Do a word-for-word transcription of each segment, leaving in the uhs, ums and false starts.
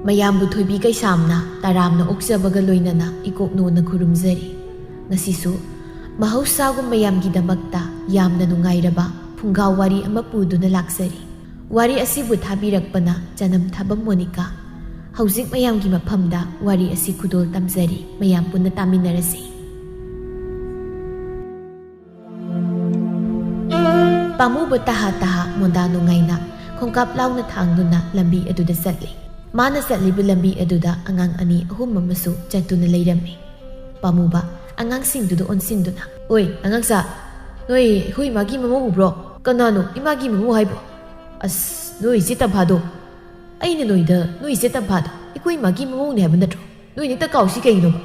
ꯃꯌꯥꯝꯕꯨ ꯊꯣꯏꯕꯤ ꯀꯩꯁꯥꯝꯅ ꯇꯔꯥꯝꯅ ꯑꯣꯛꯆꯕꯒ ꯂꯣꯏꯅꯅ ꯏꯀꯣꯛꯅꯣꯅ ꯈꯨꯔꯨꯝꯖꯔꯤ꯫ ꯉꯁꯤꯁꯨ ꯃꯍꯧꯁꯥꯒꯨꯝ ꯃꯌꯥꯝꯒꯤꯗꯃꯛꯇ ꯌꯥꯝꯅ ꯅꯨꯡꯉꯥꯏꯔꯕ ꯐꯨꯡꯒꯥ ꯋꯥꯔꯤ ꯑꯃ ꯄꯨꯗꯨꯅ ꯂꯥꯛꯆꯔꯤ꯫ ꯋꯥꯔꯤ ꯑꯁꯤꯕꯨ ꯊꯥꯕꯤꯔꯛꯄꯅ ꯆꯅꯝ ꯊꯥꯕꯝ ꯃꯣꯅꯤꯀꯥ꯫ ꯍꯧꯖꯤꯛ ꯃꯌꯥꯝꯒꯤ ꯃꯐꯝꯗ ꯋꯥꯔꯤ ꯑꯁꯤ ꯈꯨꯗꯣꯜ ꯇꯝꯖꯔꯤ, ꯃꯌꯥꯝ ꯄꯨꯟꯅ ꯇꯥꯃꯤꯟꯅꯔꯁꯤ꯫ ꯄꯥꯝꯃꯨꯕ ꯇꯍꯥ ꯇꯍꯥ ꯃꯣꯟꯗꯥ ꯅꯨꯡꯉꯥꯏꯅ ꯈꯣꯡꯀꯥꯞ ꯂꯥꯎꯅ ꯊꯥꯡꯗꯨꯅ ꯂꯝꯕꯤ ꯑꯗꯨꯗ ꯆꯠꯂꯤ꯫ ꯃꯥꯅ ꯆꯠꯂꯤꯕ ꯂꯝꯕꯤ ꯑꯗꯨꯗ ꯑꯉꯥꯡ ꯑꯅꯤ ꯑꯍꯨꯝ ꯑꯃꯁꯨ ꯆꯠꯇꯨꯅ ꯂꯩꯔꯝꯃꯤ꯫ ꯄꯥꯝꯃꯨꯕ ꯑꯉꯥꯡꯁꯤꯡꯗꯨꯗ ꯑꯣꯟꯁꯤꯟꯗꯨꯅ, "ꯑꯣꯏ ꯑꯉꯥꯡꯁꯥ, ꯅꯣꯏ ꯑꯩꯈꯣꯏ ꯏꯃꯥꯒꯤ ꯃꯃꯧ ꯎꯕ꯭ꯔꯣ?" "ꯀꯅꯥꯅꯣ ꯏꯃꯥꯒꯤ ꯃꯃꯧ ꯍꯥꯏꯕꯣ?" "ꯑꯁ, ꯅꯣꯏ ꯏꯆꯦ ꯇꯝꯐꯥꯗꯣ꯫ ꯑꯩꯅ ꯅꯣꯏꯗ ꯅꯣꯏ ꯏꯆꯦ ꯇꯝꯐꯥꯗꯣ ꯑꯩꯈꯣꯏ ꯏꯃꯥꯒꯤ ꯃꯃꯧꯅꯦ ꯍꯥꯏꯕ ꯅꯠꯇ꯭ꯔꯣ? ꯅꯣꯏ ꯍꯦꯛꯇ ꯀꯥꯎꯁꯤ ꯀꯩꯒꯤꯅꯣꯕ?"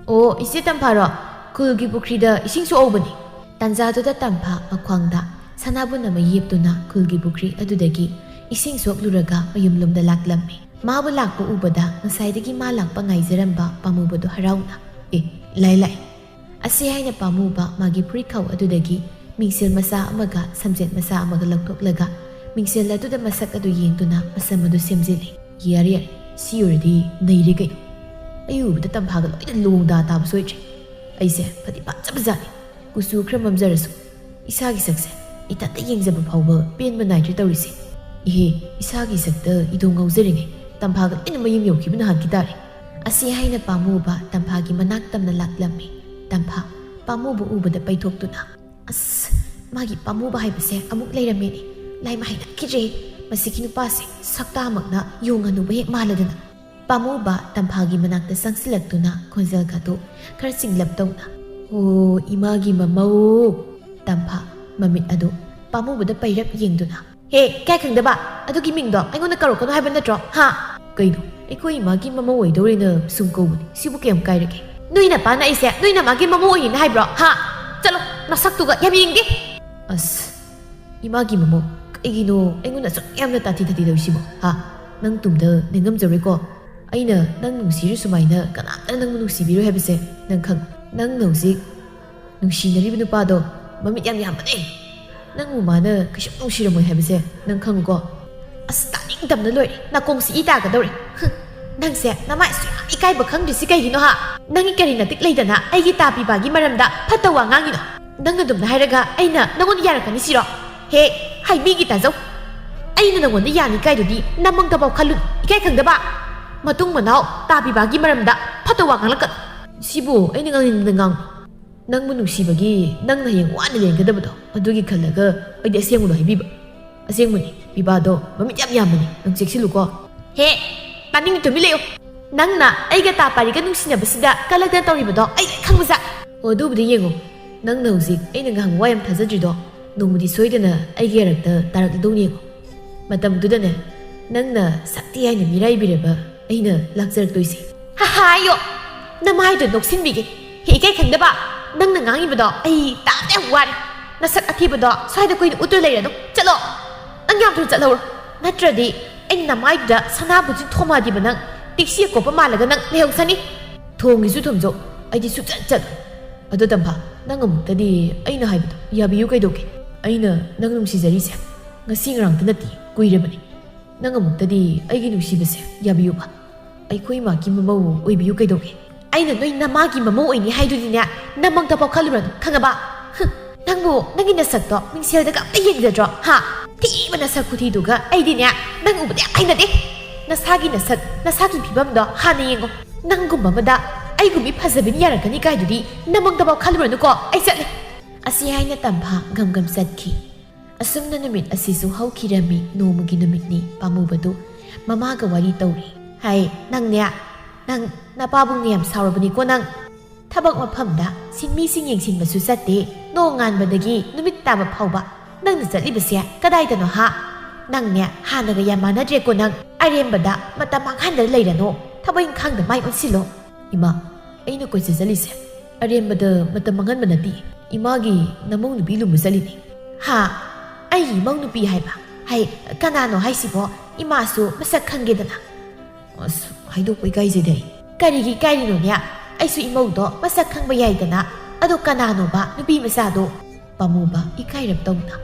"ꯑꯣ, ꯏꯆꯦ ꯇꯝꯐꯥꯔꯣ? ꯈꯨꯜꯒꯤ ꯄꯨꯈ꯭ꯔꯤꯗ ꯏꯁꯤꯡ ꯁꯣꯛꯍꯧꯕꯅꯤ꯫" ꯇꯥꯟꯖꯥꯗꯨꯗ ꯇꯝꯐꯥ ꯃꯈ꯭ꯋꯥꯡꯗ ꯁꯅꯥꯕꯨꯟ ꯑꯃ ꯌꯦꯞꯇꯨꯅ ꯈꯨꯜꯒꯤ ꯄꯨꯈ꯭ꯔꯤ ꯑꯗꯨꯗꯒꯤ ꯏꯁꯤꯡ ꯁꯣꯛꯂꯨꯔꯒ ꯃꯌꯨꯝꯂꯣꯝꯗ ꯂꯥꯛꯂꯝꯃꯤ꯫ ꯃꯥꯕꯨ ꯂꯥꯛꯄ ꯎꯕꯗ ꯉꯁꯥꯏꯗꯒꯤ ꯃꯥ ꯂꯥꯛꯄ ꯉꯥꯏꯖꯔꯝꯕ ꯄꯥꯝꯃꯨꯕꯗꯣ ꯍꯔꯥꯎꯅ, "ꯑꯦ, ꯂꯥꯛꯑꯦ, ꯂꯥꯛꯑꯦ꯫" ꯑꯁꯤ ꯍꯥꯏꯅ ꯄꯥꯝꯃꯨꯕ ꯃꯥꯒꯤ ꯐꯨꯔꯤꯠꯈꯥꯎ ꯑꯗꯨꯗꯒꯤ ꯃꯤꯡꯁꯦꯜ ꯃꯆꯥ ꯑꯃꯒ ꯁꯝꯖꯦꯠ ꯃꯆꯥ ꯑꯃꯒ ꯂꯧꯊꯣꯛꯂꯒ ꯃꯤꯡꯁꯦꯜ ꯑꯗꯨꯗ ꯃꯁꯛ ꯑꯗꯨ ꯌꯦꯡꯗꯨꯅ ꯃꯁꯝ ꯑꯗꯨ ꯁꯦꯝꯖꯤꯜꯂꯤ꯫ "ꯌꯥꯔꯦ, ꯌꯥꯔꯦ, ꯁꯤ ꯑꯣꯏꯔꯗꯤ ꯅꯩꯔꯦ ꯀꯩꯅꯣ꯫ ꯑꯩ ꯎꯕꯗ ꯇꯝꯐꯥꯒ ꯂꯣꯏꯅ ꯂꯣꯡꯗꯥ ꯇꯥꯕ ꯁꯣꯏꯗ꯭ꯔꯦ꯫ ꯑꯩꯁꯦ ꯐꯗꯤ ꯐꯖꯕꯖꯥꯠꯅꯤ꯫ ꯀꯨꯆꯨ ꯈꯔ ꯃꯝꯖꯔꯁꯨ ꯏꯁꯥꯒꯤ ꯁꯛꯁꯦ ꯏꯊꯟꯇ ꯌꯦꯡꯖꯕ ꯐꯥꯎꯕ ꯄꯦꯟꯕ ꯅꯥꯏꯗ꯭ꯔꯦ ꯇꯧꯔꯤꯁꯦ꯫ ꯏꯍꯦ, ꯏꯁꯥꯒꯤ ꯁꯛꯇ ꯏꯗꯣ ꯉꯥꯎꯖꯔꯤꯉꯩ ꯇꯝꯐꯥꯒ ꯂꯣꯏꯅ ꯃꯌꯨꯝ ꯌꯧꯈꯤꯕ ꯅꯍꯥꯟꯈꯤ ꯇꯥꯔꯦ꯫" ꯑꯁꯤ ꯍꯥꯏꯅ ꯄꯥꯝꯃꯨꯕ ꯇꯝꯐꯥꯒꯤ ꯃꯅꯥꯛ ꯇꯝꯅ ꯂꯥꯛꯂꯝꯃꯤ꯫ ꯇꯝꯐꯥ ꯄꯥꯝꯃꯨꯕ ꯎꯕꯗ ꯄꯩꯊꯣꯛꯇꯨꯅ, "ꯑꯁ, ꯃꯥꯒꯤ ꯄꯥꯝꯃꯨꯕ ꯍꯥꯏꯕꯁꯦ ꯑꯃꯨꯛ ꯂꯩꯔꯝꯃꯦꯅꯦ꯫ ꯂꯥꯏꯃ ꯍꯩꯅꯈꯤꯗ꯭ꯔꯦ꯫ ꯃꯁꯤꯒꯤ ꯅꯨꯄꯥꯁꯦ ꯁꯛꯇꯥꯃꯛꯅ ꯌꯣꯡ ꯉꯥꯅꯨꯕ ꯍꯦꯛ ꯃꯥꯜꯂꯗꯅ꯫" ꯄꯥꯝꯃꯨꯕ ꯇꯝꯐꯥꯒꯤ ꯃꯅꯥꯛꯇ ꯆꯪꯁꯤꯜꯂꯛꯇꯨꯅ ꯈꯣꯟꯖꯦꯜꯒꯗꯨ ꯈꯔ ꯆꯤꯡꯂꯞ ꯇꯧꯅ, "ꯍꯣ, ꯏꯃꯥꯒꯤ ꯃꯃꯧ!" ꯇꯝꯐꯥ ꯃꯃꯤꯠ ꯑꯗꯨ ꯄꯥꯝꯃꯨꯕꯗ ꯄꯩꯔꯞ ꯌꯦꯡꯗꯨꯅ, "ꯍꯦ, ꯀꯥꯏ ꯈꯪꯗꯕ? ꯑꯗꯨꯒꯤ ꯃꯤꯡꯗꯣ ꯑꯩꯉꯣꯟꯗ ꯀꯧꯔꯛꯀꯅꯨ ꯍꯥꯏꯕ ꯅꯠꯇ꯭ꯔꯣ? ꯍꯥ?" "ꯀꯩꯅꯣ, ꯑꯩꯈꯣꯏ ꯏꯃꯥꯒꯤ ꯃꯃꯧ ꯑꯣꯏꯗꯧꯔꯦꯅ ꯁꯨꯝ ꯀꯧꯕꯅꯤ꯫ ꯁꯤꯕꯨ ꯀꯌꯥꯝ ꯀꯥꯏꯔꯒꯦ?" "ꯅꯣꯏ ꯅꯄꯥꯅ ꯑꯩꯁꯦ ꯅꯣꯏ ꯅꯃꯥꯒꯤ ꯃꯃꯧ ꯑꯣꯏꯅꯤꯅ ꯍꯥꯏꯕ꯭ꯔꯣ? ꯍꯥ? ꯆꯠꯂꯣ, ꯅꯁꯛꯇꯨꯒ ꯌꯥꯝ ꯌꯦꯡꯒꯦ!" "ꯑꯁ, ꯏꯃꯥꯒꯤ ꯃꯃꯧ, ꯀꯩꯒꯤꯅꯣ ꯑꯩꯉꯣꯟꯗ ꯑꯁꯨꯛ ꯌꯥꯝꯅ ꯇꯥꯊꯤ ꯇꯥꯊꯤ ꯇꯧꯔꯤꯁꯤꯕꯣ? ꯍꯥ? ꯅꯪ ꯇꯨꯡꯗ ꯅꯤꯡꯉꯝꯖꯔꯣꯏꯀꯣ꯫ ꯑꯩꯅ ꯅꯪ ꯅꯨꯡꯁꯤꯔꯤ ꯁꯨꯃꯥꯏꯅ ꯀꯅꯥꯝꯇꯅ ꯅꯪꯕꯨ ꯅꯨꯡꯁꯤꯕꯤꯔꯣꯏ ꯍꯥꯏꯕꯁꯦ ꯅꯪ ꯈꯪ꯫ ꯅꯪꯅ ꯍꯧꯖꯤꯛ ꯅꯨꯡꯁꯤꯅꯔꯤꯕ ꯅꯨꯄꯥꯗꯣ ꯃꯃꯤꯠ ꯌꯥꯝ ꯌꯥꯝꯕꯅꯦ꯫ ꯅꯪꯕꯨ ꯃꯥꯅ ꯀꯩꯁꯨ ꯅꯨꯡꯁꯤꯔꯝꯃꯣꯏ ꯍꯥꯏꯕꯁꯦ ꯅꯪ ꯈꯪꯉꯨꯀꯣ꯫" "ꯑꯁ, ꯇꯥꯅꯤꯡꯗꯕꯅ ꯂꯣꯏꯔꯦ꯫ ꯅꯥꯀꯣꯡꯁꯤ ꯏ ꯇꯥꯒꯗꯧꯔꯦ꯫ ꯍꯨꯝ, ꯅꯪꯁꯦ ꯅꯃꯥꯏ ꯑꯁꯨꯛ ꯌꯥꯝ ꯏꯀꯥꯏꯕ ꯈꯪꯗ꯭ꯔꯤꯁꯤ ꯀꯩꯒꯤꯅꯣ ꯍꯥ? ꯅꯪꯒꯤ ꯀꯔꯤ ꯅꯇꯤꯛ ꯂꯩꯗꯅ ꯑꯩꯒꯤ ꯇꯥ ꯄꯤꯕꯥꯒꯤ ꯃꯔꯝꯗ ꯐꯠꯇ ꯋꯥ ꯉꯥꯡꯉꯤꯅꯣ? ꯅꯪꯅ ꯑꯗꯨꯝꯅ ꯍꯥꯏꯔꯒ ꯑꯩꯅ ꯅꯪꯉꯣꯟꯗ ꯌꯥꯔꯛꯀꯅꯤ ꯁꯤꯔꯣ? ꯍꯦ, ꯍꯥꯏ ꯃꯤꯒꯤ ꯇꯥꯖꯧ꯫ ꯑꯩꯅ ꯅꯪꯉꯣꯟꯗ ꯌꯥꯅꯤ ꯀꯥꯏꯗꯨꯗꯤ ꯅꯃꯪꯗꯐꯥꯎ ꯈꯜꯂꯨ, ꯏꯀꯥꯏ ꯈꯪꯗꯕ꯫ ꯃꯇꯨꯡ ꯃꯅꯥꯎ ꯇꯥ ꯄꯤꯕꯥꯒꯤ ꯃꯔꯝꯗ ꯐꯠꯇ ꯋꯥ ꯉꯥꯡꯂꯛꯀꯅꯨ꯫ ꯁꯤꯕꯨ ꯑꯩꯅ ꯉꯥꯡꯅꯤꯡꯗꯅ ꯉꯥꯡ ꯅꯪꯕꯨ ꯅꯨꯡꯁꯤꯕꯒꯤ ꯅꯪꯅ ꯍꯌꯦꯡ ꯋꯥꯅ ꯂꯦꯡꯒꯗꯕꯗꯣ ꯑꯗꯨꯒꯤ ꯈꯜꯂꯒ ꯑꯩꯗꯤ ꯑꯁꯦꯡꯕꯗꯣ ꯍꯥꯏꯕꯤꯕ꯫ ꯑꯁꯦꯡꯕꯅꯤ, ꯄꯤꯕꯥꯗꯣ ꯃꯃꯤꯠ ꯌꯥꯝ ꯌꯥꯝꯕꯅꯤ, ꯅꯪ ꯆꯦꯛꯁꯤꯜꯂꯨꯀꯣ꯫ ꯍꯦ, ꯇꯥꯅꯤꯡꯗꯦ, ꯇꯨꯃꯤꯟ ꯂꯩꯌꯨ꯫ ꯅꯪꯅ ꯑꯩꯒ ꯇꯥ ꯄꯥꯔꯤꯒ ꯅꯨꯡꯁꯤꯅꯕꯁꯤꯗ ꯀꯂꯛꯇꯅ ꯇꯧꯔꯤꯕꯗꯣ ꯑꯩ ꯂꯣꯏ ꯈꯪꯕꯖꯥꯠ꯫ ꯑꯣ, ꯑꯗꯨꯕꯨꯗꯤ ꯌꯦꯡꯉꯣ, ꯅꯪꯅ ꯍꯧꯖꯤꯛ ꯑꯩꯅ ꯉꯥꯡꯕ ꯋꯥ ꯌꯥꯝ ꯊꯥꯖꯗ꯭ꯔꯤꯗꯣ ꯅꯣꯡꯃꯗꯤ ꯁꯣꯏꯗꯅ ꯑꯩꯒꯤ ꯌꯥꯔꯛꯇ ꯇꯥꯔꯛꯂꯗꯧꯅꯤ ꯌꯦꯡꯉꯣ꯫ ꯃꯇꯝꯗꯨꯗꯅꯦ, ꯅꯪꯅ ꯁꯛꯇꯤ ꯍꯥꯏꯅ ꯃꯤꯔꯥꯏꯕꯤꯔꯕ ꯑꯩꯅ ꯂꯥꯛꯆꯔꯛꯇꯣꯏꯁꯦ꯫ ꯍꯥ ꯍꯥ, ꯑꯌꯣ! ꯅꯃꯥꯏꯗꯣ ꯅꯣꯛꯁꯤꯟꯕꯤꯒꯦ꯫ ꯍꯦ, ꯏꯀꯥꯏ ꯈꯪꯗꯕ! ꯅꯪꯅ ꯉꯥꯡꯉꯤꯕꯗꯣ ꯑꯩ ꯇꯥꯕꯗ ꯌꯥꯝ ꯋꯥꯔꯦ꯫ ꯅꯁꯛ ꯑꯊꯤꯕꯗꯣ ꯁ꯭ꯋꯥꯏꯗ ꯀꯨꯏꯅ ꯎꯠꯇꯨꯅ ꯂꯩꯔꯅꯨ꯫ ꯆꯠꯂꯣ! ꯅꯪ ꯌꯥꯝ ꯊꯨꯅ ꯆꯠꯍꯧꯔꯣ꯫ ꯅꯠꯇ꯭ꯔꯗꯤ ꯑꯩ ꯅꯃꯥꯏꯗꯨꯗ ꯁꯅꯥꯕꯨꯟꯁꯤꯡ ꯊꯣꯝꯃꯛꯑꯗꯤꯕ ꯅꯪ ꯇꯦꯛꯁꯤ ꯑꯀꯣꯞꯄ ꯃꯥꯜꯂꯒ ꯅꯪ ꯂꯩꯍꯧꯁꯅꯤ꯫ ꯊꯣꯡꯒꯤꯁꯨ ꯊꯣꯡꯖꯧ, ꯑꯩꯗꯤ ꯁꯨꯛꯆꯠ ꯆꯠꯂꯣꯏ꯫ ꯑꯗꯣ ꯇꯝꯐꯥ, ꯅꯪ ꯑꯃꯨꯛꯇꯗꯤ ꯑꯩꯅ ꯍꯥꯏꯕꯗꯣ ꯌꯥꯕꯤꯌꯨ ꯀꯩꯗꯧꯒꯦ? ꯑꯩꯅ ꯅꯪ ꯅꯨꯡꯁꯤꯖꯔꯤꯁꯦ ꯉꯁꯤ ꯉꯔꯥꯡꯇ ꯅꯠꯇꯦ, ꯀꯨꯏꯔꯕꯅꯤ꯫ ꯅꯪ ꯑꯃꯨꯛꯇꯗꯤ ꯑꯩꯒꯤ ꯅꯨꯡꯁꯤꯕꯁꯦ ꯌꯥꯕꯤꯌꯨꯕ꯫ ꯑꯩꯈꯣꯏ ꯏꯃꯥꯒꯤ ꯃꯃꯧ ꯑꯣꯏꯕꯤꯌꯨ ꯀꯩꯗꯧꯒꯦ? ꯑꯩꯅ ꯅꯣꯏ ꯅꯃꯥꯒꯤ ꯃꯃꯧ ꯑꯣꯏꯅꯤ ꯍꯥꯏꯗꯨꯗꯤꯅꯦ, ꯅꯃꯪꯗꯐꯥꯎ ꯈꯜꯂꯨꯔꯅꯨ, ꯈꯪꯉꯕ? ꯍꯨꯝ, ꯅꯪꯕꯨ ꯅꯪꯒꯤ ꯅꯁꯛꯇꯣ ꯃꯤꯡꯁꯦꯜꯗꯒ ꯑꯝꯇ ꯌꯦꯡꯖꯗ꯭ꯔꯣ? ꯍꯥ? ꯊꯤꯕ ꯅꯁꯛ ꯈꯨꯊꯤꯗꯨꯒ ꯑꯩꯗꯤꯅꯦ, ꯅꯪ ꯎꯕꯗ ꯌꯥꯝ ꯍꯩꯅꯗꯦ꯫ ꯅꯁꯥꯒꯤ ꯅꯁꯛ, ꯅꯁꯥꯒꯤ ꯐꯤꯕꯝꯗꯣ ꯍꯥꯟꯅ ꯌꯦꯡꯉꯣ꯫ ꯅꯪꯒꯨꯝꯕ ꯑꯃꯗ ꯑꯩꯒꯨꯝꯕꯤ ꯐꯖꯕꯤꯅ ꯌꯥꯔꯛꯀꯅꯤ ꯀꯥꯏꯗꯨꯗꯤ ꯅꯃꯪꯗꯐꯥꯎ ꯈꯜꯂꯨꯔꯅꯨꯀꯣ꯫ ꯑꯩ ꯆꯠꯂꯦ꯫ ꯑꯁꯤ ꯍꯥꯏꯅ ꯇꯝꯐꯥ ꯒꯝ ꯒꯝ ꯆꯠꯈꯤ꯫ ꯑꯁꯨꯝꯅ ꯅꯨꯃꯤꯠ ꯑꯁꯤꯁꯨ ꯍꯧꯈꯤꯔꯝꯃꯤ꯫ ꯅꯣꯡꯃꯒꯤ ꯅꯨꯃꯤꯠꯅꯤ꯫ ꯄꯥꯝꯃꯨꯕꯗꯨ ꯃꯃꯥꯒ ꯋꯥꯔꯤ ꯇꯧꯔꯤ꯫ ꯍꯥꯏ, ꯅꯪꯅꯦ, ꯅꯪ ꯅꯄꯥꯕꯨꯡꯅ ꯌꯥꯝ ꯁꯥꯎꯔꯕꯅꯤꯀꯣ ꯅꯪ꯫ ꯊꯕꯛ ꯃꯐꯝꯗ ꯁꯤꯟꯃꯤꯁꯤꯡ ꯌꯦꯡꯁꯤꯟꯕꯁꯨ ꯆꯠꯇꯦ꯫ ꯅꯣꯡꯉꯥꯟꯕꯗꯒꯤ ꯅꯨꯃꯤꯠ ꯇꯥꯕ ꯐꯥꯎꯕ ꯅꯪꯅ ꯆꯠꯂꯤꯕꯁꯦ ꯀꯗꯥꯏꯗꯅꯣ ꯍꯥ? ꯅꯪꯅꯦ, ꯍꯥꯟꯅꯒ ꯌꯥꯝ ꯃꯥꯟꯅꯗ꯭ꯔꯦꯀꯣ ꯅꯪ꯫ ꯑꯔꯦꯝꯕꯗ ꯃꯇꯝ ꯃꯥꯡꯍꯟꯗꯅ ꯂꯩꯔꯅꯨ꯫ ꯊꯕꯛ ꯏꯪꯈꯥꯡꯗ ꯃꯥꯏ ꯑꯣꯟꯁꯤꯜꯂꯣ꯫ ꯏꯃꯥ, ꯑꯩꯅ ꯀꯣꯏꯆꯠ ꯆꯠꯂꯤꯁꯦ ꯑꯔꯦꯝꯕꯗ ꯃꯇꯝ ꯃꯥꯡꯍꯟꯕ ꯅꯠꯇꯦ꯫ ꯏꯃꯥꯒꯤ ꯅꯃꯧ ꯅꯨꯄꯤ ꯂꯨꯝꯕ ꯆꯠꯂꯤꯅꯤ꯫ ꯍꯥ? ꯑꯩꯒꯤ ꯏꯃꯧ ꯅꯨꯄꯤ ꯍꯥꯏꯕ? ꯍꯩ, ꯀꯅꯥꯅꯣ ꯍꯥꯏꯁꯤꯕꯣ? ꯏꯃꯥꯁꯨ ꯃꯁꯛ ꯈꯪꯒꯦꯗꯅ꯫ ꯑꯁ, ꯍꯥꯏꯗꯣꯛꯄ ꯏꯀꯥꯏꯖꯩꯗ ꯑꯩ꯫ ꯀꯔꯤꯒꯤ ꯏꯀꯥꯏꯔꯤꯅꯣꯅꯦ? ꯑꯩꯁꯨ ꯏꯃꯧꯗꯣ ꯃꯁꯛ ꯈꯪꯕ ꯌꯥꯏꯗꯅ꯫ ꯑꯗꯣ ꯀꯅꯥꯅꯣꯕ ꯅꯨꯄꯤ ꯃꯆꯥꯗꯣ? ꯄꯥꯝꯃꯨꯕ ꯏꯀꯥꯏꯔꯞ ꯇꯧꯅ꯫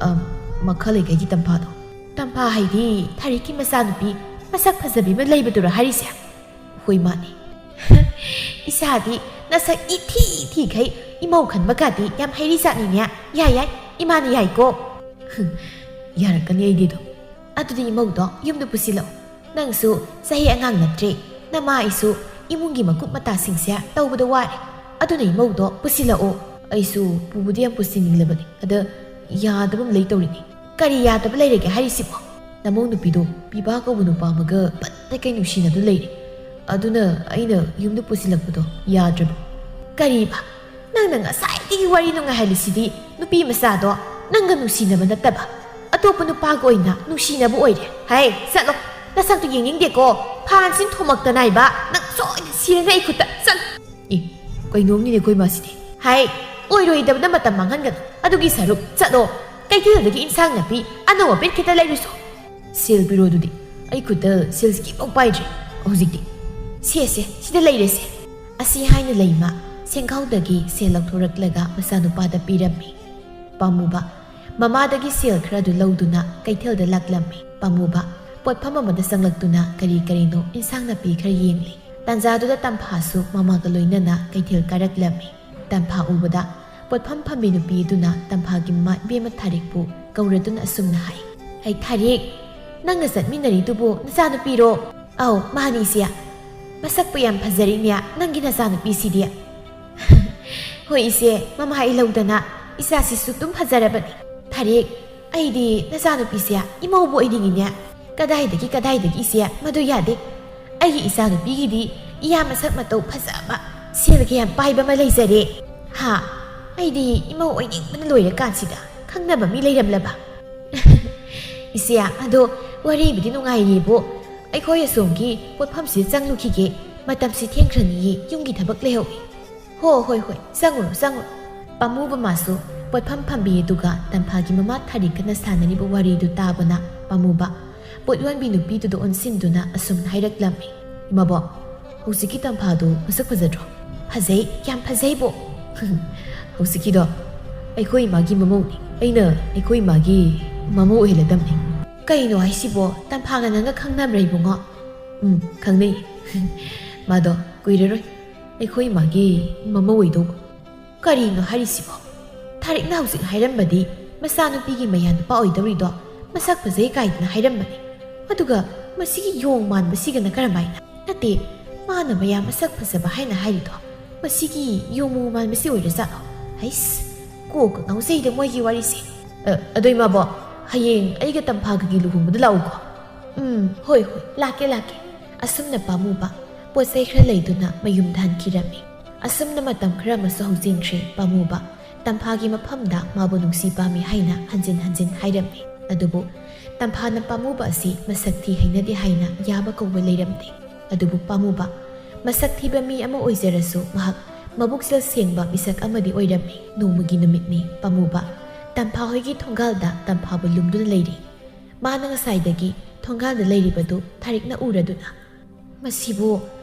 ꯑꯝ, ꯃꯈꯥ ꯂꯩꯀꯥꯏꯒꯤ ꯇꯝꯐꯥꯗꯣ꯫ ꯇꯝꯐꯥ ꯍꯥꯏꯗꯤ ꯊꯥꯔꯤꯛꯀꯤ ꯃꯆꯥꯅꯨꯄꯤ ꯃꯁꯛ ꯐꯖꯕꯤ ꯑꯃ ꯂꯩꯕꯗꯨꯔꯣ ꯍꯥꯏꯔꯤꯁꯦ? ꯍꯣꯏ, ꯃꯥꯅꯤ꯫ ꯏꯁꯥꯗꯤ ꯅꯁꯛ ꯏꯊꯤ ꯊꯤꯈꯩ ꯏꯃꯧ ꯈꯟꯕ ꯀꯥꯗꯤ ꯌꯥꯝ ꯍꯩꯔꯤ ꯖꯥꯠꯅꯤꯅꯦ꯫ ꯌꯥꯏ, ꯌꯥꯏ, ꯏꯃꯥꯅ ꯌꯥꯏꯀꯣ꯫ ꯌꯥꯔꯛꯀꯅꯤ ꯑꯩꯗꯤ ꯑꯗꯨꯝ꯫ ꯑꯗꯨꯗꯤ ꯏꯃꯧꯗꯣ ꯌꯨꯝꯗ ꯄꯨꯁꯤꯜꯂꯛꯑꯣ꯫ ꯅꯪꯁꯨ ꯆꯍꯤ ꯑꯉꯥꯡ ꯅꯠꯇ꯭ꯔꯦ꯫ ꯅꯃꯥ ꯑꯩꯁꯨ ꯏꯃꯨꯡꯒꯤ ꯃꯀꯨꯞ ꯃꯇꯥꯁꯤꯡꯁꯦ ꯇꯧꯕꯗ ꯋꯥꯔꯦ꯫ ꯑꯗꯨꯅ ꯏꯃꯧꯗꯣ ꯄꯨꯁꯤꯜꯂꯛꯑꯣ꯫ ꯑꯩꯁꯨ ꯄꯨꯕꯨꯗꯤ ꯌꯥꯝ ꯄꯨꯁꯤꯟꯅꯤꯡꯂꯕꯅꯤ, ꯑꯗ ꯌꯥꯗꯕ ꯑꯃ ꯂꯩ ꯇꯧꯔꯤꯅꯤ꯫ ꯀꯔꯤ ꯌꯥꯗꯕ ꯂꯩꯔꯒꯦ ꯍꯥꯏꯔꯤꯁꯤꯕꯣ? ꯅꯃꯧ ꯅꯨꯄꯤꯗꯣ ꯄꯤꯕꯥ ꯀꯧꯕ ꯅꯨꯄꯥ ꯑꯃꯒ ꯄꯠꯇ ꯀꯩ ꯅꯨꯡꯁꯤꯅꯗꯨ ꯂꯩꯔꯦ꯫ ꯑꯗꯨꯅ ꯑꯩꯅ ꯌꯨꯝꯗ ꯄꯨꯁꯤꯜꯂꯛꯄꯗꯣ ꯌꯥꯗ꯭ꯔꯕ꯫ ꯀꯔꯤꯕ? ꯅꯪꯅ ꯉꯁꯥꯏꯗꯒꯤ ꯋꯥꯔꯤ ꯅꯨꯡꯉꯥꯏꯍꯜꯂꯤꯁꯤꯗꯤ ꯅꯨꯄꯤ ꯃꯆꯥꯗꯣ ꯅꯪꯒ ꯅꯨꯡꯁꯤꯅꯕ ꯅꯠꯇꯕ ꯑꯇꯣꯞꯄ ꯅꯨꯄꯥꯒ ꯑꯣꯏꯅ ꯅꯨꯡꯁꯤꯅꯕ ꯑꯣꯏꯔꯦ꯫ ꯍꯥꯏ, ꯆꯠꯂꯣ꯫ ꯅꯁꯛꯇꯨ ꯌꯦꯡꯅꯤꯡꯗꯦꯀꯣ꯫ ꯐꯥꯟꯁꯤꯟ ꯊꯣꯝꯃꯛꯇꯅ ꯍꯥꯏꯕ, ꯅꯪ ꯁꯣꯏꯗꯅ ꯁꯤꯔꯅꯤ ꯑꯩ ꯈꯨꯠꯇ꯫ ꯆꯠꯂꯣ꯫ ꯑꯦ, ꯀꯩꯅꯣꯝꯅꯤꯅꯦ ꯑꯩꯈꯣꯏ ꯃꯥꯁꯤꯗꯤ꯫ ꯍꯥꯏ, ꯑꯣꯏꯔꯣꯏꯗꯕꯗ ꯃꯇꯝ ꯃꯥꯡꯍꯟꯒꯅꯨ꯫ ꯑꯗꯨꯒꯤ ꯁꯔꯨꯛ ꯆꯠꯂꯣ, ꯀꯩꯊꯦꯜꯗꯒꯤ ꯏꯟꯁꯥꯡ ꯅꯥꯄꯤ ꯑꯅꯧ ꯑꯄꯦꯠ ꯈꯤꯇ ꯂꯩꯔꯨꯁꯣ꯫ ꯁꯦꯜ ꯄꯤꯔꯣ ꯑꯗꯨꯗꯤ꯫ ꯑꯩ ꯈꯨꯠꯇ ꯁꯦꯜ ꯁꯤꯀꯤꯐꯥꯎ ꯄꯥꯏꯗ꯭ꯔꯦ ꯍꯧꯖꯤꯛꯇꯤ꯫ ꯁꯦ, ꯁꯦ, ꯁꯤꯗ ꯂꯩꯔꯦꯁꯦ꯫ ꯑꯁꯤ ꯍꯥꯏꯅ ꯂꯩꯃ ꯁꯦꯡꯈꯥꯎꯗꯒꯤ ꯁꯦꯜ ꯂꯧꯊꯣꯔꯛꯂꯒ ꯃꯆꯥꯅꯨꯄꯥꯗ ꯄꯤꯔꯝꯃꯤ꯫ ꯄꯥꯝꯃꯨꯕ ꯃꯃꯥꯗꯒꯤ ꯁꯦꯜ ꯈꯔꯗꯨ ꯂꯧꯗꯨꯅ ꯀꯩꯊꯦꯜꯗ ꯂꯥꯛꯂꯝꯃꯤ꯫ ꯄꯥꯝꯃꯨꯕ ꯄꯣꯠꯐꯝ ꯑꯃꯗ ꯆꯪꯂꯛꯇꯨꯅ ꯀꯔꯤ ꯀꯔꯤꯅꯣ ꯏꯟꯁꯥꯡ ꯅꯥꯄꯤ ꯈꯔ ꯌꯦꯡꯂꯤ꯫ ꯇꯥꯟꯖꯥꯗꯨꯗ ꯇꯝꯐꯥꯁꯨ ꯃꯃꯥꯒ ꯂꯣꯏꯅꯅ ꯀꯩꯊꯦꯜ ꯀꯥꯔꯛꯂꯝꯃꯤ꯫ ꯇꯝꯐꯥ ꯎꯕꯗ ꯄꯣꯠꯐꯝ ꯐꯝꯕꯤ ꯅꯨꯄꯤ ꯑꯗꯨꯅ ꯇꯝꯐꯥꯒꯤ ꯃꯃꯥ ꯏꯕꯦꯝꯃ ꯊꯥꯔꯤꯛꯄꯨ ꯀꯧꯔꯗꯨꯅ ꯑꯁꯨꯝꯅ ꯍꯥꯏ, "ꯍꯩ ꯊꯥꯔꯤꯛ, ꯅꯪꯒ ꯆꯠꯃꯤꯟꯅꯔꯤꯗꯨꯕꯨ ꯅꯆꯥꯅꯨꯄꯤꯔꯣ?" "ꯑꯧ, ꯃꯥꯅꯤ ꯏꯆꯦ꯫ ꯃꯁꯛꯄꯨ ꯌꯥꯝ ꯐꯖꯔꯤꯅꯦ ꯅꯪꯒꯤ ꯅꯆꯥꯅꯨꯄꯤꯁꯤꯗꯤ꯫" "ꯍꯣꯏ ꯏꯆꯦ, ꯃꯃꯥ ꯏꯜꯍꯧꯗꯅ ꯏꯆꯥꯁꯤꯁꯨ ꯑꯗꯨꯝ ꯐꯖꯔꯕꯅꯤ꯫ ꯊꯥꯔꯤꯛ, ꯑꯩꯗꯤ ꯅꯆꯥꯅꯨꯄꯤꯁꯦ ꯏꯃꯧꯕꯨ ꯑꯣꯏꯅꯤꯡꯉꯤꯅꯦ꯫" "ꯀꯗꯥꯏꯗꯒꯤ, ꯀꯗꯥꯏꯗꯒꯤ ꯏꯆꯦ, ꯃꯗꯨ ꯌꯥꯗꯦ꯫ ꯑꯩꯒꯤ ꯏꯆꯥꯅꯨꯄꯤꯒꯤꯗꯤ ꯏꯌꯥ ꯃꯁꯛ ꯃꯇꯧ ꯐꯖꯕ, ꯁꯦꯜꯒ ꯌꯥꯝ ꯄꯥꯏꯕ ꯑꯃ ꯂꯩꯖꯔꯦ꯫" "ꯍꯥ? ꯑꯩꯗꯤ ꯏꯃꯧ ꯑꯣꯏꯅꯤꯡꯕꯅ ꯂꯣꯏꯔꯀꯥꯟꯁꯤꯗ ꯈꯪꯅꯕ ꯃꯤ ꯂꯩꯔꯝꯂꯕ?" "ꯏꯆꯦ, ꯑꯗꯣ ꯋꯥꯔꯤꯕꯨꯗꯤ ꯅꯨꯡꯉꯥꯏꯔꯤꯕꯨ, ꯑꯩꯈꯣꯏ ꯑꯁꯣꯝꯒꯤ ꯄꯣꯠꯐꯝꯁꯤꯗ ꯆꯪꯂꯨꯈꯤꯒꯦ꯫ ꯃꯇꯝꯁꯤ ꯊꯦꯡꯈ꯭ꯔꯅꯤꯌꯦ, ꯌꯨꯝꯒꯤ ꯊꯕꯛ ꯂꯩꯍꯧꯏ꯫" "ꯍꯣ, ꯍꯣꯏ, ꯍꯣꯏ, ꯆꯪꯉꯨꯔꯣ, ꯆꯪꯉꯨꯔꯣ꯫" ꯄꯥꯝꯃꯨꯕ ꯃꯥꯁꯨ ꯄꯣꯠꯐꯝ ꯐꯝꯕꯤ ꯑꯗꯨꯒ ꯇꯝꯐꯥꯒꯤ ꯃꯃꯥ ꯊꯥꯔꯤꯛꯀꯅ ꯁꯥꯟꯅꯔꯤꯕ ꯋꯥꯔꯤꯗꯨ ꯇꯥꯕꯅ ꯄꯥꯝꯃꯨꯕ ꯄꯣꯠ ꯌꯣꯟꯕꯤ ꯅꯨꯄꯤꯗꯨꯗ ꯑꯣꯟꯁꯤꯟꯗꯨꯅ ꯑꯁꯨꯝꯅ ꯍꯥꯏꯔꯛꯂꯝꯃꯤ, "ꯏꯃꯥꯕꯣꯛ, ꯍꯧꯖꯤꯛꯀꯤ ꯇꯝꯐꯥꯗꯨ ꯃꯁꯛ ꯐꯖꯗ꯭ꯔꯣ?" "ꯐꯖꯩ, ꯌꯥꯝ ꯐꯖꯩꯕꯣ꯫" "ꯍꯧꯖꯤꯛꯀꯤꯗꯣ ꯑꯩꯈꯣꯏ ꯏꯃꯥꯒꯤ ꯃꯃꯧꯅꯤ꯫ ꯑꯩꯅ ꯑꯩꯈꯣꯏ ꯏꯃꯥꯒꯤ ꯃꯃꯧ ꯑꯣꯏꯍꯜꯂꯗꯝꯅꯤ꯫" "ꯀꯩꯅꯣ ꯍꯥꯏꯁꯤꯕꯣ? ꯇꯝꯐꯥꯒ ꯅꯪꯒ ꯈꯪꯅꯕ꯭ꯔꯥ ꯏꯕꯨꯡꯉꯣ?" "ꯎꯝ, ꯈꯪꯅꯩ꯫ ꯃꯥꯗꯣ ꯀꯨꯏꯔꯔꯣꯏ ꯑꯩꯈꯣꯏ ꯃꯥꯒꯤ ꯃꯃꯧ ꯑꯣꯏꯗꯧꯕ꯫" "ꯀꯔꯤꯅꯣ ꯍꯥꯏꯔꯤꯁꯤꯕꯣ? ꯊꯥꯔꯤꯛꯅ ꯍꯧꯖꯤꯛ ꯍꯥꯏꯔꯝꯕꯗꯤ ꯃꯆꯥꯅꯨꯄꯤꯒꯤ ꯃꯌꯥ ꯅꯨꯄꯥ ꯑꯣꯏꯗꯧꯔꯤꯗꯣ ꯃꯁꯛ ꯐꯖꯩ ꯀꯥꯏꯗꯅ ꯍꯥꯏꯔꯝꯕꯅꯤ꯫ ꯑꯗꯨꯒ ꯃꯁꯤꯒꯤ ꯌꯣꯡ ꯃꯥꯟꯕꯁꯤꯒꯅ ꯀꯔꯝꯍꯥꯏꯅ? ꯅꯠꯇꯦ, ꯃꯥꯅ ꯃꯌꯥ ꯃꯁꯛ ꯐꯖꯕ ꯍꯥꯏꯅ ꯍꯥꯏꯔꯤꯗꯣ ꯃꯁꯤꯒꯤ ꯌꯣꯡꯃꯨ ꯃꯥꯟꯕꯁꯤ ꯑꯣꯏꯔꯖꯥꯠꯂꯣ? ꯍꯩꯁ, ꯀꯣꯛꯀ ꯉꯥꯎꯖꯩꯗ ꯃꯣꯏꯒꯤ ꯋꯥꯔꯤꯁꯦ꯫ ꯑ, ꯑꯗꯣ ꯏꯃꯥꯕꯣꯛ, ꯍꯌꯦꯡ ꯑꯩꯒ ꯇꯝꯐꯥꯒꯒꯤ ꯂꯨꯍꯣꯡꯕꯗ ꯂꯥꯛꯎꯀꯣ꯫" "ꯎꯝ, ꯍꯣꯏ, ꯍꯣꯏ, ꯂꯥꯛꯀꯦ, ꯂꯥꯛꯀꯦ꯫" ꯑꯁꯨꯝꯅ ꯄꯥꯝꯃꯨꯕ ꯄꯣꯠ ꯆꯩ ꯈꯔ ꯂꯩꯗꯨꯅ ꯃꯌꯨꯝꯗ ꯍꯟꯈꯤꯔꯝꯃꯤ꯫ ꯑꯁꯨꯝꯅ ꯃꯇꯝ ꯈꯔ ꯑꯃꯁꯨ ꯍꯧꯖꯤꯟꯈ꯭ꯔꯦ꯫ ꯄꯥꯝꯃꯨꯕ ꯇꯝꯐꯥꯒꯤ ꯃꯐꯝꯗ ꯃꯥꯕꯨ ꯅꯨꯡꯁꯤ ꯄꯥꯝꯃꯤ ꯍꯥꯏꯅ ꯍꯟꯖꯤꯟ ꯍꯟꯖꯤꯟ ꯍꯥꯏꯔꯝꯃꯤ꯫ ꯑꯗꯨꯕꯨ ꯇꯝꯐꯥꯅ ꯄꯥꯝꯃꯨꯕ ꯑꯁꯤ ꯃꯁꯛ ꯊꯤ ꯍꯩꯅꯗꯦ ꯍꯥꯏꯅ ꯌꯥꯕ ꯀꯧꯕ ꯂꯩꯔꯝꯗꯦ꯫ ꯑꯗꯨꯕꯨ ꯄꯥꯝꯃꯨꯕ ꯃꯁꯛ ꯊꯤꯕ ꯃꯤ ꯑꯃ ꯑꯣꯏꯖꯔꯁꯨ ꯃꯍꯥꯛ ꯃꯕꯨꯛꯆꯦꯜ ꯁꯦꯡꯕ ꯃꯤꯁꯛ ꯑꯃꯗꯤ ꯑꯣꯏꯔꯝꯃꯤ꯫ ꯅꯣꯡꯃꯒꯤ ꯅꯨꯃꯤꯠꯅꯤ꯫ ꯄꯥꯝꯃꯨꯕ ꯇꯝꯐꯥ ꯍꯣꯏꯒꯤ ꯊꯣꯡꯒꯥꯜꯗ ꯇꯝꯐꯥꯕꯨ ꯂꯨꯝꯗꯨꯅ ꯂꯩꯔꯤ꯫ ꯃꯥꯅ ꯉꯁꯥꯏꯗꯒꯤ ꯊꯣꯡꯒꯥꯜꯗ ꯂꯩꯔꯤꯕꯗꯨ ꯊꯥꯔꯤꯛꯅ ꯎꯔꯗꯨꯅ, "ꯃꯁꯤꯕꯨ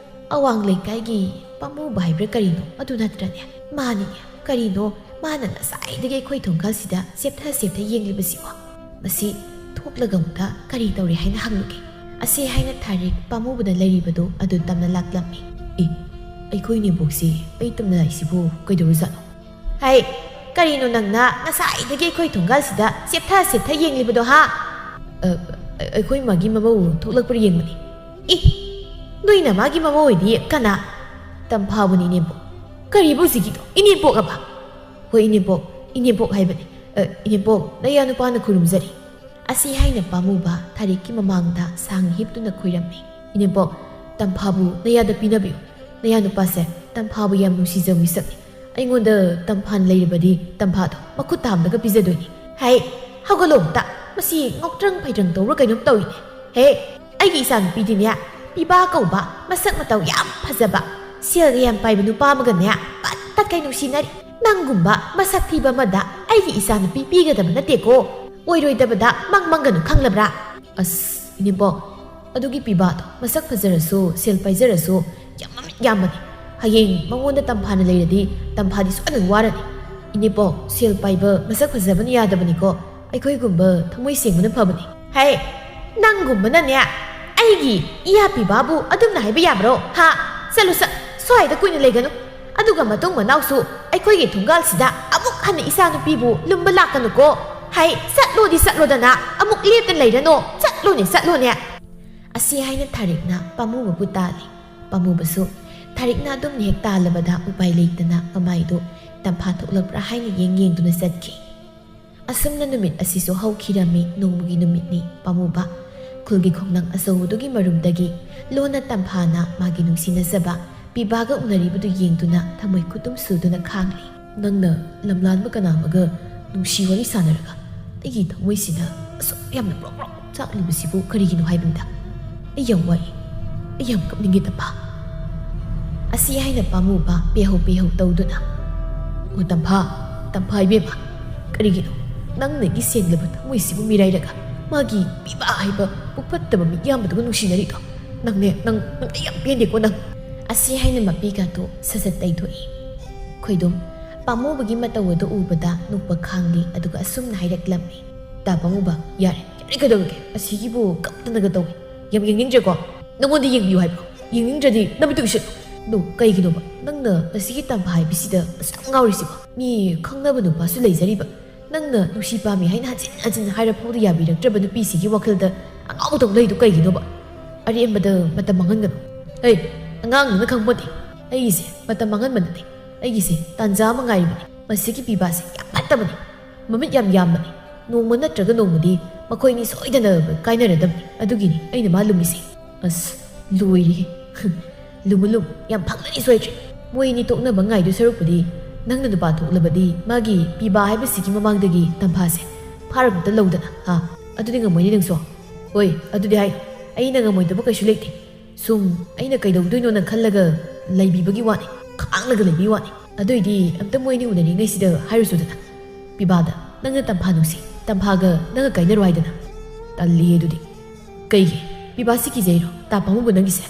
ꯑꯋꯥꯡ ꯂꯩꯀꯥꯏꯒꯤ ꯄꯥꯝꯃꯨꯕ ꯍꯥꯏꯕ꯭ꯔꯥ ꯀꯔꯤꯅꯣ ꯑꯗꯨ ꯅꯠꯇ꯭ꯔꯅꯦ? ꯃꯥꯅꯤꯅꯦ, ꯀꯔꯤꯅꯣ ꯃꯥꯅ ꯉꯁꯥꯏꯗꯒꯤ ꯑꯩꯈꯣꯏ ꯊꯣꯡꯒꯥꯜꯁꯤꯗ ꯆꯦꯞꯊ ꯆꯦꯞꯊ ꯌꯦꯡꯂꯤꯕꯁꯤꯕꯣ? ꯃꯁꯤ ꯊꯣꯛꯂꯒ ꯑꯃꯨꯛꯇ ꯀꯔꯤ ꯇꯧꯔꯤ ꯍꯥꯏꯅ ꯍꯪꯂꯨꯒꯦ꯫" ꯑꯁꯤ ꯍꯥꯏꯅ ꯊꯥꯔꯤꯛ ꯄꯥꯝꯃꯨꯕꯅ ꯂꯩꯔꯤꯕꯗꯨ ꯑꯗꯨ ꯇꯝꯅ ꯂꯥꯛꯂꯝꯃꯤ꯫ "ꯑꯦ, ꯑꯩꯈꯣꯏ ꯏꯅꯦꯝꯕꯣꯛꯁꯤ ꯑꯩ ꯇꯝꯅ ꯂꯥꯛꯏꯁꯤꯕꯨ ꯀꯩꯗꯧꯔꯖꯥꯠꯅꯣ?" "ꯍꯩ, ꯀꯔꯤꯅꯣ ꯅꯪꯅ ꯉꯁꯥꯏꯗꯒꯤ ꯑꯩꯈꯣꯏ ꯊꯣꯡꯒꯥꯜꯁꯤꯗ ꯆꯦꯞꯊ ꯆꯦꯞꯊ ꯌꯦꯡꯂꯤꯕꯗꯣ, ꯍꯥ?" "ꯑ, ꯑ, ꯑꯩꯈꯣꯏ ꯃꯥꯒꯤ ꯃꯃꯧ ꯊꯣꯛꯂꯛꯄ꯭ꯔꯥ ꯌꯦꯡꯕꯅꯤ꯫" "ꯏ, ꯅꯣꯏ ꯅꯃꯥꯒꯤ ꯃꯃꯧ ꯑꯣꯏꯗꯤ ꯀꯅꯥ?" "ꯇꯝꯐꯥꯕꯨꯅꯤ ꯏꯅꯦꯝꯕꯣꯛ꯫" "ꯀꯔꯤꯕꯨ ꯍꯧꯖꯤꯛꯀꯤꯗꯣ? ꯏꯅꯦꯝꯕꯣꯛ ꯑꯕ?" "ꯍꯣꯏ ꯏꯅꯦꯝꯕꯣꯛ, ꯏꯅꯦꯝꯕꯣꯛ ꯍꯥꯏꯕꯅꯤ꯫ ꯑ, ꯏꯅꯦꯝꯕꯣꯛ, ꯅꯌꯥ ꯅꯨꯄꯥꯅ ꯈꯨꯔꯨꯝꯖꯔꯤ꯫" ꯑꯁꯤ ꯍꯥꯏꯅ ꯄꯥꯝꯃꯨꯕ ꯊꯥꯔꯤꯛꯀꯤ ꯃꯃꯥꯡꯗ ꯁꯥꯡꯅ ꯍꯤꯞꯇꯨꯅ ꯈꯨꯏꯔꯝꯃꯤ꯫ "ꯏꯅꯦꯝꯕꯣꯛ, ꯇꯝꯐꯥꯕꯨ ꯅꯌꯥꯗ ꯄꯤꯅꯕꯤꯌꯨ꯫ ꯅꯌꯥ ꯅꯨꯄꯥꯁꯦ ꯇꯝꯐꯥꯕꯨ ꯌꯥꯝ ꯅꯨꯡꯁꯤꯖꯕ ꯃꯤꯁꯛꯅꯤ꯫ ꯑꯩꯉꯣꯟꯗ ꯇꯝꯐꯥꯅ ꯂꯩꯔꯕꯗꯤ ꯇꯝꯐꯥꯗꯣ ꯃꯈꯨꯠ ꯇꯥꯝꯗꯒ ꯄꯤꯖꯗꯣꯏꯅꯤ꯫" "ꯍꯩ, ꯍꯧꯒꯠꯂꯣ ꯑꯝꯇ꯫ ꯃꯁꯤ ꯉꯧꯇ꯭ꯔꯪ ꯐꯩꯗ꯭ꯔꯪ ꯇꯧꯕ꯭ꯔꯥ ꯀꯩꯅꯣꯝ ꯇꯧꯏꯅꯦ꯫ ꯍꯦ, ꯑꯩꯒꯤ ꯏꯆꯥꯅꯨꯄꯤꯗꯤꯅꯦ, ꯄꯤꯕꯥ ꯀꯧꯕ ꯃꯁꯛ ꯃꯇꯧ ꯌꯥꯝ ꯐꯖꯕ, ꯁꯦꯜꯒ ꯌꯥꯝ ꯄꯥꯏꯕ ꯅꯨꯄꯥ ꯑꯃꯒꯅꯦ ꯄꯠ ꯇꯠꯈꯩ ꯅꯨꯡꯁꯤꯅꯔꯤ꯫ ꯅꯪꯒꯨꯝꯕ ꯃꯁꯛ ꯊꯤꯕ ꯑꯃꯗ ꯑꯩꯒꯤ ꯏꯆꯥꯅꯨꯄꯤ ꯄꯤꯒꯗꯕ ꯅꯠꯇꯦꯀꯣ꯫ ꯑꯣꯏꯔꯣꯏꯗꯕꯗ ꯃꯪ ꯃꯪꯒꯅꯨ, ꯈꯪꯂꯕ꯭ꯔꯥ?" "ꯑꯁ, ꯏꯅꯦꯝꯕꯣꯛ, ꯑꯗꯨꯒꯤ ꯄꯤꯕꯥꯗꯣ ꯃꯁꯛ ꯐꯖꯔꯁꯨ, ꯁꯦꯜ ꯄꯥꯏꯖꯔꯁꯨ ꯌꯥꯝ ꯃꯃꯤꯠ ꯌꯥꯝꯕꯅꯤ꯫ ꯍꯌꯦꯡ ꯃꯉꯣꯟꯗ ꯇꯝꯐꯥꯅ ꯂꯩꯔꯗꯤ ꯇꯝꯐꯥꯗꯤ ꯁꯣꯏꯗꯅ ꯋꯥꯔꯅꯤ꯫ ꯏꯅꯦꯝꯕꯣꯛ, ꯁꯦꯜ ꯄꯥꯏꯕ ꯃꯁꯛ ꯐꯖꯕꯅ ꯌꯥꯗꯕꯅꯤꯀꯣ꯫ ꯑꯩꯈꯣꯏꯒꯨꯝꯕ ꯊꯃꯣꯏ ꯁꯦꯡꯕꯅ ꯐꯕꯅꯤ꯫" ꯍꯦ, ꯅꯪꯒꯨꯝꯕꯅꯅꯦ ꯑꯩꯒꯤ ꯏꯌꯥ ꯄꯤꯕꯥꯕꯨ ꯑꯗꯨꯝꯅ ꯍꯥꯏꯕ ꯌꯥꯕ꯭ꯔꯣ? ꯍꯥ? ꯆꯠꯂꯨ ꯆꯠ, ꯁ꯭ꯋꯥꯏꯗ ꯀꯨꯏꯅ ꯂꯩꯒꯅꯨ꯫ ꯑꯗꯨꯒ ꯃꯇꯨꯡ ꯃꯅꯥꯎꯁꯨ ꯑꯩꯈꯣꯏꯒꯤ ꯊꯣꯡꯒꯥꯜꯁꯤꯗ ꯑꯃꯨꯛ ꯍꯟꯅ ꯏꯆꯥꯅꯨꯄꯤꯕꯨ ꯂꯨꯝꯕ ꯂꯥꯛꯀꯅꯨꯀꯣ꯫ ꯍꯩ, ꯆꯠꯂꯣꯗꯤ ꯆꯠꯂꯣꯗꯅ, ꯑꯃꯨꯛ ꯂꯦꯞꯇ ꯂꯩꯔꯅꯣ, ꯆꯠꯂꯣꯅꯦ, ꯆꯠꯂꯣꯅꯦ꯫ ꯑꯁꯤ ꯍꯥꯏꯅ ꯊꯥꯔꯤꯛꯅ ꯄꯥꯝꯃꯨꯕꯕꯨ ꯇꯥꯜꯂꯤ꯫ ꯄꯥꯝꯃꯨꯕꯁꯨ ꯊꯥꯔꯤꯛꯅ ꯑꯗꯨꯝꯅ ꯍꯦꯛ ꯇꯥꯜꯂꯕꯗ ꯎꯄꯥꯏ ꯂꯩꯇꯅ ꯃꯃꯥꯏꯗꯨ ꯇꯝꯐꯥ ꯊꯣꯛꯂꯕ꯭ꯔꯥ ꯍꯥꯏꯅ ꯌꯦꯡ ꯌꯦꯡꯗꯨꯅ ꯆꯠꯈꯤ꯫ ꯑꯁꯨꯝꯅ ꯅꯨꯃꯤꯠ ꯑꯁꯤꯁꯨ ꯍꯧꯈꯤꯔꯝꯃꯤ꯫ ꯅꯣꯡꯃꯒꯤ ꯅꯨꯃꯤꯠꯅꯤ꯫ ꯄꯥꯝꯃꯨꯕ ꯈꯨꯜꯒꯤ ꯈꯣꯡꯅꯥꯡ ꯑꯆꯧꯕꯗꯨꯒꯤ ꯃꯔꯨꯝꯗꯒꯤ ꯂꯣꯟꯅ ꯇꯝꯐꯥꯅ ꯃꯥꯒꯤ ꯅꯨꯡꯁꯤꯅꯖꯕ ꯄꯤꯕꯥꯒ ꯎꯅꯔꯤꯕꯗꯨ ꯌꯦꯡꯗꯨꯅ ꯊꯃꯣꯏ ꯈꯨꯇꯨꯝ ꯁꯨꯗꯨꯅ ꯈꯥꯡꯂꯤ꯫ "ꯅꯪꯅ ꯂꯝꯂꯥꯟꯕ ꯀꯅꯥ ꯑꯃꯒ ꯅꯨꯡꯁꯤ ꯋꯥꯔꯤ ꯁꯥꯟꯅꯔꯒ ꯑꯩꯒꯤ ꯊꯃꯣꯏꯁꯤꯗ ꯑꯁꯨꯛ ꯌꯥꯝꯅ ꯄ꯭ꯔꯣꯛ ꯄ꯭ꯔꯣꯛ ꯆꯥꯛꯂꯤꯕꯁꯤꯕꯨ ꯀꯔꯤꯒꯤꯅꯣ ꯍꯥꯏꯕꯅꯤꯗ? ꯑꯩ ꯌꯥꯝ ꯋꯥꯏ꯫ ꯑꯩ ꯌꯥꯝ ꯀꯞꯅꯤꯡꯉꯦ, ꯇꯝꯐꯥ꯫" ꯑꯁꯤ ꯍꯥꯏꯅ ꯄꯥꯝꯃꯨꯕ ꯄꯦꯍꯧ ꯄꯦꯍꯧ ꯇꯧꯗꯨꯅ, "ꯑꯣ ꯇꯝꯐꯥ, ꯇꯝꯐꯥ ꯏꯕꯦꯝꯃ, ꯀꯔꯤꯒꯤꯅꯣ ꯅꯪꯅ ꯑꯩꯒꯤ ꯁꯦꯡꯂꯕ ꯊꯃꯣꯏꯁꯤꯕꯨ ꯃꯤꯔꯥꯏꯔꯒ ꯃꯥꯒꯤ ꯄꯤꯕꯥ ꯍꯥꯏꯕ ꯄꯨꯛꯐꯠꯇꯕ ꯃꯤꯠꯌꯥꯝꯕꯗꯨꯒ ꯅꯨꯡꯁꯤꯅꯔꯤꯗꯣ? ꯅꯪꯅꯦ, ꯅꯪ, ꯅꯪ ꯑꯩ ꯌꯥꯝ ꯄꯦꯟꯗꯦꯀꯣ ꯅꯪ꯫" ꯑꯁꯤ ꯍꯥꯏꯅ ꯃꯄꯤꯒꯗꯨ ꯁꯠ ꯁꯠ ꯇꯩꯊꯣꯛꯏ꯫ ꯈꯣꯏꯗꯨꯝ ꯄꯥꯝꯃꯨꯕꯒꯤ ꯃꯇꯧ ꯑꯗꯨ ꯎꯕꯗ ꯅꯣꯛꯄ ꯈꯥꯡꯂꯤ, ꯑꯗꯨꯒ ꯑꯁꯨꯝꯅ ꯍꯥꯏꯔꯛꯂꯝꯃꯤ꯫ "ꯇꯥ ꯄꯥꯝꯃꯨꯕ, ꯌꯥꯔꯦ, ꯌꯥꯔꯦ, ꯀꯩꯗꯧꯔꯒꯦ? ꯑꯁꯤꯒꯤꯕꯨ ꯀꯞꯇꯅꯒ ꯇꯧꯏ꯫ ꯌꯥꯝ ꯌꯦꯡꯅꯤꯡꯗ꯭ꯔꯦꯀꯣ? ꯅꯪꯉꯣꯟꯗ ꯌꯦꯡꯕꯤꯌꯨ ꯍꯥꯏꯕ꯭ꯔꯣ? ꯌꯦꯡꯅꯤꯡꯗ꯭ꯔꯗꯤ ꯅꯃꯤꯠꯇꯨ ꯎꯏꯁꯤꯜꯂꯨ꯫" "ꯅꯣ, ꯀꯩꯒꯤꯅꯣꯕ ꯅꯪꯅ ꯑꯁꯤꯒꯤ ꯇꯝꯐꯥ ꯍꯥꯏꯕꯤꯁꯤꯗ ꯑꯁꯨꯛ ꯌꯥꯝ ꯉꯥꯎꯔꯤꯁꯤꯕꯣ? ꯃꯤ ꯈꯪꯅꯕ ꯅꯨꯄꯥꯁꯨ ꯂꯩꯖꯔꯤꯕ ꯅꯪꯅ ꯅꯨꯡꯁꯤ ꯄꯥꯝꯃꯤ ꯍꯥꯏꯅ ꯍꯟꯖꯤꯟ ꯍꯟꯖꯤꯟ ꯍꯥꯏꯔ ꯐꯥꯎꯗ ꯌꯥꯕꯤꯔꯛꯇ꯭ꯔꯕ ꯅꯨꯄꯤꯁꯤꯒꯤ ꯋꯥꯈꯜꯗ ꯑꯉꯥꯎꯕꯗꯧ ꯂꯩꯗꯨ ꯀꯩꯒꯤꯅꯣꯕ? ꯑꯔꯦꯝꯕꯗ ꯃꯇꯝ ꯃꯥꯡꯍꯟꯒꯅꯨ꯫" "ꯍꯩ, ꯑꯉꯥꯡꯅꯤꯅ ꯈꯪꯄꯣꯠꯇꯦ꯫ ꯑꯩꯒꯤꯁꯦ ꯃꯇꯝ ꯃꯥꯡꯍꯟꯕ ꯅꯠꯇꯦ꯫ ꯑꯩꯒꯤꯁꯦ ꯇꯥꯟꯖꯥ ꯑꯃ ꯉꯥꯏꯔꯤꯕꯅꯤ꯫ ꯃꯁꯤꯒꯤ ꯄꯤꯕꯥꯁꯦ ꯌꯥꯝ ꯐꯠꯇꯕꯅꯤ꯫ ꯃꯃꯤꯠ ꯌꯥꯝ ꯌꯥꯝꯕꯅꯤ꯫ ꯅꯣꯡꯃ ꯅꯠꯇ꯭ꯔꯒ ꯅꯣꯡꯃꯗꯤ ꯃꯈꯣꯏꯅꯤ ꯁꯣꯏꯗꯅ ꯀꯥꯏꯅꯔꯗꯕꯅꯤ꯫ ꯑꯗꯨꯒꯤꯅꯤ ꯑꯩꯅ ꯃꯥ ꯂꯨꯝꯃꯤꯁꯦ꯫" "ꯑꯁ, ꯂꯣꯏꯔꯦꯍꯦ꯫ ꯂꯨꯝꯃꯨ ꯂꯨꯝꯃꯨ, ꯌꯥꯝ ꯐꯪꯒꯅꯤ ꯁꯣꯏꯗ꯭ꯔꯦ꯫ ꯃꯣꯏ ꯑꯅꯤ ꯇꯣꯛꯅꯕ ꯉꯥꯏꯗꯣꯏ ꯁꯔꯨꯛꯄꯨꯗꯤ ꯅꯪꯅ ꯅꯨꯄꯥ ꯊꯣꯛꯂꯕꯗꯤ ꯃꯥꯒꯤ ꯄꯤꯕꯥ ꯍꯥꯏꯕꯁꯤꯒꯤ ꯃꯃꯥꯡꯗꯒꯤ ꯇꯝꯐꯥꯁꯦ ꯐꯥꯔꯒ ꯑꯝꯇ ꯂꯧꯗꯅ, ꯍꯥ? ꯑꯗꯨꯗꯤ ꯉꯝꯃꯣꯏꯅꯦ ꯅꯪꯁꯨ꯫" "ꯍꯣꯏ, ꯑꯗꯨꯗꯤ ꯍꯥꯏ, ꯑꯩꯅ ꯉꯝꯃꯣꯏꯗꯕ ꯀꯩꯁꯨ ꯂꯩꯇꯦ꯫ ꯁꯨꯝ ꯑꯩꯅ ꯀꯩꯗꯧꯗꯣꯏꯅꯣꯅ ꯈꯜꯂꯒ ꯂꯩꯕꯤꯕꯒꯤ ꯋꯥꯅꯤ, ꯈꯥꯡꯂꯒ ꯂꯩꯕꯒꯤ ꯋꯥꯅꯤ꯫ ꯑꯗꯨꯏꯗꯤ ꯑꯝꯇ ꯃꯣꯏ ꯑꯅꯤ ꯎꯅꯔꯤꯉꯩꯁꯤꯗ ꯍꯥꯏꯔꯨꯁꯨꯗꯅ, ꯄꯤꯕꯥꯗ ꯅꯪꯅ ꯇꯝꯐꯥ ꯅꯨꯡꯁꯤ, ꯇꯝꯐꯥꯒ ꯅꯪꯒ ꯀꯥꯏꯅꯔꯣ ꯍꯥꯏꯗꯅ꯫" "ꯇꯜꯂꯤꯌꯦ ꯑꯗꯨꯗꯤ꯫" "ꯀꯩꯒꯤ? ꯄꯤꯕꯥꯁꯤ ꯀꯤꯖꯩꯔꯣ, ꯇꯥ ꯄꯥꯝꯃꯨꯕ ꯅꯪꯒꯤꯁꯦ?"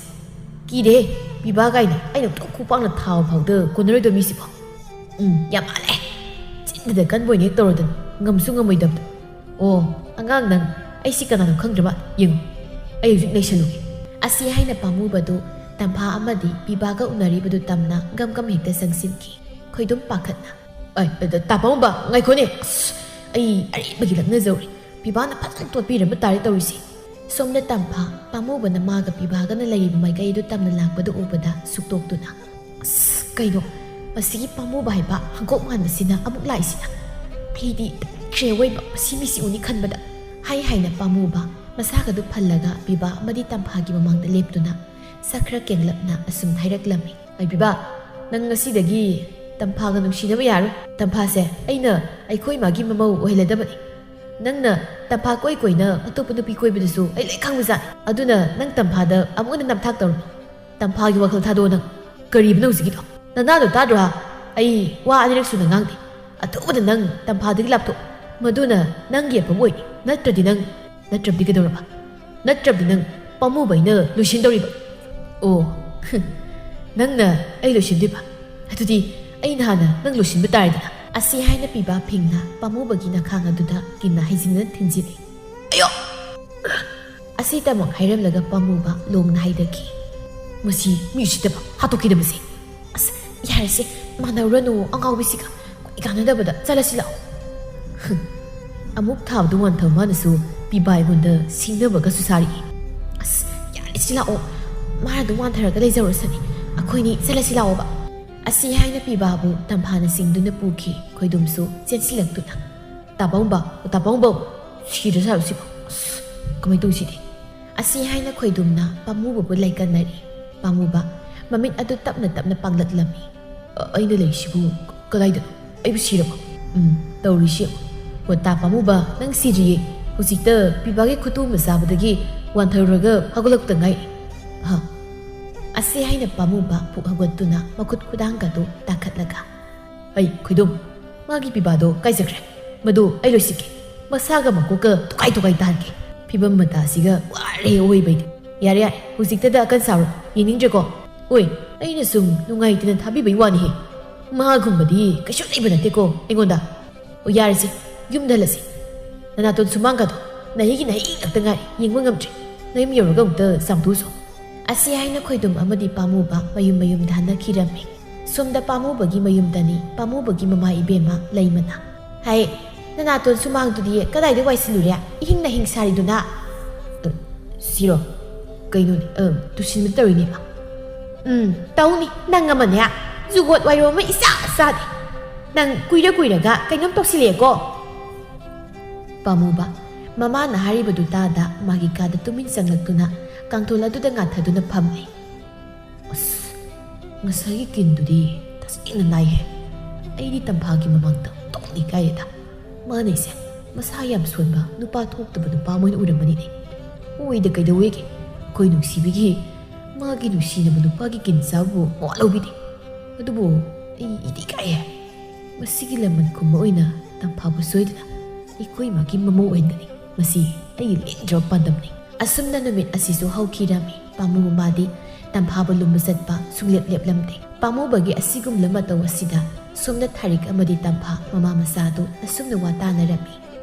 "ꯀꯤꯗꯦ, ꯄꯤꯕꯥ ꯀꯥꯏꯅ ꯑꯩꯅ ꯈꯨꯄꯥꯛꯅ ꯊꯥꯕ ꯐꯥꯎꯗ ꯀꯣꯟꯅꯔꯣꯏꯗꯕ ꯃꯤꯁꯤꯕꯣ꯫ ꯎꯝ, ꯌꯥꯝ ꯃꯥꯜꯂꯦ꯫ ꯆꯤꯟꯗꯨꯗ ꯀꯟꯕ ꯑꯣꯏꯅ ꯍꯦꯛ ꯇꯧꯔꯗꯅ, ꯉꯝꯁꯨ ꯉꯝꯃꯣꯏꯗꯕꯗ꯫ ꯑꯣ, ꯑꯉꯥꯡ ꯅꯪ, ꯑꯩꯁꯤ ꯀꯅꯥꯅꯣ ꯈꯪꯗ꯭ꯔꯕ? ꯌꯦꯡꯉꯨ, ꯑꯩ ꯍꯧꯖꯤꯛ ꯅꯩꯁꯜꯂꯨꯒꯦ꯫ ꯑꯁꯤ ꯍꯥꯏꯅ ꯄꯥꯝꯃꯨꯕꯗꯨ ꯇꯝꯐꯥ ꯑꯃꯗꯤ ꯄꯤꯕꯥꯒ ꯎꯅꯔꯤꯕꯗꯨ ꯇꯝꯅ ꯒꯝ ꯒꯝ ꯍꯦꯛꯇ ꯆꯪꯁꯤꯟꯈꯤ꯫ ꯈꯣꯏꯗꯨꯝ ꯄꯥꯈꯠꯅ, "ꯑꯩ, ꯑ, ꯇꯥ ꯄꯥꯝꯃꯨꯕ, ꯉꯥꯏꯈꯣꯅꯦ꯫ ꯑꯁ, ꯑꯩ ꯑꯔꯦꯝꯕꯒꯤ ꯂꯛꯅꯖꯧꯔꯦ꯫ ꯄꯤꯕꯥꯅ ꯐꯖꯅ ꯇꯣꯠꯄꯤꯔꯝꯕ ꯇꯥꯔꯦ ꯇꯧꯔꯤꯁꯦ꯫" ꯁꯣꯝꯗ ꯇꯝꯐꯥ ꯄꯥꯝꯃꯨꯕꯅ ꯃꯥꯒ ꯄꯤꯕꯥꯒꯅ ꯂꯩꯔꯤꯕ ꯃꯥꯏꯀꯩꯗꯨ ꯇꯝꯅ ꯂꯥꯛꯄꯗꯨ ꯎꯕꯗ ꯁꯨꯛꯇꯣꯛꯇꯨꯅ, "ꯑꯁ, ꯀꯩꯅꯣ, ꯃꯁꯤꯒꯤ ꯄꯥꯝꯃꯨꯕ ꯍꯥꯏꯕ ꯍꯪꯀꯣꯛ ꯃꯥꯟꯕꯁꯤꯅ ꯑꯃꯨꯛ ꯂꯥꯛꯏꯁꯤꯅ? ꯑꯩꯗꯤ ꯇ꯭ꯔꯦ ꯑꯣꯏꯕ ꯃꯁꯤ ꯃꯤꯁꯤ ꯎꯅꯤ ꯈꯟꯕꯗ," ꯍꯥꯏ ꯍꯥꯏꯅ ꯄꯥꯝꯃꯨꯕ ꯃꯁꯥꯒꯗꯨ ꯐꯜꯂꯒ ꯄꯤꯕꯥ ꯑꯃꯗꯤ ꯇꯝꯐꯥꯒꯤ ꯃꯃꯥꯡꯗ ꯂꯦꯞꯇꯨꯅ ꯁꯛ ꯈꯔ ꯀꯦꯡꯂꯞꯅ ꯑꯁꯨꯝ ꯍꯥꯏꯔꯛꯂꯝꯃꯤ꯫ "ꯑꯩ ꯄꯤꯕꯥ, ꯅꯪ ꯉꯁꯤꯗꯒꯤ ꯇꯝꯐꯥꯒ ꯅꯨꯡꯁꯤꯅꯕ ꯌꯥꯔꯣꯏ꯫ ꯇꯝꯐꯥꯁꯦ ꯑꯩꯅ ꯑꯩꯈꯣꯏ ꯏꯃꯥꯒꯤ ꯃꯃꯧ ꯑꯣꯏꯍꯜꯂꯗꯕꯅꯤ꯫ ꯅꯪꯅ ꯇꯝꯐꯥ ꯀꯣꯏ ꯀꯣꯏꯅ ꯑꯇꯣꯞꯄ ꯅꯨꯄꯤ ꯀꯣꯏꯕꯗꯨꯁꯨ ꯑꯩ ꯂꯣꯏ ꯈꯪꯕꯖꯥꯠꯅꯤ꯫ ꯑꯗꯨꯅ ꯅꯪ ꯇꯝꯐꯥꯗ ꯑꯃꯨꯛ ꯍꯟꯅ ꯅꯝꯊꯥꯛ ꯇꯧꯔꯨꯅꯨ꯫ ꯇꯝꯐꯥꯒꯤ ꯋꯥꯈꯜ ꯊꯥꯗꯣꯛꯑꯣ ꯅꯪ꯫" "ꯀꯔꯤꯕꯅꯣ ꯍꯧꯖꯤꯛꯀꯤꯗꯣ? ꯅꯅꯥꯗꯣ ꯇꯥꯗ꯭ꯔꯣ ꯍꯥ? ꯑꯩ ꯋꯥ ꯑꯅꯤꯔꯛ ꯁꯨꯅ ꯉꯥꯡꯗꯦ꯫ ꯑꯊꯨꯕꯗ ꯅꯪ ꯇꯝꯐꯥꯗꯒꯤ ꯂꯥꯞꯊꯣꯛ꯫ ꯃꯗꯨꯅ ꯅꯪꯒꯤ ꯑꯐꯕ ꯑꯣꯏꯅꯤ꯫ ꯅꯠꯇ꯭ꯔꯗꯤ ꯅꯪ, ꯅꯠꯇ꯭ꯔꯕꯗꯤ ꯀꯩꯗꯧꯔꯕ? ꯅꯠꯇ꯭ꯔꯕꯗꯤ ꯅꯪ ꯄꯥꯝꯃꯨꯕ ꯑꯩꯅ ꯂꯣꯏꯁꯤꯟꯗꯧꯔꯤꯕ?" "ꯑꯣ, ꯅꯪꯅ ꯑꯩ ꯂꯣꯏꯁꯤꯟꯗꯣꯏꯕ? ꯑꯗꯨꯗꯤ ꯑꯩꯅ ꯍꯥꯟꯅ ꯅꯪ ꯂꯣꯏꯁꯤꯟꯕ ꯇꯥꯔꯦꯗꯅ꯫" ꯑꯁꯤ ꯍꯥꯏꯅ ꯄꯤꯕꯥ ꯐꯤꯡꯅ ꯄꯥꯝꯃꯨꯕꯒꯤ ꯅꯈꯥꯡ ꯑꯗꯨꯗ ꯀꯤꯟꯅ ꯍꯩꯖꯤꯟꯅ ꯊꯤꯟꯖꯤꯜꯂꯤ꯫ "ꯑꯌꯣ!" ꯑꯁꯤ ꯇꯃꯛ ꯍꯥꯏꯔꯝꯂꯒ ꯄꯥꯝꯃꯨꯕ ꯂꯣꯡꯅ ꯍꯥꯏꯗꯈꯤ꯫ "ꯃꯁꯤ ꯃꯤ ꯎꯁꯤꯠꯇꯕ, ꯍꯥꯠꯇꯣꯛꯈꯤꯗꯕꯁꯦ꯫ ꯑꯁ, ꯌꯥꯔꯦꯁꯦ, ꯃꯥꯟꯅꯔꯨꯔꯅꯨ ꯑꯉꯥꯎꯕꯤꯁꯤꯒ꯫ ꯀꯩ ꯀꯥꯟꯅꯗꯕꯗ, ꯆꯠꯂꯁꯤ ꯂꯥꯛꯑꯣ꯫" ꯍꯨꯝ꯫ ꯑꯃꯨꯛ ꯊꯥꯕꯗꯨ ꯋꯥꯟꯊꯧ ꯃꯥꯅꯁꯨ ꯄꯤꯕꯥ ꯑꯩꯉꯣꯟꯗ ꯁꯤꯡꯅꯕꯒꯁꯨ ꯁꯥꯔꯛꯏ꯫ "ꯑꯁ, ꯌꯥꯔꯦꯁꯤ ꯂꯥꯛꯑꯣ꯫ ꯃꯥꯅ ꯑꯗꯨꯝ ꯋꯥꯟꯊꯔꯒ ꯂꯩꯖꯔꯁꯅꯤ꯫ ꯑꯩꯈꯣꯏꯅꯤ ꯆꯠꯂꯁꯤ ꯂꯥꯛꯑꯣꯕ꯫" ꯑꯁꯤ ꯍꯥꯏꯅ ꯄꯤꯕꯥꯕꯨ ꯇꯝꯐꯥꯅ ꯁꯤꯡꯗꯨꯅ ꯄꯨꯈꯤ꯫ ꯈꯣꯏꯗꯨꯝꯁꯨ ꯆꯦꯟꯁꯤꯜꯂꯛꯇꯨꯅ, "ꯇꯥ ꯄꯥꯝꯃꯨꯕ, ꯇꯥ ꯄꯥꯝꯃꯨꯕ, ꯁꯤꯔ ꯁꯥꯔꯨ ꯁꯤꯕꯣ꯫ ꯑꯁ, ꯀꯃꯥꯏꯅ ꯇꯧꯁꯤꯗꯤ?" ꯑꯁꯤ ꯍꯥꯏꯅ ꯈꯣꯏꯗꯨꯝꯅ ꯄꯥꯝꯃꯨꯕꯕꯨ ꯂꯩꯀꯟꯅꯔꯤ꯫ ꯄꯥꯝꯃꯨꯕ ꯃꯃꯤꯠ ꯑꯗꯨ ꯇꯞꯅ ꯇꯞꯅ ꯄꯥꯡꯂꯛꯂꯝꯃꯤ꯫ "ꯑ-, ꯑꯩꯅ ꯂꯩꯔꯤꯁꯤꯕꯨ ꯀꯗꯥꯏꯗꯅꯣ? ꯑꯩꯕꯨ ꯁꯤꯔꯕꯣ? ꯎꯝ, ꯇꯧꯔꯤꯁꯤ ꯌꯦꯡꯉꯨ꯫ ꯍꯣ, ꯇꯥ ꯄꯥꯝꯃꯨꯕ, ꯅꯪ ꯁꯤꯗ꯭ꯔꯤꯌꯦ꯫ ꯍꯧꯖꯤꯛꯇ ꯄꯤꯕꯥꯒꯤ ꯈꯨꯇꯨ ꯑꯃ ꯆꯥꯕꯗꯒꯤ ꯋꯥꯟꯊꯔꯨꯔꯒ ꯍꯧꯒꯠꯂꯛꯇ ꯉꯥꯏꯔꯤ꯫ ꯍꯥ?" ꯑꯁꯤ ꯍꯥꯏꯅ ꯄꯥꯝꯃꯨꯕ ꯄꯨꯛ ꯍꯧꯒꯠꯇꯨꯅ ꯃꯈꯨꯠ ꯈꯨꯗꯥꯡꯒꯗꯨ ꯇꯥꯈꯠꯂꯒ, "ꯑꯩ ꯈꯣꯏꯗꯨꯝ, ꯃꯥꯒꯤ ꯄꯤꯕꯥꯗꯣ ꯀꯥꯏ ꯆꯠꯈ꯭ꯔꯦ? ꯃꯗꯨ ꯑꯩ ꯂꯣꯏꯁꯤꯟꯒꯦ꯫ ꯃꯁꯥꯒ ꯃꯀꯣꯛꯀ ꯇꯣꯈꯥꯏ ꯇꯣꯈꯥꯏ ꯇꯥꯍꯟꯒꯦ꯫ ꯐꯤꯕꯝ ꯃꯇꯥꯁꯤꯒ ꯋꯥꯔꯦ ꯑꯑꯣꯏꯕꯩꯗꯤ꯫ ꯌꯥꯔꯦ, ꯌꯥꯔꯦ, ꯍꯧꯖꯤꯛꯇꯗ ꯑꯀꯟ ꯁꯥꯔꯣ꯫ ꯌꯦꯡꯅꯤꯡꯗ꯭ꯔꯦꯀꯣ꯫ ꯑꯣꯏ, ꯑꯩꯅ ꯁꯨꯝ ꯅꯨꯡꯉꯥꯏꯇꯅ ꯊꯥꯕꯤꯕꯩ ꯋꯥꯅꯤꯍꯦ꯫ ꯃꯥꯒꯨꯝꯕꯗꯤ ꯀꯩꯁꯨ ꯂꯩꯕ ꯅꯠꯇꯦꯀꯣ ꯑꯩꯉꯣꯟꯗ꯫ ꯑꯣ, ꯌꯥꯔꯦꯁꯦ, ꯌꯨꯝꯗ ꯍꯜꯂꯁꯤ꯫ ꯅꯅꯥꯇꯣꯟ ꯁꯨꯃꯥꯡꯒꯗꯣ ꯅꯍꯤꯒꯤ ꯅꯍꯤ ꯉꯥꯛꯇ ꯉꯥꯏꯔꯦ, ꯌꯦꯡꯕ ꯉꯝꯗ꯭ꯔꯦ꯫ ꯅꯌꯨꯝ ꯌꯧꯔꯒ ꯑꯃꯨꯛꯇ ꯆꯥꯝꯊꯣꯛꯎꯁꯣ꯫ ꯑꯁꯤ ꯍꯥꯏꯅ ꯈꯣꯏꯗꯨꯝ ꯑꯃꯗꯤ ꯄꯥꯝꯃꯨꯕ ꯃꯌꯨꯝ ꯃꯌꯨꯝꯗ ꯍꯟꯅꯈꯤꯔꯝꯃꯤ꯫ ꯁꯣꯝꯗ ꯄꯥꯝꯃꯨꯕꯒꯤ ꯃꯌꯨꯝꯗꯅꯤ ꯄꯥꯝꯃꯨꯕꯒꯤ ꯃꯃꯥ ꯏꯕꯦꯝꯃ ꯂꯩꯃꯅ꯫ ꯍꯥꯏ, ꯅꯅꯥꯇꯣꯟ ꯁꯨꯃꯥꯡꯗꯨꯗꯤ ꯀꯗꯥꯏꯗ ꯋꯥꯏꯁꯤꯜꯂꯨꯔꯦ? ꯏꯍꯤꯡ ꯅꯍꯤꯡ ꯁꯥꯔꯤꯗꯨꯅ? ꯑ, ꯁꯤꯔꯣ? ꯀꯩꯅꯣꯅꯦ, ꯑ, ꯇꯨꯁꯤꯟꯕ ꯇꯧꯔꯤꯅꯦꯕ꯫ ꯎꯝ, ꯇꯧꯅꯤ꯫ ꯅꯪ ꯑꯃꯅꯦ, ꯖꯨꯒꯣꯠ ꯋꯥꯏꯔꯣ ꯑꯃ ꯏꯆꯥ ꯆꯥꯗꯦ꯫ ꯅꯪ ꯀꯨꯏꯔ ꯀꯨꯏꯔꯒ ꯀꯩꯅꯣꯝ ꯇꯧꯁꯤꯜꯂꯛꯑꯦꯀꯣ꯫ ꯄꯥꯝꯃꯨꯕ, ꯃꯃꯥꯅ ꯍꯥꯏꯔꯤꯕꯗꯨ ꯇꯥꯗ ꯃꯥꯒꯤ ꯀꯥꯗ ꯇꯨꯃꯤꯟ ꯆꯪꯂꯛꯇꯨꯅ ꯀꯥꯡꯊꯣꯜ ꯑꯗꯨꯗ ꯉꯥꯊꯗꯨꯅ ꯐꯝꯂꯦ꯫ ꯑꯁ, ꯉꯁꯥꯏꯒꯤ ꯀꯤꯟꯗꯨꯗꯤ ꯇꯁꯦꯡꯅ ꯅꯥꯏꯍꯦ꯫ ꯑꯩꯗꯤ ꯇꯝꯐꯥꯒꯤ ꯃꯃꯥꯡꯗ ꯑꯣꯟꯊꯣꯛꯅ ꯏꯀꯥꯏꯔꯦꯗ꯫ ꯃꯥꯅ ꯑꯩꯁꯦ ꯃꯁꯥ ꯌꯥꯝ ꯁꯣꯟꯕ, ꯅꯨꯄꯥ ꯊꯣꯛꯇꯕ ꯅꯨꯄꯥ ꯑꯃ ꯑꯣꯏꯅ ꯎꯔꯝꯕꯅꯤꯅꯦ꯫ ꯑꯣꯏꯗ ꯀꯩꯗꯧꯋꯦꯒꯦ? ꯑꯩꯈꯣꯏ ꯅꯨꯡꯁꯤꯕꯤꯒꯤ, ꯃꯥꯒꯤ ꯅꯨꯡꯁꯤꯅꯕ ꯅꯨꯄꯥꯒꯤ ꯀꯤꯟ ꯆꯥꯕꯕꯨ ꯃꯋꯥ ꯂꯧꯕꯤꯗꯦ꯫ ꯑꯗꯨꯕꯨ ꯑꯩ ꯏꯗꯤ ꯏꯀꯥꯏꯍꯦ꯫ ꯃꯁꯤꯒꯤ ꯂꯃꯟ ꯈꯨꯝꯕ ꯑꯣꯏꯅ ꯇꯝꯐꯥꯕꯨ ꯁꯣꯏꯗꯅ ꯑꯩꯈꯣꯏ ꯏꯃꯥꯒꯤ ꯃꯃꯧ ꯑꯣꯏꯍꯟꯒꯅꯤ꯫ ꯃꯁꯤ ꯑꯩꯒꯤ ꯂꯦꯡꯗ꯭ꯔꯕ ꯄꯥꯟꯗꯝꯅꯤ꯫ ꯑꯁꯨꯝꯅ ꯅꯨꯃꯤꯠ ꯑꯁꯤꯁꯨ ꯍꯧꯈꯤꯔꯝꯃꯤ꯫ ꯄꯥꯝꯃꯨꯕ ꯃꯥꯗꯤ ꯇꯝꯐꯥꯕꯨ ꯂꯨꯝꯕ ꯆꯠꯄ ꯁꯨꯡꯂꯦꯞ ꯂꯦꯞꯂꯝꯗꯦ꯫ ꯄꯥꯝꯃꯨꯕꯒꯤ ꯑꯁꯤꯒꯨꯝꯂꯕ ꯃꯇꯧ ꯑꯁꯤꯗ ꯁꯣꯝꯗ ꯊꯥꯔꯤꯛ ꯑꯃꯗꯤ ꯇꯝꯐꯥ ꯃꯃꯥ ꯃꯆꯥ ꯑꯗꯨ ꯑꯁꯨꯝꯅ ꯋꯥ ꯇꯥꯅꯔꯝꯃꯤ꯫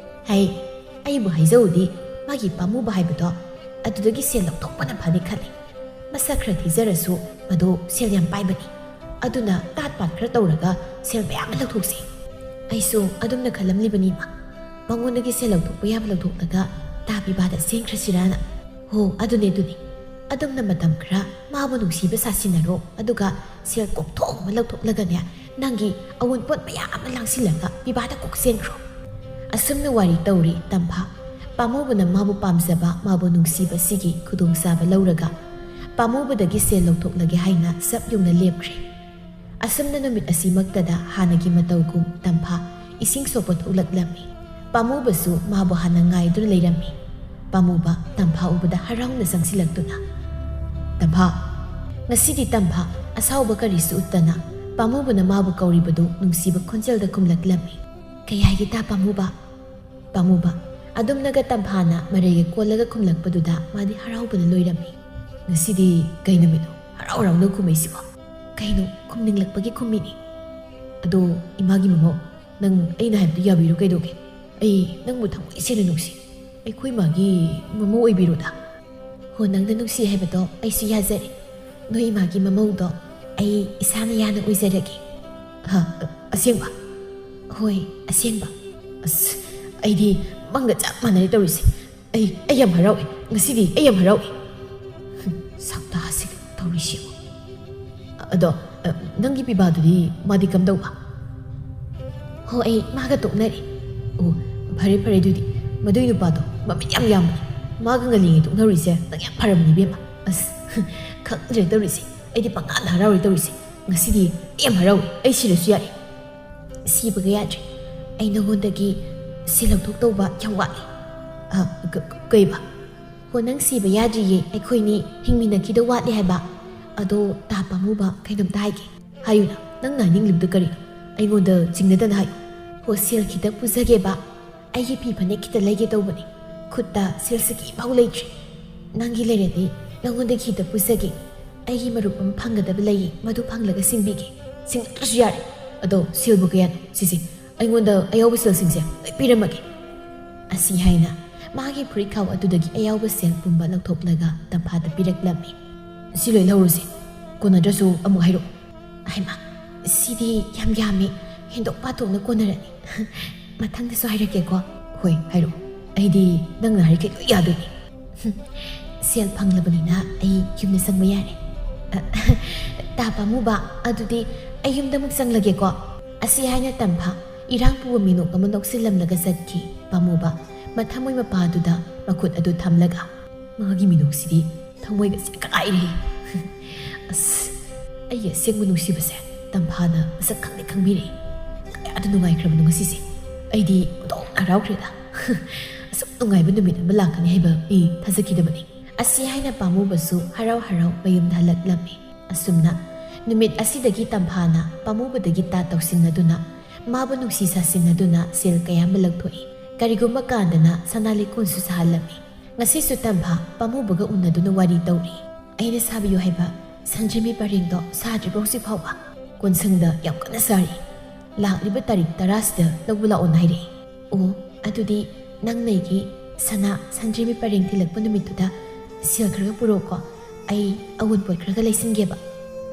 ꯍꯩ, ꯑꯩꯕꯨ ꯍꯥꯏꯖꯧꯗꯤ, ꯃꯥꯒꯤ ꯄꯥꯝꯃꯨꯕ ꯍꯥꯏꯕꯗꯣ ꯑꯗꯨꯗꯒꯤ ꯁꯦꯜ ꯂꯧꯊꯣꯛꯄꯅ ꯐꯅꯤ ꯈꯜꯂꯤ꯫ ꯃꯁꯛ ꯈꯔ ꯊꯤꯖꯔꯁꯨ ꯃꯗꯨ ꯁꯦꯜ ꯌꯥꯝ ꯄꯥꯏꯕꯅꯤ꯫ ꯑꯗꯨꯅ ꯇꯥꯠ ꯄꯥꯠ ꯈꯔ ꯇꯧꯔꯒ ꯁꯦꯜ ꯃꯌꯥꯝ ꯑꯃ ꯂꯧꯊꯣꯛꯁꯤ꯫ ꯑꯩꯁꯨ ꯑꯗꯨꯝꯅ ꯈꯜꯂꯝꯂꯤꯕꯅꯤ ꯏꯃꯥ꯫ ꯃꯉꯣꯟꯗꯒꯤ ꯁꯦꯜ ꯂꯧꯊꯣꯛꯄ ꯌꯥꯕ ꯂꯧꯊꯣꯛꯂꯒ ꯇꯥ ꯄꯤꯕꯥꯗ ꯆꯦꯟꯈ꯭ꯔꯁꯤꯔꯥꯅ꯫ ꯍꯣ, ꯑꯗꯨꯅꯦ, ꯑꯗꯨꯅꯦ꯫ ꯑꯗꯨꯝꯅ ꯃꯇꯝ ꯈꯔ ꯃꯥꯕꯨ ꯅꯨꯡꯁꯤꯕ ꯁꯥꯁꯤꯟꯅꯔꯣ, ꯑꯗꯨꯒ ꯁꯦꯜ ꯀꯣꯛꯊꯣꯛ ꯑꯃ ꯂꯧꯊꯣꯛꯂꯒꯅꯦ, ꯅꯪꯒꯤ ꯑꯑꯣꯟꯄꯣꯠ ꯃꯌꯥꯝ ꯑꯃ ꯂꯥꯡꯁꯤꯜꯂꯒ ꯄꯤꯕꯥꯗ ꯀꯣꯛ ꯆꯦꯟꯈ꯭ꯔꯣ꯫ ꯑꯁꯨꯝꯅ ꯋꯥꯔꯤ ꯇꯧꯔꯤ ꯇꯝꯐꯥ꯫ ꯄꯥꯝꯃꯨꯕꯅ ꯃꯥꯕꯨ ꯄꯥꯝꯖꯕ, ꯃꯥꯕꯨ ꯅꯨꯡꯁꯤꯕꯁꯤꯒꯤ ꯈꯨꯗꯣꯡꯆꯥꯕ ꯂꯧꯔꯒ ꯄꯥꯝꯃꯨꯕꯗꯒꯤ ꯁꯦꯜ ꯂꯧꯊꯣꯛꯂꯒꯦ ꯍꯥꯏꯅ ꯆꯞ ꯌꯨꯡꯅ ꯂꯦꯞꯈ꯭ꯔꯦ꯫ ꯑꯁꯨꯝꯅ ꯅꯨꯃꯤꯠ ꯑꯁꯤꯃꯛꯇꯗ ꯍꯥꯟꯅꯒꯤ ꯃꯇꯧꯒꯨꯝ ꯇꯝꯐꯥ ꯏꯁꯤꯡ ꯁꯣꯛꯄ ꯊꯣꯛꯂꯛꯂꯝꯃꯤ꯫ ꯄꯥꯝꯃꯨꯕꯁꯨ ꯃꯥꯕꯨ ꯍꯥꯟꯅ ꯉꯥꯏꯗꯨꯅ ꯂꯩꯔꯝꯃꯤ꯫ ꯄꯥꯝꯃꯨꯕ ꯇꯝꯐꯥ ꯎꯕꯗ ꯍꯔꯥꯎꯅ ꯆꯪꯁꯤꯜꯂꯛꯇꯨꯅ, "ꯇꯝꯐꯥ!" ꯉꯁꯤꯗꯤ ꯇꯝꯐꯥ ꯑꯁꯥꯎꯕ ꯀꯔꯤꯁꯨ ꯎꯠꯇꯅ ꯄꯥꯝꯃꯨꯕꯅ ꯃꯥꯕꯨ ꯀꯧꯔꯤꯕꯗꯨ ꯅꯨꯡꯁꯤꯕ ꯈꯣꯟꯖꯦꯜꯗ ꯈꯨꯝꯂꯛꯂꯝꯃꯤ꯫ "ꯀꯩ ꯍꯥꯏꯒꯦ ꯇꯥ ꯄꯥꯝꯃꯨꯕ?" ꯄꯥꯝꯃꯨꯕ ꯑꯗꯨꯝꯅꯒ ꯇꯝꯐꯥꯅ ꯃꯔꯩꯒ ꯀꯣꯜꯂꯒ ꯈꯨꯝꯂꯛꯄꯗꯨꯗ ꯃꯥꯗꯤ ꯍꯔꯥꯎꯕꯅ ꯂꯣꯏꯔꯝꯃꯤ꯫ "ꯉꯁꯤꯗꯤ ꯀꯩ ꯅꯨꯃꯤꯠꯅꯣ ꯍꯔꯥꯎ ꯍꯔꯥꯎꯅ ꯈꯨꯝꯃꯛꯏꯁꯤꯕꯣ?" "ꯀꯩꯅꯣ, ꯈꯨꯝꯅꯤꯡꯂꯛꯄꯒꯤ ꯈꯨꯝꯃꯤꯅꯤ꯫ ꯑꯗꯣ ꯏꯃꯥꯒꯤ ꯃꯃꯧ, ꯅꯪ ꯑꯩꯅ ꯍꯥꯏꯕꯗꯨ ꯌꯥꯕꯤꯔꯣ ꯀꯩꯗꯧꯒꯦ? ꯑꯩ ꯅꯪꯕꯨ ꯊꯃꯣꯏ ꯁꯦꯡꯅ ꯅꯨꯡꯁꯤ꯫" ꯑꯩꯈꯣꯏ ꯃꯥꯒꯤ ꯃꯃꯧ ꯑꯣꯏꯕꯤꯔꯣꯗ꯫ ꯍꯣ, ꯅꯪꯅ ꯅꯨꯡꯁꯤ ꯍꯥꯏꯕꯗꯣ ꯑꯩꯁꯨ ꯌꯥꯖꯔꯦ꯫ ꯅꯣꯏ ꯏꯃꯥꯒꯤ ꯃꯃꯧꯗꯣ ꯑꯩ ꯏꯁꯥꯅ ꯌꯥꯅ ꯑꯣꯏꯖꯔꯒꯦ꯫ ꯍꯥ, ꯑꯁꯦꯡꯕ? ꯍꯣꯏ, ꯑꯁꯦꯡꯕ꯫ ꯑꯁ, ꯑꯩꯗꯤ ꯃꯪꯒ ꯆꯞ ꯃꯥꯟꯅꯔꯦ ꯇꯧꯔꯤꯁꯦ꯫ ꯑꯩ, ꯑꯩ ꯌꯥꯝ ꯍꯔꯥꯎꯏ꯫ ꯉꯁꯤꯗꯤ ꯑꯩ ꯌꯥꯝ ꯍꯔꯥꯎꯏ꯫ ꯁꯛꯇꯥꯁꯤꯒ ꯇꯧꯔꯤꯁꯤꯕꯨ꯫ ꯑꯗꯣ, ꯑ, ꯅꯪꯒꯤ ꯄꯤꯕꯥꯗꯨꯗꯤ ꯃꯥꯗꯤ ꯀꯝꯗꯧꯕ? ꯍꯣ, ꯑꯩ ꯃꯥꯒ ꯇꯣꯛꯅꯔꯦ꯫ ꯑꯣ, ꯐꯔꯦ, ꯐꯔꯦ ꯑꯗꯨꯗꯤ꯫ ꯃꯗꯨꯏ ꯅꯨꯄꯥꯗꯣ ꯃꯃꯤꯠ ꯌꯥꯝ ꯌꯥꯝꯕꯅꯤ꯫ ꯃꯥꯒ ꯉꯜꯂꯤꯉꯩ ꯇꯣꯛꯅꯔꯨꯏꯁꯦ ꯅꯪ ꯌꯥꯝ ꯐꯔꯕꯅꯤ ꯏꯕꯦꯝꯃ꯫ ꯑꯁ, ꯈꯪꯗ꯭ꯔꯦ ꯇꯧꯔꯤꯁꯦ꯫ ꯑꯩꯗꯤ ꯄꯪꯍꯥꯗ ꯍꯔꯥꯎꯔꯦ ꯇꯧꯔꯤꯁꯦ꯫ ꯉꯁꯤꯗꯤ ꯑꯩ ꯌꯥꯝ ꯍꯔꯥꯎꯏ꯫ ꯑꯩ ꯁꯤꯔꯁꯨ ꯌꯥꯏ꯫ ꯁꯤꯕꯒ ꯌꯥꯗ꯭ꯔꯦ꯫ ꯑꯩ ꯅꯉꯣꯟꯗꯒꯤ ꯁꯦꯜ ꯂꯧꯊꯣꯛꯇꯧꯕ ꯌꯥꯝ ꯋꯥꯠꯂꯤ꯫ ꯑ, ꯀ-, ꯀ-, ꯀꯩꯕ? ꯍꯣ, ꯅꯪ ꯁꯤꯕ ꯌꯥꯗ꯭ꯔꯤꯌꯦ꯫ ꯑꯩꯈꯣꯏꯅꯤ ꯍꯤꯡꯃꯤꯟꯅꯈꯤꯗꯧ ꯋꯥꯠꯂꯤ ꯍꯥꯏꯕ꯫ ꯑꯗꯣ ꯇꯥ ꯄꯥꯝꯃꯨꯕ, ꯀꯩꯅꯣꯝꯇ ꯍꯥꯏꯒꯦ꯫ ꯍꯥꯏꯌꯨꯅ, ꯅꯪꯅ ꯍꯥꯏꯅꯤꯡꯂꯤꯕꯗꯨ ꯀꯔꯤꯅꯣ? ꯑꯩꯉꯣꯟꯗ ꯆꯤꯡꯅꯗꯅ ꯍꯥꯏꯌꯨ꯫ ꯍꯣ, ꯁꯦꯜ ꯈꯤꯇ ꯄꯨꯖꯒꯦꯕ꯫ ꯑꯩꯒꯤ ꯐꯤ ꯐꯅꯦꯛ ꯈꯤꯇ ꯂꯩꯒꯦ ꯇꯧꯕꯅꯤ꯫ ꯈꯨꯠꯇ ꯁꯦꯜ ꯁꯤꯀꯤ ꯑꯃꯐꯥꯎ ꯂꯩꯇ꯭ꯔꯤ꯫ ꯅꯪꯒꯤ ꯂꯩꯔꯗꯤ ꯅꯪꯉꯣꯟꯗꯒꯤ ꯈꯤꯇ ꯄꯨꯖꯒꯦ꯫ ꯑꯩꯒꯤ ꯃꯔꯨꯞ ꯑꯃ ꯐꯪꯒꯗꯕ ꯂꯩꯌꯦ, ꯃꯗꯨ ꯐꯪꯂꯒ ꯁꯤꯡꯕꯤꯒꯦ꯫ ꯁꯤꯡꯗ꯭ꯔꯁꯨ ꯌꯥꯔꯦ꯫ ꯑꯗꯣ ꯁꯦꯜꯕꯨ ꯀꯌꯥꯅꯣ? ꯁꯤꯁꯦ, ꯑꯩꯉꯣꯟꯗ ꯑꯌꯥꯎꯕ ꯁꯦꯜꯁꯤꯡꯁꯦ ꯂꯣꯏ ꯄꯤꯔꯝꯃꯒꯦ꯫ ꯑꯁꯤ ꯍꯥꯏꯅ ꯃꯥꯒꯤ ꯐꯨꯔꯤꯠꯈꯥꯎ ꯑꯗꯨꯗꯒꯤ ꯑꯌꯥꯎꯕ ꯁꯦꯜ ꯄꯨꯝꯕ ꯂꯧꯊꯣꯛꯂꯒ ꯇꯝꯐꯥꯗ ꯄꯤꯔꯛꯂꯝꯃꯤ꯫ ꯁꯤ ꯂꯣꯏ ꯂꯧꯔꯨꯁꯦ꯫ ꯀꯣꯟꯅꯗ꯭ꯔꯁꯨ ꯑꯃꯨꯛ ꯍꯥꯏꯔꯛꯑꯣ꯫ ꯍꯩꯃꯥ, ꯁꯤꯗꯤ ꯌꯥꯝ ꯌꯥꯝꯃꯤ꯫ ꯍꯦꯟꯗꯣꯛ ꯄꯥꯊꯣꯛꯅ ꯀꯣꯟꯅꯔꯅꯤ꯫ ꯃꯊꯪꯗꯁꯨ ꯍꯥꯏꯔꯛꯀꯦꯀꯣ꯫ ꯍꯣꯏ, ꯍꯥꯏꯔꯛꯑꯣ꯫ ꯑꯩꯗꯤ ꯅꯪꯅ ꯍꯥꯏꯔꯤꯈꯩ ꯂꯣꯏ ꯌꯥꯗꯣꯏꯅꯤ꯫ ꯁꯦꯜ ꯐꯪꯂꯕꯅꯤꯅ ꯑꯩ ꯌꯨꯝꯗ ꯆꯪꯕ ꯌꯥꯔꯦ꯫ ꯑ, ꯇꯥ ꯄꯥꯝꯃꯨꯕ, ꯑꯗꯨꯗꯤ ꯑꯩ ꯌꯨꯝꯗ ꯑꯃꯨꯛ ꯆꯪꯂꯒꯦꯀꯣ꯫ ꯑꯁꯤ ꯍꯥꯏꯅ ꯇꯝꯐꯥ ꯏꯔꯥꯡ ꯄꯨꯕ ꯃꯤꯅꯣꯛ ꯑꯃ ꯅꯣꯛꯁꯤꯜꯂꯝꯂꯒ ꯆꯠꯈꯤ꯫ ꯄꯥꯝꯃꯨꯕ ꯃꯊꯃꯣꯏ ꯃꯄꯥꯗꯨꯗ ꯃꯈꯨꯠ ꯑꯗꯨ ꯊꯝꯂꯒ꯫ ꯃꯥꯒꯤ ꯃꯤꯅꯣꯛꯁꯤꯗꯤ ꯊꯃꯣꯏꯒꯁꯦ ꯀꯥꯏꯔꯦ꯫ ꯑꯁ, ꯑꯩꯒꯤ ꯑꯁꯦꯡꯕ ꯅꯨꯡꯁꯤꯕꯁꯦ ꯇꯝꯐꯥꯅ ꯃꯁꯛ ꯈꯪꯗꯦ ꯈꯪꯕꯤꯔꯦ꯫ ꯀꯌꯥꯗ ꯅꯨꯡꯉꯥꯏꯈ꯭ꯔꯕꯅꯣ ꯉꯁꯤꯁꯦ꯫ ꯑꯩꯗꯤ ꯑꯣꯟꯊꯣꯛꯅ ꯍꯔꯥꯎꯈ꯭ꯔꯦꯗ꯫ ꯑꯁꯨꯛ ꯅꯨꯡꯉꯥꯏꯕ ꯅꯨꯃꯤꯠ ꯑꯃ ꯂꯥꯛꯀꯅꯤ ꯍꯥꯏꯕ ꯑꯩ ꯊꯥꯖꯈꯤꯗꯕꯅꯤ꯫ ꯑꯁꯤ ꯍꯥꯏꯅ ꯄꯥꯝꯃꯨꯕꯁꯨ ꯍꯔꯥꯎ ꯍꯔꯥꯎ ꯃꯌꯨꯝꯗ ꯍꯜꯂꯛꯂꯝꯃꯤ꯫ ꯑꯁꯨꯝꯅ ꯅꯨꯃꯤꯠ ꯑꯁꯤꯗꯒꯤ ꯇꯝꯐꯥꯅ ꯄꯥꯝꯃꯨꯕꯗꯒꯤ ꯇꯥ ꯇꯧꯁꯤꯟꯅꯗꯨꯅ, ꯃꯥꯕꯨ ꯅꯨꯡꯁꯤ ꯁꯥꯁꯤꯟꯅꯗꯨꯅ ꯁꯦꯜ ꯀꯌꯥ ꯑꯃ ꯂꯧꯊꯣꯛꯏ꯫ ꯀꯔꯤꯒꯨꯝꯕ ꯀꯥꯟꯗꯅ ꯁꯅꯥ ꯂꯤꯛꯀꯣꯟꯁꯨ ꯁꯥꯍꯜꯂꯝꯃꯤ꯫ ꯉꯁꯤꯁꯨ ꯇꯝꯐꯥ ꯄꯥꯝꯃꯨꯕꯒ ꯎꯅꯗꯨꯅ ꯋꯥꯔꯤ ꯇꯧꯔꯤ꯫ ꯑꯩꯅ ꯁꯥꯕꯤꯌꯨ ꯍꯥꯏꯕ ꯁꯟꯖꯦꯝꯕꯤ ꯄꯔꯦꯡꯗꯣ ꯁꯥꯗ꯭ꯔꯤꯕ ꯍꯧꯖꯤꯛ ꯐꯥꯎꯕ꯫ ꯀꯣꯟꯁꯪꯗ ꯌꯥꯝ ꯀꯟꯅ ꯁꯥꯔꯤ꯫ ꯂꯥꯛꯂꯤꯕ ꯇꯥꯔꯤꯛ ꯇꯔꯥꯁꯤꯗ ꯂꯧꯕ ꯂꯥꯛꯑꯣꯅ ꯍꯥꯏꯔꯛꯏ꯫ ꯑꯣ, ꯑꯗꯨꯗꯤ ꯅꯪ ꯅꯩꯒꯤ ꯁꯅꯥ, ꯁꯟꯗ꯭ꯔꯦꯝꯕꯤ ꯄꯔꯦꯡ ꯊꯤꯜꯂꯛꯄ ꯅꯨꯃꯤꯠꯇꯨꯗ ꯁꯦꯜ ꯈꯔꯒ ꯄꯨꯔꯛꯎꯀꯣ꯫ ꯑꯩ ꯑꯑꯣꯟꯄꯣꯠ ꯈꯔꯒ ꯂꯩꯁꯤꯟꯒꯦꯕ꯫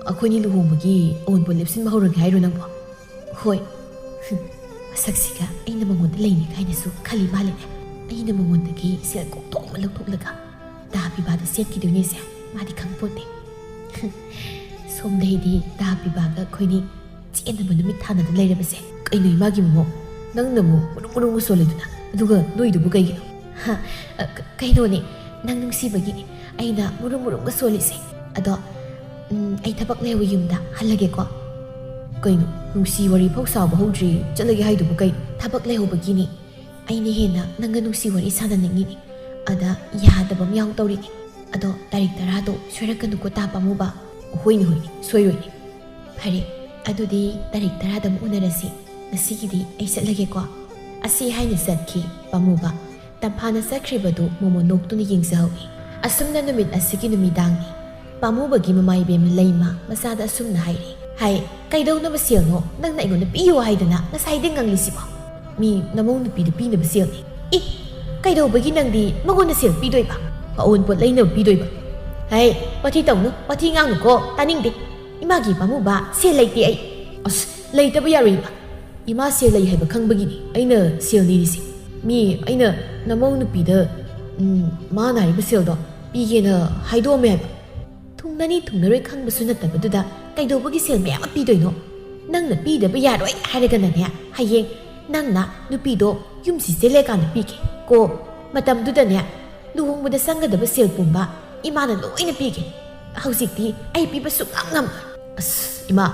ꯑꯩꯈꯣꯏꯅꯤ ꯂꯨꯍꯣꯡꯕꯒꯤ ꯑꯑꯣꯟꯄꯣꯠ ꯂꯦꯞꯁꯤꯟꯕ ꯍꯧꯔꯒꯦ ꯍꯥꯏꯔꯣ ꯅꯪꯕꯣ? ꯍꯣꯏ꯫ ꯃꯁꯛꯁꯤꯒ ꯑꯩꯅ ꯃꯉꯣꯟꯗ ꯂꯩꯅꯤ ꯀꯥꯏꯅꯁꯨ ꯈꯜꯂꯤ ꯃꯥꯜꯂꯦꯅꯦ꯫ ꯑꯩꯅ ꯃꯉꯣꯟꯗꯒꯤ ꯁꯦꯜ ꯀꯣꯛꯊꯣꯛ ꯑꯃ ꯂꯧꯊꯣꯛꯂꯒ ꯇꯥ ꯄꯤꯕꯥꯗ ꯁꯦꯠꯈꯤꯗꯣꯏꯅꯦꯁꯦ ꯃꯥꯗꯤ ꯈꯪꯄꯣꯠꯇꯦ꯫ ꯁꯣꯝꯗꯩꯗꯤ ꯇꯥ ꯄꯤꯕꯥꯒ ꯑꯩꯈꯣꯏꯅꯤ ꯆꯦꯟꯅꯕ ꯅꯨꯃꯤꯠ ꯊꯥꯅꯗ ꯂꯩꯔꯕꯁꯦ꯫ ꯀꯩꯅꯣ ꯏꯃꯥꯒꯤ ꯃꯃꯧ? ꯅꯪꯅ ꯑꯃꯨꯛ ꯃꯨꯔꯨꯝ ꯃꯨꯔꯨꯝꯒ ꯁꯣꯜꯂꯤꯗꯨꯅ? ꯑꯗꯨꯒ ꯅꯣꯏꯗꯨꯕꯨ ꯀꯩꯒꯤꯅꯣ? ꯍꯥ? ꯑ, ꯀ-, ꯀꯩꯅꯣꯅꯦ, ꯅꯪ ꯅꯨꯡꯁꯤꯕꯒꯤꯅꯦ ꯑꯩꯅ ꯃꯨꯔꯨꯝ ꯃꯨꯔꯨꯝꯒ ꯁꯣꯜꯂꯤꯁꯦ꯫ ꯑꯗꯣ, ꯎꯝ, ꯑꯩ ꯊꯕꯛ ꯂꯩꯍꯧꯋꯤ ꯌꯨꯝꯗ, ꯍꯜꯂꯒꯦꯀꯣ꯫ ꯀꯩꯅꯣ, ꯅꯨꯡꯁꯤ ꯋꯥꯔꯤ ꯐꯥꯎ ꯁꯥꯕ ꯍꯧꯗ꯭ꯔꯤ, ꯆꯠꯂꯒꯦ ꯍꯥꯏꯗꯨꯕꯨ ꯀꯩꯅꯣ? ꯊꯕꯛ ꯂꯩꯍꯧꯕꯒꯤꯅꯦ꯫ ꯑꯩꯅ ꯍꯦꯟꯅ ꯅꯪꯒ ꯅꯨꯡꯁꯤ ꯋꯥꯔꯤ ꯁꯥꯟꯅꯅꯤꯡꯉꯤꯅꯦ꯫ ꯑꯗ ꯌꯥꯗꯕ ꯑꯃ ꯌꯥꯎ ꯇꯧꯔꯤꯅꯦ꯫ ꯑꯗꯣ ꯇꯥꯔꯤꯛ ꯇꯔꯥꯗꯣ ꯁꯣꯏꯔꯛꯀꯅꯨꯀꯣ ꯇꯥ ꯄꯥꯝꯃꯨꯕ꯫ ꯍꯣꯏꯅꯦ, ꯍꯣꯏꯅꯦ, ꯁꯣꯏꯔꯣꯏꯅꯦ꯫ ꯐꯔꯦ, ꯑꯗꯨꯗꯤ ꯇꯥꯔꯤꯛ ꯇꯔꯥꯗ ꯑꯃꯨꯛ ꯎꯅꯔꯁꯤ꯫ ꯉꯁꯤꯒꯤꯗꯤ ꯑꯩ ꯆꯠꯂꯒꯦꯀꯣ꯫ ꯑꯁꯤ ꯍꯥꯏꯅ ꯆꯠꯈꯤ ꯄꯥꯝꯃꯨꯕ꯫ ꯇꯝꯐꯥꯅ ꯆꯠꯈ꯭ꯔꯤꯕꯗꯨ ꯃꯣꯃꯣ ꯅꯣꯛꯇꯨꯅ ꯌꯦꯡꯖꯍꯧꯏ꯫ ꯑꯁꯨꯝꯅ ꯅꯨꯃꯤꯠ ꯑꯁꯤꯒꯤ ꯅꯨꯃꯤꯗꯥꯡꯅꯤ꯫ ꯄꯥꯝꯃꯨꯕꯒꯤ ꯃꯃꯥ ꯏꯕꯦꯝꯃ ꯂꯩꯃ ꯃꯆꯥꯗ ꯑꯁꯨꯝꯅ ꯍꯥꯏꯔꯤ, "ꯍꯥꯏ, ꯀꯩꯗꯧꯅꯕ ꯁꯦꯜꯅꯣ ꯅꯪꯅ ꯑꯩꯉꯣꯟꯗ ꯄꯤꯌꯨ ꯍꯥꯏꯗꯅ ꯉꯁꯥꯏꯗꯩ ꯉꯥꯡꯂꯤꯁꯤꯕꯣ? ꯃꯤ ꯅꯃꯧ ꯅꯨꯄꯤꯗ ꯄꯤꯅꯕ ꯁꯦꯜꯅꯤ꯫ ꯏ, ꯀꯩꯗꯧꯕꯒꯤ ꯅꯪꯗꯤ ꯃꯉꯣꯟꯗ ꯁꯦꯜ ꯄꯤꯗꯣꯏꯕ? ꯑꯑꯣꯟꯄꯣꯠ ꯂꯩꯅꯕ ꯄꯤꯗꯣꯏꯕ? ꯍꯥꯏ, ꯋꯥꯊꯤ ꯇꯧꯅꯨ, ꯋꯥꯊꯤ ꯉꯥꯡꯅꯨꯀꯣ, ꯇꯥꯅꯤꯡꯗꯦ꯫ ꯏꯃꯥꯒꯤ ꯄꯥꯝꯃꯨꯕ, ꯁꯦꯜ ꯂꯩꯇꯦ ꯑꯩ꯫ ꯑꯁ, ꯂꯩꯇꯕ ꯌꯥꯔꯣꯏ ꯏꯃꯥ꯫ ꯏꯃꯥ ꯁꯦꯜ ꯂꯩ ꯍꯥꯏꯕ ꯈꯪꯕꯒꯤꯅꯤ ꯑꯩꯅ ꯁꯦꯜ ꯅꯤꯔꯤꯁꯦ꯫ ꯃꯤ ꯑꯩꯅ ꯅꯃꯧ ꯅꯨꯄꯤꯗ, ꯎꯝ, ꯃꯥꯅ ꯍꯥꯏꯔꯤꯕ ꯁꯦꯜꯗꯣ ꯄꯤꯒꯦꯅ ꯍꯥꯏꯗꯣꯛꯑꯝꯃꯦ ꯍꯥꯏꯕ꯫ ꯊꯨꯡꯅꯅꯤ ꯊꯨꯡꯅꯔꯣꯏ ꯈꯪꯕꯁꯨ ꯅꯠꯇꯕꯗꯨꯗ ꯀꯩꯗꯧꯕꯒꯤ ꯁꯦꯜ ꯃꯌꯥꯝ ꯑꯃ ꯄꯤꯗꯣꯏꯅꯣ? ꯅꯪꯅ ꯄꯤꯗꯕ ꯌꯥꯔꯣꯏ ꯍꯥꯏꯔꯒꯅꯅꯦ, ꯍꯌꯦꯡ ꯅꯪꯅ ꯅꯨꯄꯤꯗꯣ ꯌꯨꯝꯁꯤ ꯆꯦꯜꯂꯀꯥꯟꯗ ꯄꯤꯒꯦ ꯀꯣ꯫ ꯃꯇꯝꯗꯨꯗꯅꯦ, ꯂꯨꯍꯣꯡꯕꯗ ꯆꯪꯒꯗꯕ ꯁꯦꯜ ꯄꯨꯝꯕ ꯏꯃꯥꯅ ꯂꯣꯏꯅ ꯄꯤꯒꯦ꯫ ꯍꯧꯖꯤꯛꯇꯤ ꯑꯩ ꯄꯤꯕ ꯁꯨꯛꯉꯝ ꯉꯝꯃꯣꯏ꯫ ꯑꯁ, ꯏꯃꯥ,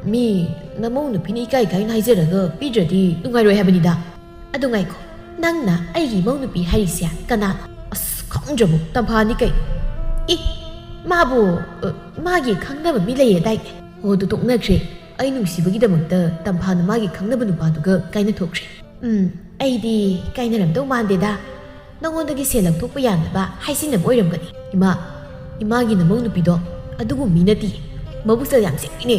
ꯃꯤ ꯅꯃꯧ ꯅꯨꯄꯤꯅ ꯏꯀꯥꯏ ꯀꯥꯏꯅ ꯍꯥꯏꯖꯔꯒ ꯄꯤꯗ꯭ꯔꯗꯤ ꯅꯨꯡꯉꯥꯏꯔꯣꯏ ꯍꯥꯏꯕꯅꯤꯗ꯫ ꯑꯗꯨ ꯉꯥꯏꯈꯣ, ꯅꯪꯅ ꯑꯩꯒꯤ ꯏꯃꯧ ꯅꯨꯄꯤ ꯍꯥꯏꯔꯤꯁꯦ ꯀꯅꯥꯅꯣ? ꯑꯁ, ꯈꯪꯗ꯭ꯔꯕꯣ? ꯇꯝꯐꯥꯅꯤ ꯀꯩꯅꯣ꯫ ꯏ, ꯃꯥꯕꯨ, ꯑ, ꯃꯥꯒꯤ ꯈꯪꯅꯕ ꯃꯤ ꯂꯩꯌꯦꯗꯥꯏꯅꯦ? ꯑꯣ, ꯑꯗꯨ ꯇꯣꯛꯅꯈ꯭ꯔꯦ꯫ ꯑꯩ ꯅꯨꯡꯁꯤꯕꯒꯤꯗꯃꯛꯇ ꯇꯝꯐꯥꯅ ꯃꯥꯒꯤ ꯈꯪꯅꯕ ꯅꯨꯄꯥꯗꯨꯒ ꯀꯥꯏꯅꯊꯣꯛꯈ꯭ꯔꯦ꯫ ꯎꯝ, ꯑꯩꯗꯤ ꯀꯥꯏꯅꯔꯝꯗꯧ ꯃꯥꯟꯗꯦꯗ꯫ ꯅꯉꯣꯟꯗꯒꯤ ꯁꯦꯜ ꯂꯧꯊꯣꯛꯄ ꯌꯥꯅꯕ ꯍꯥꯏꯖꯤꯟꯅꯕ ꯑꯣꯏꯔꯝꯒꯅꯤ꯫ ꯏꯃꯥ, ꯏꯃꯥꯒꯤ ꯅꯃꯧ ꯅꯨꯄꯤꯗꯣ ꯑꯗꯨꯒꯨꯝꯕ ꯃꯤ ꯅꯠꯇꯦ꯫ ꯃꯕꯨꯛꯆꯦꯜ ꯌꯥꯝ ꯁꯦꯡꯕꯤꯅꯦ꯫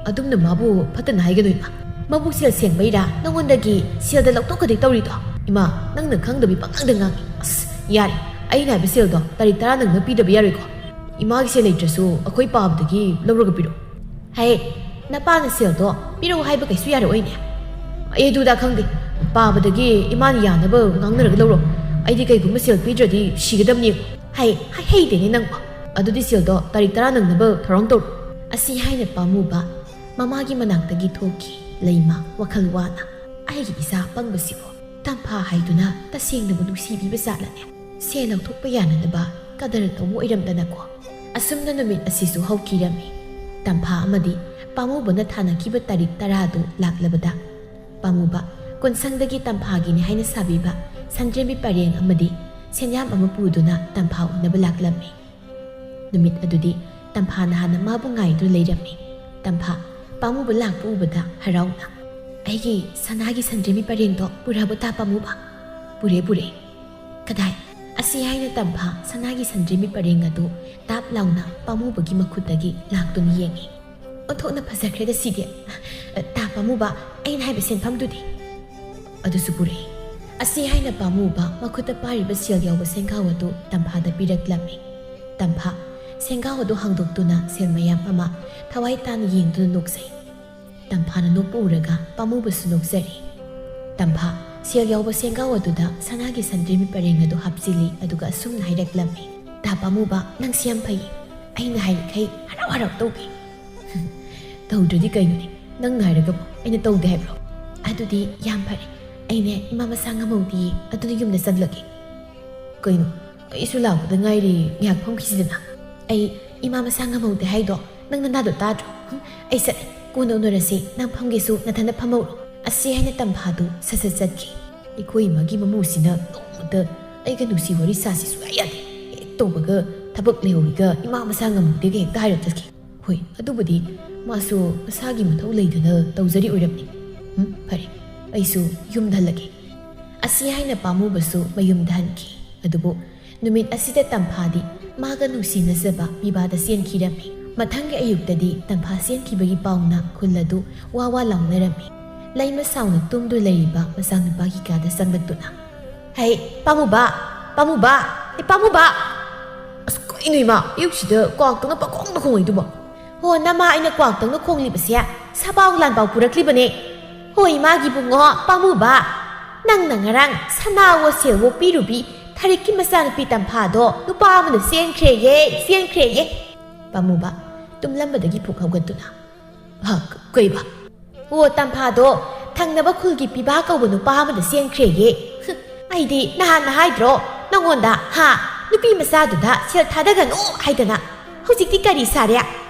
ꯑꯗꯨꯝꯅ ꯃꯥꯕꯨ ꯐꯠꯇꯅ ꯍꯥꯏꯒꯅꯨ ꯏꯃꯥ꯫ ꯃꯕꯨꯛꯆꯦꯜ ꯁꯦꯡꯕꯩꯔꯥ ꯅꯉꯣꯟꯗꯒꯤ ꯁꯦꯜꯗ ꯂꯧꯊꯣꯛꯀꯗꯣꯏ ꯇꯧꯔꯤꯗꯣ? "ꯏꯃꯥ, ꯅꯪꯅ ꯈꯪꯗꯕꯤ ꯄꯉꯥꯡꯗ ꯉꯥꯡꯉꯤ꯫ ꯑꯁ, ꯌꯥꯔꯦ, ꯑꯩꯅ ꯍꯥꯏꯕ ꯁꯦꯜꯗꯣ ꯇꯥꯔꯤꯛ ꯇꯔꯥ ꯅꯪꯅ ꯄꯤꯗꯕ ꯌꯥꯔꯣꯏꯀꯣ? ꯏꯃꯥꯒꯤ ꯁꯦꯜ ꯂꯩꯇ꯭ꯔꯁꯨ ꯑꯩꯈꯣꯏ ꯄꯥꯕꯗꯒꯤ ꯂꯧꯔꯒ ꯄꯤꯔꯛꯑꯣ꯫" "ꯍꯦ, ꯅꯄꯥꯅ ꯁꯦꯜꯗꯣ ꯄꯤꯔꯛꯑꯣ ꯍꯥꯏꯕ ꯀꯩꯁꯨ ꯌꯥꯔꯛꯑꯣꯏꯅꯦ?" "ꯑꯩ ꯑꯗꯨꯗ ꯈꯪꯗꯦ꯫ ꯄꯥꯕꯗꯒꯤ ꯏꯃꯥꯅ ꯌꯥꯅꯕ ꯉꯥꯡꯅꯔꯒ ꯂꯧꯔꯣ꯫ ꯑꯩꯗꯤ ꯀꯩꯒꯨꯝꯕ ꯁꯦꯜ ꯄꯤꯗ꯭ꯔꯗꯤ ꯁꯤꯒꯗꯕꯅꯤ꯫ ꯍꯩ, ꯍꯩ ꯍꯩꯗꯦꯅꯦ ꯅꯪꯕꯣ꯫ ꯑꯗꯨꯗꯤ ꯁꯦꯜꯗꯣ ꯇꯥꯔꯤꯛ ꯇꯔꯥ ꯅꯪꯅꯕ ꯊꯧꯔꯥꯡ ꯇꯧꯔꯣ꯫" ꯑꯁꯤ ꯍꯥꯏꯅ ꯄꯥꯝꯃꯨꯕ ꯃꯃꯥꯒꯤ ꯃꯅꯥꯛꯇꯒꯤ ꯊꯣꯛꯈꯤ꯫ ꯂꯩꯃ ꯋꯥꯈꯜ ꯋꯥꯅ, "ꯑꯩꯒꯤ ꯏꯆꯥ ꯑꯄꯪꯕꯁꯤꯕꯨ ꯇꯝꯐꯥ ꯍꯥꯏꯗꯨꯅ ꯇꯁꯦꯡꯅꯕꯨ ꯅꯨꯡꯁꯤꯕꯤꯕ ꯖꯥꯠꯂꯅꯦ? ꯁꯦꯜ ꯂꯧꯊꯣꯛꯄ ꯌꯥꯅꯅꯕ ꯀꯗꯔ ꯇꯧꯕ ꯑꯣꯏꯔꯝꯗꯅꯀꯣ꯫" ꯑꯁꯨꯝꯅ ꯅꯨꯃꯤꯠ ꯑꯁꯤꯁꯨ ꯍꯧꯈꯤꯔꯝꯃꯤ꯫ ꯇꯝꯐꯥ ꯑꯃꯗꯤ ꯄꯥꯝꯃꯨꯕꯅ ꯊꯥꯅꯈꯤꯕ ꯇꯥꯔꯤꯛ ꯇꯔꯥꯗꯨ ꯂꯥꯛꯂꯕꯗ, ꯄꯥꯝꯃꯨꯕ ꯀꯣꯟꯁꯪꯗꯒꯤ ꯇꯝꯐꯥꯒꯤꯅꯤ ꯍꯥꯏꯅ ꯁꯥꯕꯤꯕ ꯁꯟꯗ꯭ꯔꯦꯝꯕꯤ ꯄꯔꯦꯡ ꯑꯃꯗꯤ ꯁꯦꯟꯌꯥꯝ ꯑꯃ ꯄꯨꯗꯨꯅ ꯇꯝꯐꯥ ꯎꯅꯕ ꯂꯥꯛꯂꯝꯃꯤ꯫ ꯅꯨꯃꯤꯠ ꯑꯗꯨꯗꯤ ꯇꯝꯐꯥꯅ ꯍꯥꯟꯅ ꯃꯥꯕꯨ ꯉꯥꯏꯗꯨꯅ ꯂꯩꯔꯝꯃꯤ꯫ ꯇꯝꯐꯥ ꯄꯥꯝꯃꯨꯕ ꯂꯥꯛꯄ ꯎꯕꯗ ꯍꯔꯥꯎꯅ, "ꯑꯩꯒꯤ ꯁꯅꯥꯒꯤ ꯁꯟꯗ꯭ꯔꯦꯝꯕꯤ ꯄꯔꯦꯡꯗꯣ ꯄꯨꯔꯛꯑꯕ ꯇꯥ ꯄꯥꯝꯃꯨꯕ?" "ꯄꯨꯔꯦ, ꯄꯨꯔꯦ꯫" "ꯀꯗꯥꯏ?" ꯑꯁꯤ ꯍꯥꯏꯅ ꯇꯝꯐꯥ ꯁꯅꯥꯒꯤ ꯁꯟꯗ꯭ꯔꯦꯝꯕꯤ ꯄꯔꯦꯡ ꯑꯗꯨ ꯇꯥꯞ ꯂꯥꯎꯅ ꯄꯥꯝꯃꯨꯕꯒꯤ ꯃꯈꯨꯠꯇꯒꯤ ꯂꯥꯛꯇꯨꯅ ꯌꯦꯡꯉꯤ꯫ "ꯑꯣꯟꯊꯣꯛꯅ ꯐꯖꯈ꯭ꯔꯦꯗ ꯁꯤꯗꯤ꯫ ꯇꯥ ꯄꯥꯝꯃꯨꯕ, ꯑꯩꯅ ꯍꯥꯏꯕ ꯁꯦꯟꯐꯝꯗꯨꯗꯤ?" "ꯑꯗꯨꯁꯨ ꯄꯨꯔꯛꯏ꯫" ꯑꯁꯤ ꯍꯥꯏꯅ ꯄꯥꯝꯃꯨꯕ ꯃꯈꯨꯠꯇ ꯄꯥꯏꯔꯤꯕ ꯁꯦꯜ ꯌꯥꯎꯕ ꯁꯦꯡꯒꯥꯎ ꯑꯗꯨ ꯇꯝꯐꯥꯗ ꯄꯤꯔꯛꯂꯝꯃꯤ꯫ ꯇꯝꯐꯥ ꯁꯦꯡꯒꯥꯎ ꯑꯗꯨ ꯍꯥꯡꯗꯣꯛꯇꯨꯅ ꯁꯦꯜ ꯃꯌꯥꯝ ꯑꯃ ꯊꯋꯥꯏ ꯇꯥꯅ ꯌꯦꯡꯗꯨꯅ ꯅꯣꯛꯆꯩ꯫ ꯇꯝꯐꯥꯅ ꯅꯣꯛꯄ ꯎꯔꯒ ꯄꯥꯝꯃꯨꯕꯁꯨ ꯅꯣꯛꯆꯔꯤ꯫ ꯇꯝꯐꯥ ꯁꯦꯜ ꯌꯥꯎꯕ ꯁꯦꯡꯒꯥꯎ ꯑꯗꯨꯗ ꯁꯅꯥꯒꯤ ꯁꯟꯗ꯭ꯔꯦꯝꯕꯤ ꯄꯔꯦꯡ ꯑꯗꯨ ꯍꯥꯞꯆꯤꯜꯂꯤ, ꯑꯗꯨꯒ ꯑꯁꯨꯝꯅ ꯍꯥꯏꯔꯛꯂꯝꯃꯤ, "ꯇꯥ ꯄꯥꯝꯃꯨꯕ, ꯅꯪꯁꯤ ꯌꯥꯝ ꯐꯩ꯫ ꯑꯩꯅ ꯍꯥꯏꯔꯤꯈꯩ ꯍꯔꯥꯎ ꯍꯔꯥꯎ ꯇꯧꯕꯤ꯫" "ꯇꯧꯗ꯭ꯔꯗꯤ ꯀꯩꯅꯣꯅꯦ, ꯅꯪꯅ ꯍꯥꯏꯔꯒꯕꯨ ꯑꯩꯅ ꯇꯧꯗꯦ ꯍꯥꯏꯕ꯭ꯔꯣ? ꯑꯗꯨꯗꯤ ꯌꯥꯝ ꯐꯔꯦ, ꯑꯩꯅꯦ ꯏꯃꯥ ꯃꯁꯥ ꯉꯝꯍꯧꯗꯤꯌꯦ, ꯑꯗꯨꯅ ꯌꯨꯝꯗ ꯆꯪꯂꯒꯦ꯫" "ꯀꯩꯅꯣ, ꯑꯩꯁꯨ ꯂꯥꯛꯄꯗ ꯉꯥꯏꯔꯤ, ꯉꯥꯏꯍꯥꯛ ꯐꯝꯈꯤꯁꯤꯗꯅ꯫" "ꯑꯩ ꯏꯃꯥ ꯃꯁꯥ ꯉꯝꯍꯧꯗꯦ ꯍꯥꯏꯗꯣ ꯅꯪ ꯅꯅꯥꯗꯣ ꯇꯥꯗ꯭ꯔꯣ? ꯍꯨꯝ, ꯑꯩ ꯆꯠꯂꯦ, ꯀꯣꯟꯅ ꯎꯅꯔꯁꯤ, ꯅꯪ ꯐꯝꯒꯦꯁꯨ ꯅꯊꯟꯗ ꯐꯝꯍꯧꯔꯣ꯫" ꯑꯁꯤ ꯍꯥꯏꯅ ꯇꯝꯐꯥꯗꯨ ꯁꯠ ꯁꯠ ꯆꯠꯈꯤ꯫ ꯑꯩꯈꯣꯏ ꯏꯃꯥꯒꯤ ꯃꯃꯧꯁꯤꯅ ꯅꯣꯡꯃꯇ ꯑꯩꯒ ꯅꯨꯡꯁꯤ ꯋꯥꯔꯤ ꯁꯥꯁꯤ ꯁꯨꯡꯌꯥ ꯌꯥꯗꯦ꯫ ꯍꯦꯛ ꯇꯧꯕꯒ ꯊꯕꯛ ꯂꯩꯍꯧꯋꯤꯒ ꯏꯃꯥ ꯃꯁꯥ ꯉꯝꯍꯧꯗꯦꯒ ꯍꯦꯛꯇ ꯍꯥꯏꯔ ꯆꯠꯈꯤ꯫ ꯍꯣꯏ, ꯑꯗꯨꯕꯨꯗꯤ ꯃꯥꯁꯨ ꯃꯁꯥꯒꯤ ꯃꯊꯧ ꯂꯩꯗꯅ ꯇꯧꯖꯔꯤ ꯑꯣꯏꯔꯝꯅꯤ꯫ ꯎꯝ, ꯐꯔꯦ, ꯑꯩꯁꯨ ꯌꯨꯝꯗ ꯍꯜꯂꯒꯦ꯫ ꯑꯁꯤ ꯍꯥꯏꯅ ꯄꯥꯝꯃꯨꯕꯁꯨ ꯃꯌꯨꯝꯗ ꯍꯟꯈꯤ꯫ ꯑꯗꯨꯕꯨ ꯅꯨꯃꯤꯠ ꯑꯁꯤꯗ ꯇꯝꯐꯥꯗꯤ ꯃꯥꯒ ꯅꯨꯡꯁꯤꯅꯖꯕ ꯄꯤꯕꯥꯗ ꯆꯦꯟꯈꯤꯔꯝꯃꯤ꯫ ꯃꯊꯪꯒꯤ ꯑꯌꯨꯛꯇꯗꯤ ꯇꯝꯐꯥ ꯆꯦꯟꯈꯤꯕꯒꯤ ꯄꯥꯎꯅ ꯈꯨꯜ ꯑꯗꯨ ꯋꯥ ꯋꯥ ꯂꯥꯎꯅꯔꯝꯃꯤ꯫ ꯂꯩꯃ ꯁꯥꯎꯅ ꯇꯨꯝꯗꯨ ꯂꯩꯔꯤꯕ ꯃꯆꯥꯅꯨꯄꯥꯒꯤ ꯀꯥꯗ ꯆꯪꯂꯛꯇꯨꯅ, "ꯍꯩ, ꯄꯥꯝꯃꯨꯕ! ꯄꯥꯝꯃꯨꯕ! ꯍꯩ, ꯄꯥꯝꯃꯨꯕ!" "ꯑꯁ, ꯀꯩꯅꯣ ꯏꯃꯥ, ꯑꯌꯨꯛꯁꯤꯗ ꯀ꯭ꯋꯥꯛꯇꯧꯅ ꯄꯪꯈꯣꯡꯗ ꯈꯣꯡꯉꯤꯗꯨꯕꯣ?" "ꯍꯣ, ꯅꯃꯥ ꯑꯩꯅ ꯀ꯭ꯋꯥꯛꯇꯧꯅ ꯈꯣꯡꯂꯤꯕꯁꯦ ꯁꯥꯕꯥꯎ ꯂꯥꯟꯄꯥꯎ ꯄꯨꯔꯛꯂꯤꯕꯅꯦ꯫ ꯍꯣ, ꯏꯃꯥꯒꯤ ꯕꯨꯡꯉꯣ, ꯄꯥꯝꯃꯨꯕ, ꯅꯪꯅ ꯉꯔꯥꯡ ꯁꯅꯥꯋꯣ ꯁꯦꯜꯋꯣ ꯄꯤꯔꯨꯕꯤ ꯊꯔꯤꯛꯀꯤ ꯃꯆꯥꯅꯨꯄꯤ ꯇꯝꯐꯥꯗꯣ ꯅꯨꯄꯥ ꯑꯃꯅ ꯆꯦꯟꯈ꯭ꯔꯦꯌꯦ, ꯆꯦꯟꯈ꯭ꯔꯦꯌꯦ!" ꯄꯥꯝꯃꯨꯕ ꯇꯨꯝꯂꯝꯕꯗꯒꯤ ꯐꯨꯛ ꯍꯧꯒꯠꯇꯨꯅ, "ꯍꯥ, ꯀ-, ꯀꯩꯕ?" "ꯑꯣ, ꯇꯝꯐꯥꯗꯣ ꯊꯪꯅꯕ ꯈꯨꯜꯒꯤ ꯄꯤꯕꯥ ꯀꯧꯕ ꯅꯨꯄꯥ ꯑꯃꯗ ꯆꯦꯟꯈ꯭ꯔꯦꯌꯦ꯫ ꯍꯨꯝ, ꯑꯩꯗꯤ ꯅꯍꯥꯟꯅ ꯍꯥꯏꯗ꯭ꯔꯣ ꯅꯪꯉꯣꯟꯗ, ꯍꯥ? ꯅꯨꯄꯤ ꯃꯆꯥꯗꯨꯗ ꯁꯦꯜ ꯊꯥꯗꯒꯅꯨ ꯍꯥꯏꯗꯅ꯫ ꯍꯧꯖꯤꯛꯇꯤ ꯀꯔꯤ ꯁꯥꯔꯦ?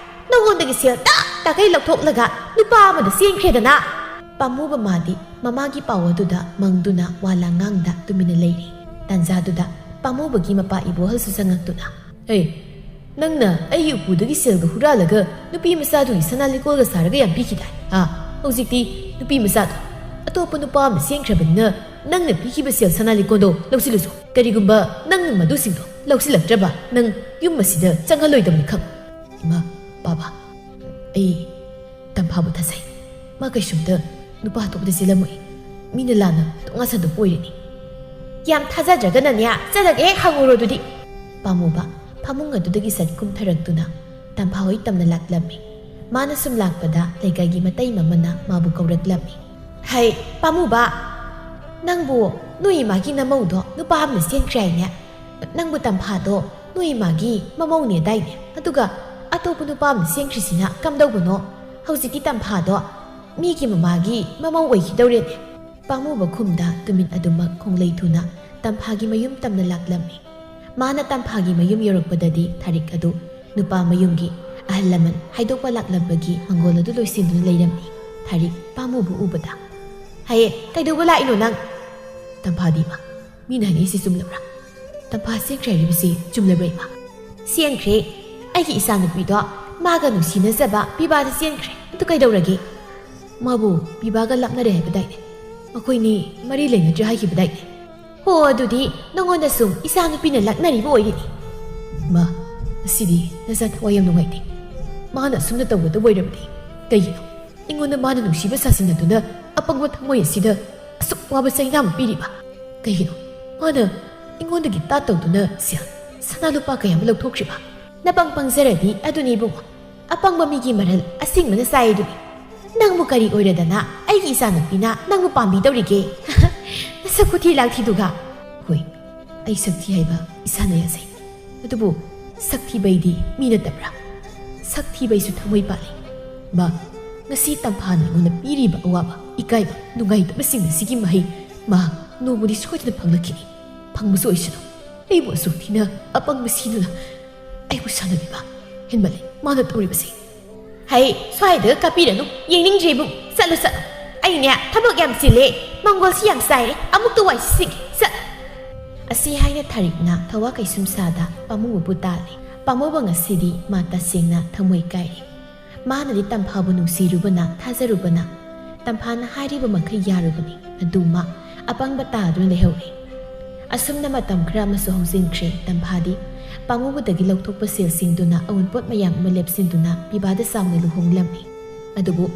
ꯅꯪꯉꯣꯟꯗꯒꯤ ꯁꯦꯜ ꯇꯥꯛ ꯇꯥꯈꯩ ꯂꯧꯊꯣꯛꯂꯒ ꯅꯨꯄꯥ ꯑꯃꯗ ꯆꯦꯟꯈ꯭ꯔꯦꯗꯅ!" ꯄꯥꯝꯃꯨꯕ ꯃꯥꯗꯤ ꯃꯃꯥꯒꯤ ꯄꯥꯎ ꯑꯗꯨꯗ ꯃꯪꯗꯨꯅ ꯋꯥ ꯂꯥꯡ ꯉꯥꯡꯗ ꯇꯨꯃꯤꯟꯅ ꯂꯩꯔꯤ꯫ ꯇꯥꯟꯖꯥꯗꯨꯗ ꯄꯥꯝꯃꯨꯕꯒꯤ ꯃꯄꯥ ꯏꯕꯣꯍꯜꯁꯨ ꯆꯪꯉꯛꯇꯨꯅ, "ꯑꯦ, ꯅꯪꯅ ꯑꯩꯒꯤ ꯎꯄꯨꯗꯒꯤ ꯁꯦꯜꯒ ꯍꯨꯔꯥꯜꯂꯒ ꯅꯨꯄꯤ ꯃꯆꯥꯗꯨꯒꯤ ꯁꯅꯥ ꯂꯤꯛꯀꯣꯜꯒ ꯁꯥꯔꯒ ꯌꯥꯝ ꯄꯤꯈꯤꯗꯥꯏ? ꯑꯥ, ꯍꯧꯖꯤꯛꯇꯤ ꯅꯨꯄꯤ ꯃꯆꯥꯗꯣ ꯑꯇꯣꯞꯄ ꯅꯨꯄꯥ ꯑꯃ ꯆꯦꯟꯈ꯭ꯔꯕꯅꯤꯅ ꯅꯪꯅ ꯄꯤꯈꯤꯕ ꯁꯦꯜ ꯁꯅꯥ ꯂꯤꯛꯀꯣꯜꯗꯣ ꯂꯧꯁꯤꯜꯂꯨꯁꯨ꯫ ꯀꯔꯤꯒꯨꯝꯕ ꯅꯪꯅ ꯃꯗꯨꯁꯤꯡꯗꯣ ꯂꯧꯁꯤꯜꯂꯛꯇ꯭ꯔꯕ ꯅꯪ ꯌꯨꯝ ꯑꯁꯤꯗ ꯆꯪꯍꯜꯂꯣꯏꯗꯕꯅꯤ ꯈꯪꯉꯨ꯫" "ꯏꯃꯥ, ꯕꯥꯕꯥ, ꯑꯩ ꯇꯝꯐꯥꯕꯨ ꯊꯥꯖꯩ꯫ ꯃꯥ ꯀꯩꯁꯨꯝꯇ ꯅꯨꯄꯥ ꯑꯇꯣꯞꯄꯗ ꯆꯦꯜꯂꯝꯃꯣꯏ꯫ ꯃꯤꯅ ꯂꯥꯟꯅ ꯇꯣꯉꯥꯟ ꯁꯟꯗꯣꯛꯄ ꯑꯣꯏꯔꯅꯤ꯫" "ꯌꯥꯝ ꯊꯥꯖꯗ꯭ꯔꯒꯅꯅꯦ, ꯆꯠꯂꯒ ꯍꯦꯛ ꯍꯪꯉꯨꯔꯣ ꯑꯗꯨꯗꯤ꯫" ꯄꯥꯝꯃꯨꯕ ꯐꯃꯨꯡ ꯑꯗꯨꯗꯒꯤ ꯁꯠ ꯀꯨꯝꯊꯔꯛꯇꯨꯅ ꯇꯝꯐꯥ ꯍꯣꯏ ꯇꯝꯅ ꯂꯥꯛꯂꯝꯃꯤ꯫ ꯃꯥꯅ ꯁꯨꯝ ꯂꯥꯛꯄꯗ ꯂꯩꯀꯥꯏꯒꯤ ꯃꯇꯩ ꯑꯃꯅ ꯃꯥꯕꯨ ꯀꯧꯔꯛꯂꯝꯃꯤ꯫ "ꯍꯩ, ꯄꯥꯝꯃꯨꯕ, ꯅꯪꯕꯨ ꯅꯣꯏ ꯏꯃꯥꯒꯤ ꯅꯃꯧꯗꯣ ꯅꯨꯄꯥ ꯑꯃꯅ ꯆꯦꯟꯈ꯭ꯔꯦ ꯍꯥꯏꯅꯦ? ꯅꯪꯕꯨ ꯇꯝꯐꯥꯗꯣ ꯅꯣꯏ ꯏꯃꯥꯒꯤ ꯃꯃꯧꯅꯦꯗꯥꯏꯅꯦ? ꯑꯗꯨꯒ ꯑꯇꯣꯞꯄ ꯅꯨꯄꯥ ꯑꯃꯅ ꯆꯦꯟꯈ꯭ꯔꯤꯁꯤꯅ ꯀꯝꯗꯧꯕꯅꯣ? ꯍꯧꯖꯤꯛꯇꯤ ꯇꯝꯐꯥꯗꯣ ꯃꯤꯒꯤ ꯃꯃꯥꯒꯤ ꯃꯃꯧ ꯑꯣꯏꯈꯤꯗꯧꯔꯦꯅꯦ꯫" ꯄꯥꯝꯃꯨꯕ ꯈꯨꯝꯗ ꯇꯨꯃꯤꯟ ꯑꯗꯨꯃꯛ ꯈꯣꯡꯂꯩ ꯊꯨꯅ ꯇꯝꯐꯥꯒꯤ ꯃꯌꯨꯝ ꯇꯝꯅ ꯂꯥꯛꯂꯝꯃꯤ꯫ ꯃꯥꯅ ꯇꯝꯐꯥꯒꯤ ꯃꯌꯨꯝ ꯌꯧꯔꯛꯄꯗꯗꯤ ꯊꯥꯔꯤꯛ ꯑꯗꯨ ꯅꯨꯄꯥ ꯃꯌꯨꯝꯒꯤ ꯑꯍꯜ ꯂꯃꯟ ꯍꯥꯏꯗꯣꯛꯄ ꯂꯥꯛꯂꯝꯕꯒꯤ ꯃꯪꯒꯣꯜ ꯑꯗꯨ ꯂꯣꯏꯁꯤꯟꯗꯨꯅ ꯂꯩꯔꯝꯃꯤ꯫ ꯊꯥꯔꯤꯛ ꯄꯥꯝꯃꯨꯕ ꯎꯕꯗ, "ꯍꯌꯦ, ꯀꯩꯗꯧꯕ ꯂꯥꯛꯏꯅꯣ ꯅꯪ?" "ꯇꯝꯐꯥꯗꯤ ꯏꯃꯥ, ꯃꯤꯅ ꯍꯥꯏꯅꯩꯁꯤ ꯆꯨꯝꯂꯕ꯭ꯔꯥ? ꯇꯝꯐꯥ ꯆꯦꯟꯈ꯭ꯔꯦ ꯍꯥꯏꯔꯤꯕꯁꯤ ꯆꯨꯝꯂꯕ꯭ꯔꯥ ꯏꯃꯥ?" "ꯆꯦꯟꯈ꯭ꯔꯦ꯫ ꯑꯩꯒꯤ ꯏꯆꯥꯅꯨꯄꯤꯗꯣ ꯃꯥꯒ ꯅꯨꯡꯁꯤꯅꯖꯕ ꯄꯤꯕꯥꯗ ꯆꯦꯟꯈ꯭ꯔꯦ꯫ ꯑꯗꯨ ꯀꯩꯗꯧꯔꯒꯦ?" "ꯃꯥꯕꯨ ꯄꯤꯕꯥꯒ ꯂꯥꯞꯅꯔꯦ ꯍꯥꯏꯕꯗꯥꯏꯅꯦ? ꯃꯈꯣꯏꯅꯤ ꯃꯔꯤ ꯂꯩꯅꯗ꯭ꯔꯦ ꯍꯥꯏꯈꯤꯕꯗꯥꯏꯅꯦ?" "ꯍꯣ, ꯑꯗꯨꯗꯤ ꯅꯉꯣꯟꯗ ꯁꯨꯝ ꯏꯆꯥꯅꯨꯄꯤꯅ ꯂꯛꯅꯔꯤꯕ ꯑꯣꯏꯔꯤꯅꯤ꯫" "ꯃꯥ, ꯑꯁꯤꯗꯤ ꯅꯆꯥ ꯊꯋꯥꯏ ꯌꯥꯝ ꯅꯨꯡꯉꯥꯏꯇꯦ꯫ ꯃꯥꯅ ꯑꯁꯨꯝꯅ ꯇꯧꯒꯗꯕ ꯑꯣꯏꯔꯕꯗꯤ ꯀꯩꯒꯤꯅꯣ?" ꯑꯩꯉꯣꯟꯗ ꯃꯥꯅ ꯅꯨꯡꯁꯤꯕ ꯁꯥꯁꯤꯟꯅꯗꯨꯅ ꯑꯄꯪꯕ ꯊꯃꯣꯏ ꯑꯁꯤꯗ ꯑꯁꯨꯛ ꯋꯥꯕ ꯆꯩꯅꯥ ꯑꯃ ꯄꯤꯔꯤꯕ? ꯀꯩꯒꯤꯅꯣ ꯃꯥꯅ ꯑꯩꯉꯣꯟꯗꯒꯤ ꯇꯥꯠ ꯇꯧꯗꯨꯅ ꯁꯦꯜ, ꯁꯅꯥ ꯂꯨꯄꯥ ꯀꯌꯥ ꯑꯃ ꯂꯧꯊꯣꯛꯈ꯭ꯔꯤꯕ? ꯅꯄꯪ ꯄꯪꯖꯔꯗꯤ ꯑꯗꯨꯅꯤ ꯏꯕꯨꯡꯉꯣ꯫ ꯑꯄꯪꯕ ꯃꯤꯒꯤ ꯃꯔꯜ ꯑꯁꯤꯡꯕꯅ ꯆꯥꯏ ꯑꯗꯨꯅꯤ꯫ ꯅꯪꯕꯨ ꯀꯔꯤ ꯑꯣꯏꯔꯗꯅ ꯑꯩꯒꯤ ꯏꯆꯥꯅꯨꯄꯤꯅ ꯅꯪꯕꯨ ꯄꯥꯝꯕꯤꯗꯧꯔꯤꯒꯦ? ꯅꯁꯛ ꯈꯨꯊꯤ ꯂꯥꯛꯊꯤꯗꯨꯒ꯫ ꯍꯣꯏ, ꯑꯩ ꯁꯛꯊꯤ ꯍꯥꯏꯕ ꯏꯁꯥꯅ ꯌꯥꯖꯩ꯫ ꯑꯗꯨꯕꯨ ꯁꯛꯊꯤꯕꯩꯗꯤ ꯃꯤ ꯅꯠꯇꯕ꯭ꯔꯥ? ꯁꯛꯊꯤꯕꯩꯁꯨ ꯊꯃꯣꯏ ꯄꯥꯜꯂꯤ꯫ ꯃꯥ, ꯉꯁꯤ ꯇꯝꯐꯥꯅ ꯑꯩꯉꯣꯟꯗ ꯄꯤꯔꯤꯕ ꯑꯋꯥꯕ, ꯏꯀꯥꯏꯕ, ꯅꯨꯡꯉꯥꯏꯇꯕꯁꯤꯡ ꯑꯁꯤꯒꯤ ꯃꯍꯩ ꯃꯥ ꯅꯣꯡꯃꯗꯤ ꯁꯣꯏꯗꯅ ꯐꯪꯂꯛꯈꯤꯅꯤ꯫ ꯐꯪꯕꯁꯨ ꯑꯣꯏꯁꯅꯨ꯫ ꯑꯩꯕꯨ ꯑꯁꯨꯛ ꯊꯤꯅ ꯑꯄꯪꯕ ꯁꯤꯗꯨꯅ ꯑꯩꯕꯨ ꯁꯥꯟꯅꯕꯤꯕ ꯍꯦꯟꯃꯜꯂꯦ ꯃꯥꯅ ꯇꯧꯔꯤꯕꯁꯦ꯫ ꯍꯩ, ꯁ꯭ꯋꯥꯏꯗꯒ ꯀꯥꯞꯄꯤꯔꯅꯨ, ꯌꯦꯡꯅꯤꯡꯗ꯭ꯔꯦ ꯏꯕꯨꯡ꯫ ꯆꯠꯂꯣ, ꯆꯠꯂꯣ꯫ ꯑꯩꯅꯦ ꯊꯕꯛ ꯌꯥꯝ ꯆꯤꯜꯂꯦ꯫ ꯃꯪꯒꯣꯜꯁꯤ ꯌꯥꯝ ꯆꯥꯏꯔꯦ꯫ ꯑꯃꯨꯛꯇ ꯋꯥꯏ ꯁꯤꯠꯁꯤꯒꯦ꯫ ꯆꯠꯂꯣ꯫ ꯑꯁꯤ ꯍꯥꯏꯅ ꯊꯥꯔꯤꯛꯅ ꯊꯋꯥ ꯀꯩꯁꯨꯝ ꯁꯥꯗ ꯄꯥꯝꯃꯨꯕꯕꯨ ꯇꯥꯜꯂꯤ꯫ ꯄꯥꯝꯃꯨꯕ ꯉꯁꯤꯗꯤ ꯃꯥ ꯇꯁꯦꯡꯅ ꯊꯃꯣꯏ ꯀꯥꯏꯔꯦ꯫ ꯃꯥꯅꯗꯤ ꯇꯝꯐꯥꯕꯨ ꯅꯨꯡꯁꯤꯔꯨꯕꯅ, ꯊꯥꯖꯔꯨꯕꯅ, ꯇꯝꯐꯥꯅ ꯍꯥꯏꯔꯤꯕ ꯃꯈꯩ ꯌꯥꯔꯨꯕꯅꯤ꯫ ꯑꯗꯨ ꯃꯥ ꯑꯄꯪꯕ ꯇꯥꯗꯨꯅ ꯂꯩꯍꯧꯔꯦ꯫ ꯑꯁꯨꯝꯅ ꯃꯇꯝ ꯈꯔ ꯑꯃꯁꯨ ꯍꯧꯖꯤꯟꯈ꯭ꯔꯦ꯫ ꯇꯝꯐꯥꯗꯤ ꯄꯥꯝꯃꯨꯕꯗꯒꯤ ꯂꯧꯊꯣꯛꯄ ꯁꯦꯜꯁꯤꯡꯗꯨꯅ ꯑꯋꯨꯟꯄꯣꯠ ꯃꯌꯥꯝ ꯑꯃ ꯂꯦꯞꯁꯤꯟꯗꯨꯅ ꯄꯤꯕꯥꯗ ꯆꯥꯎꯅ ꯂꯨꯍꯣꯡꯂꯝꯃꯤ꯫ ꯑꯗꯨꯕꯨ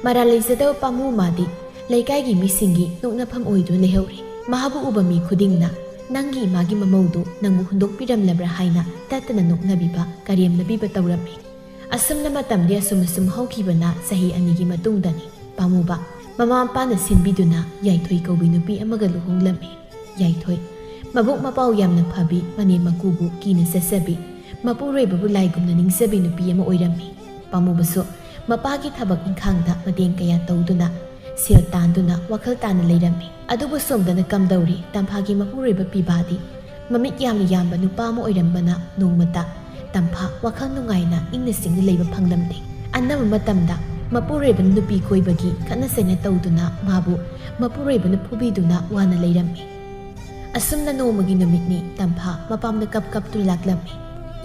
ꯃꯔꯥꯜ ꯂꯩꯖꯗꯕ ꯄꯥꯝꯃꯨ ꯃꯥꯗꯤ ꯂꯩꯀꯥꯏꯒꯤ ꯃꯤꯁꯤꯡꯒꯤ ꯅꯣꯛꯅꯐꯝ ꯑꯣꯏꯗꯨꯅ ꯂꯩꯍꯧꯔꯦ꯫ ꯃꯍꯥꯛꯄꯨ ꯎꯕ ꯃꯤ ꯈꯨꯗꯤꯡꯅ "ꯅꯪꯒꯤ ꯏꯃꯥꯒꯤ ꯃꯃꯧꯗꯨ ꯅꯪꯕꯨ ꯍꯨꯟꯗꯣꯛꯄꯤꯔꯝꯂꯕ꯭ꯔꯥ?" ꯍꯥꯏꯅ ꯇꯠꯇꯅ ꯅꯣꯛꯅꯕꯤꯕ, ꯀꯔꯦꯝꯅꯕꯤꯕ ꯇꯧꯔꯝꯃꯤ꯫ ꯑꯁꯨꯝꯅ ꯃꯇꯝꯗꯤ ꯑꯁꯨꯝ ꯑꯁꯨꯝ ꯍꯧꯈꯤꯕꯅ ꯆꯍꯤ ꯑꯅꯤꯒꯤ ꯃꯇꯨꯡꯗꯅꯤ꯫ ꯄꯥꯝꯃꯨꯕ ꯃꯃꯥ ꯃꯄꯥꯅ ꯁꯤꯟꯕꯤꯗꯨꯅ ꯌꯥꯏꯊꯣꯏ ꯀꯧꯕꯤ ꯅꯨꯄꯤ ꯑꯃꯒ ꯂꯨꯍꯣꯡꯂꯝꯃꯤ꯫ ꯌꯥꯏꯊꯣꯏ ꯃꯕꯨꯛ ꯃꯄꯥꯎ ꯌꯥꯝꯅ ꯐꯕꯤ, ꯃꯅꯦꯝ ꯃꯀꯨꯕꯨ ꯀꯤꯅ ꯆꯠꯆꯕꯤ, ꯃꯄꯨꯔꯣꯏꯕꯕꯨ ꯂꯥꯏꯒꯨꯝꯅ ꯅꯤꯡꯖꯕꯤ ꯅꯨꯄꯤ ꯑꯃ ꯑꯣꯏꯔꯝꯃꯤ꯫ ꯄꯥꯝꯃꯨꯕꯁꯨ ꯃꯄꯥꯒꯤ ꯊꯕꯛ ꯏꯪꯈꯥꯡꯗ ꯃꯇꯦꯡ ꯀꯌꯥ ꯇꯧꯗꯨꯅ ꯁꯦꯜ ꯇꯥꯟꯗꯨꯅ ꯋꯥꯈꯜ ꯇꯥꯅ ꯂꯩꯔꯝꯃꯤ꯫ ꯑꯗꯨꯕꯨ ꯁꯣꯝꯗꯅ ꯀꯝꯗꯧꯔꯤ? ꯇꯝꯐꯥꯒꯤ ꯃꯄꯨꯔꯣꯏꯕ ꯄꯤꯕꯥꯗꯤ ꯃꯃꯤꯠ ꯌꯥꯝꯅ ꯌꯥꯝꯕ ꯅꯨꯄꯥ ꯑꯃ ꯑꯣꯏꯔꯝꯕꯅ ꯅꯣꯡꯃꯇ ꯇꯝꯐꯥ ꯋꯥꯈꯜ ꯅꯨꯡꯉꯥꯏꯅ ꯏꯪꯅ ꯆꯤꯛꯅ ꯂꯩꯕ ꯐꯪꯂꯝꯗꯦ꯫ ꯑꯅꯝꯕ ꯃꯇꯝꯗ ꯃꯄꯨꯔꯣꯏꯕꯅ ꯅꯨꯄꯤ ꯀꯣꯏꯕꯒꯤ ꯈꯠꯅ ꯆꯩꯅ ꯇꯧꯗꯨꯅ ꯃꯥꯕꯨ ꯃꯄꯨꯔꯣꯏꯕꯅ ꯐꯨꯕꯤꯗꯨꯅ ꯋꯥꯅ ꯂꯩꯔꯝꯃꯤ꯫ ꯑꯁꯨꯝꯅ ꯅꯣꯡꯃꯒꯤ ꯅꯨꯃꯤꯠꯅꯤ꯫ ꯇꯝꯐꯥ ꯃꯄꯥꯝꯗ ꯀꯞ ꯀꯞꯇꯨꯅ ꯂꯥꯛꯂꯝꯃꯤ꯫